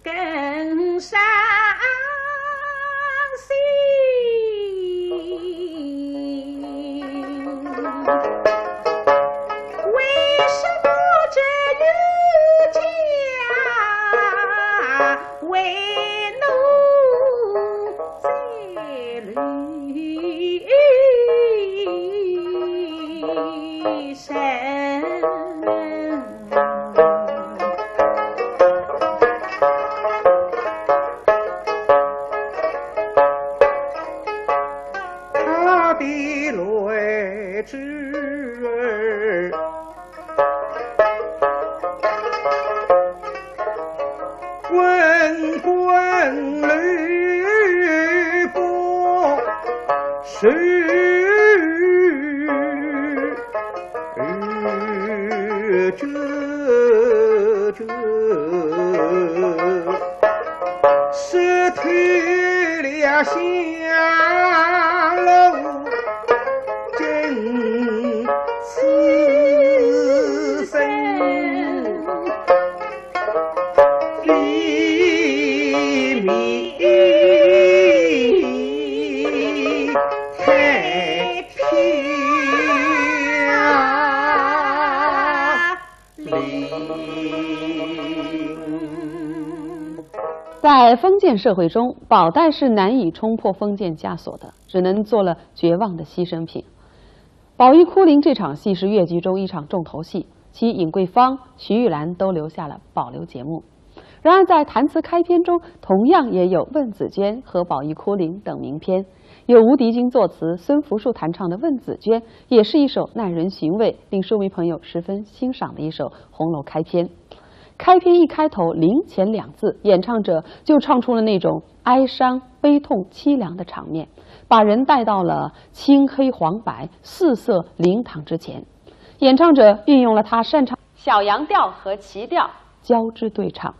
更伤心。为什么这女家为奴在楼上？ 他的来之儿，文官吕布是 这这是退了香炉，真此生里面太 在封建社会中，宝黛是难以冲破封建枷锁的，只能做了绝望的牺牲品。宝玉哭灵这场戏是越剧中一场重头戏，其尹桂芳、徐玉兰都留下了保留节目。然而，在弹词开篇中，同样也有《问紫鹃》和《宝玉哭灵》等名篇。由吴迪金作词、孙福树弹唱的《问紫鹃》，也是一首耐人寻味、令书迷朋友十分欣赏的一首红楼开篇。开篇一开头，灵前两字，演唱者就唱出了那种哀伤、悲痛、凄凉的场面，把人带到了青黑黄白四色灵堂之前。演唱者运用了他擅长小扬调和奇调交织对唱，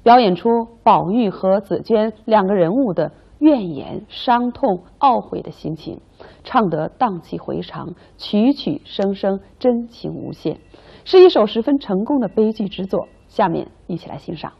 表演出宝玉和紫鹃两个人物的怨言、伤痛、懊悔的心情，唱得荡气回肠，曲曲声声真情无限，是一首十分成功的悲剧之作。下面一起来欣赏。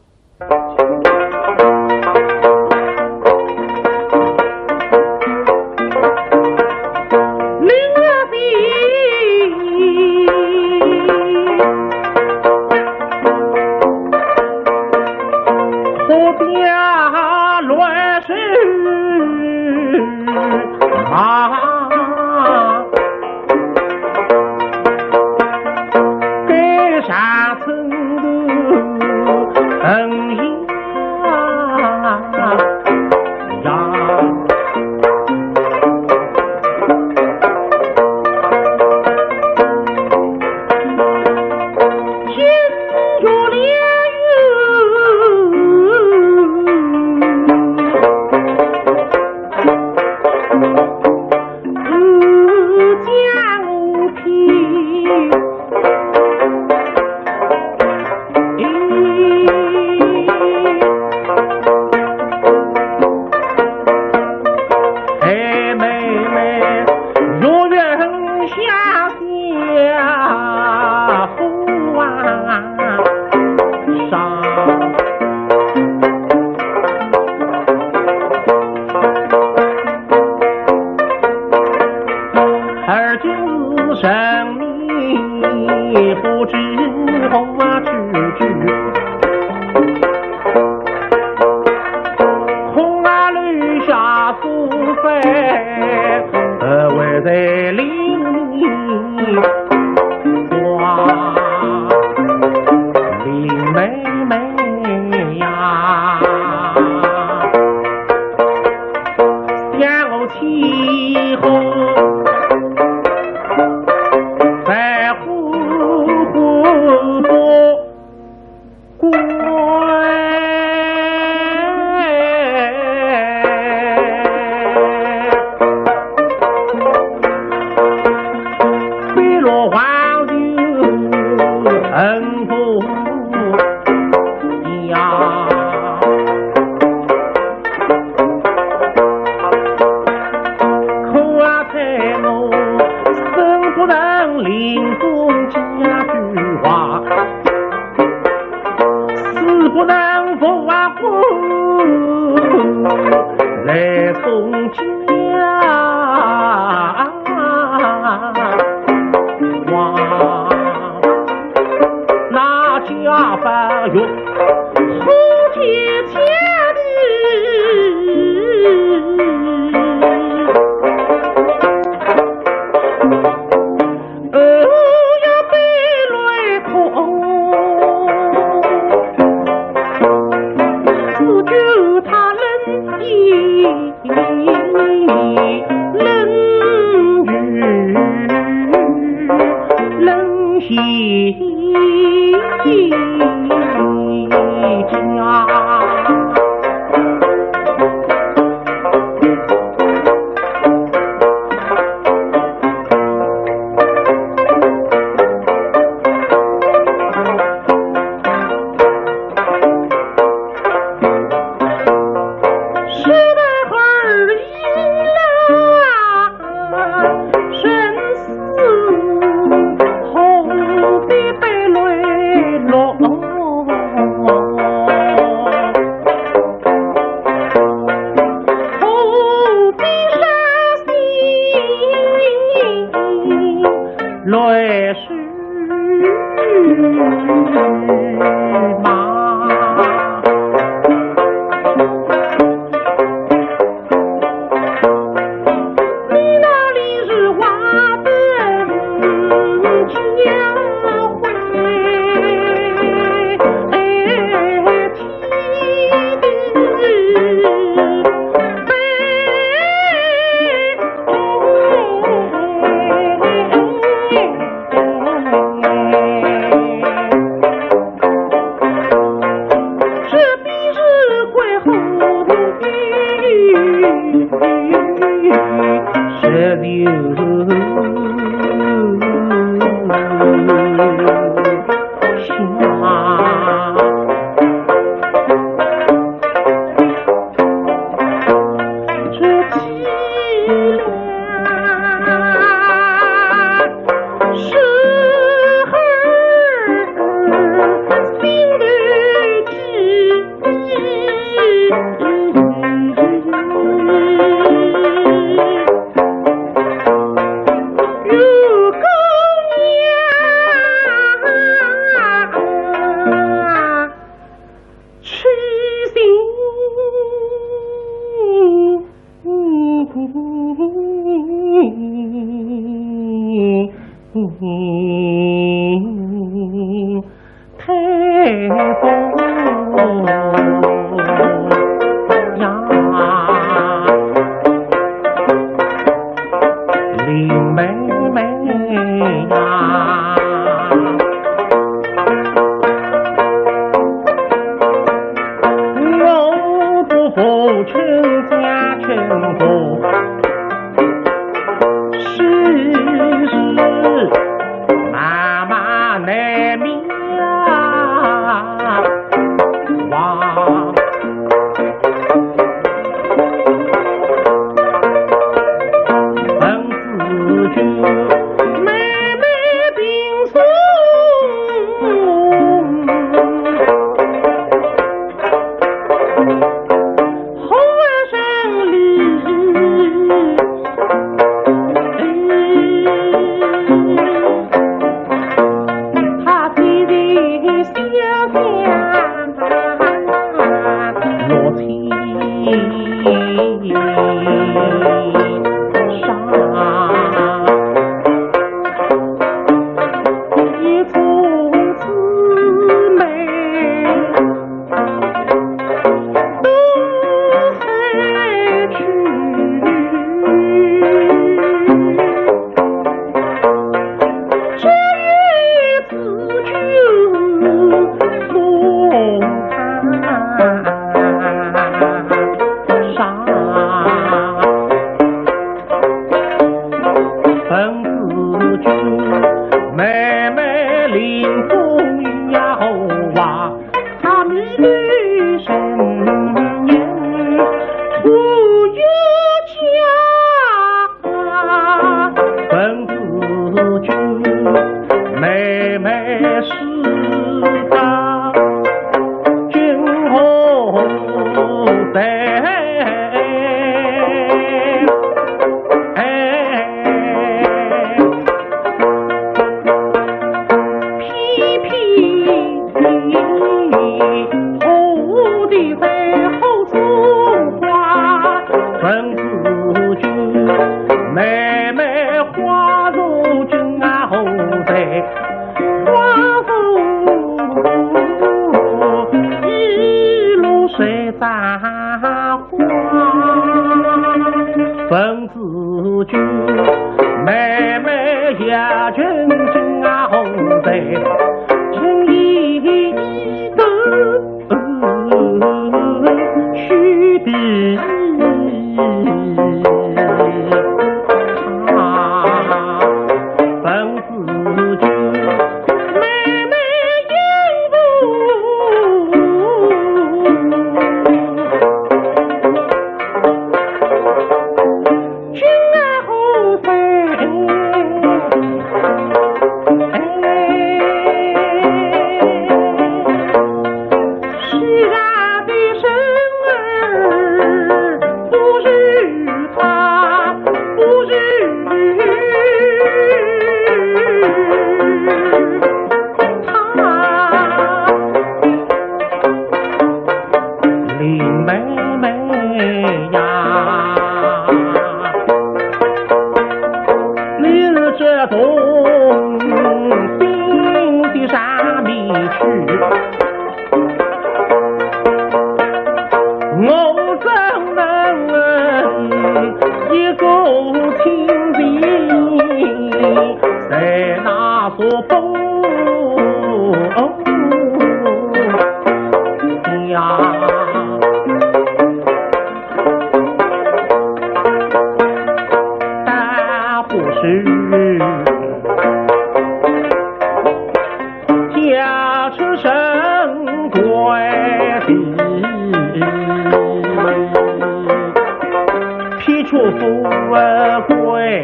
富贵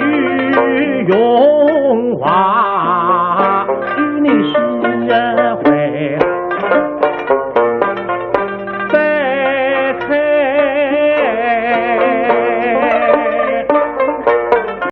与荣华，与你是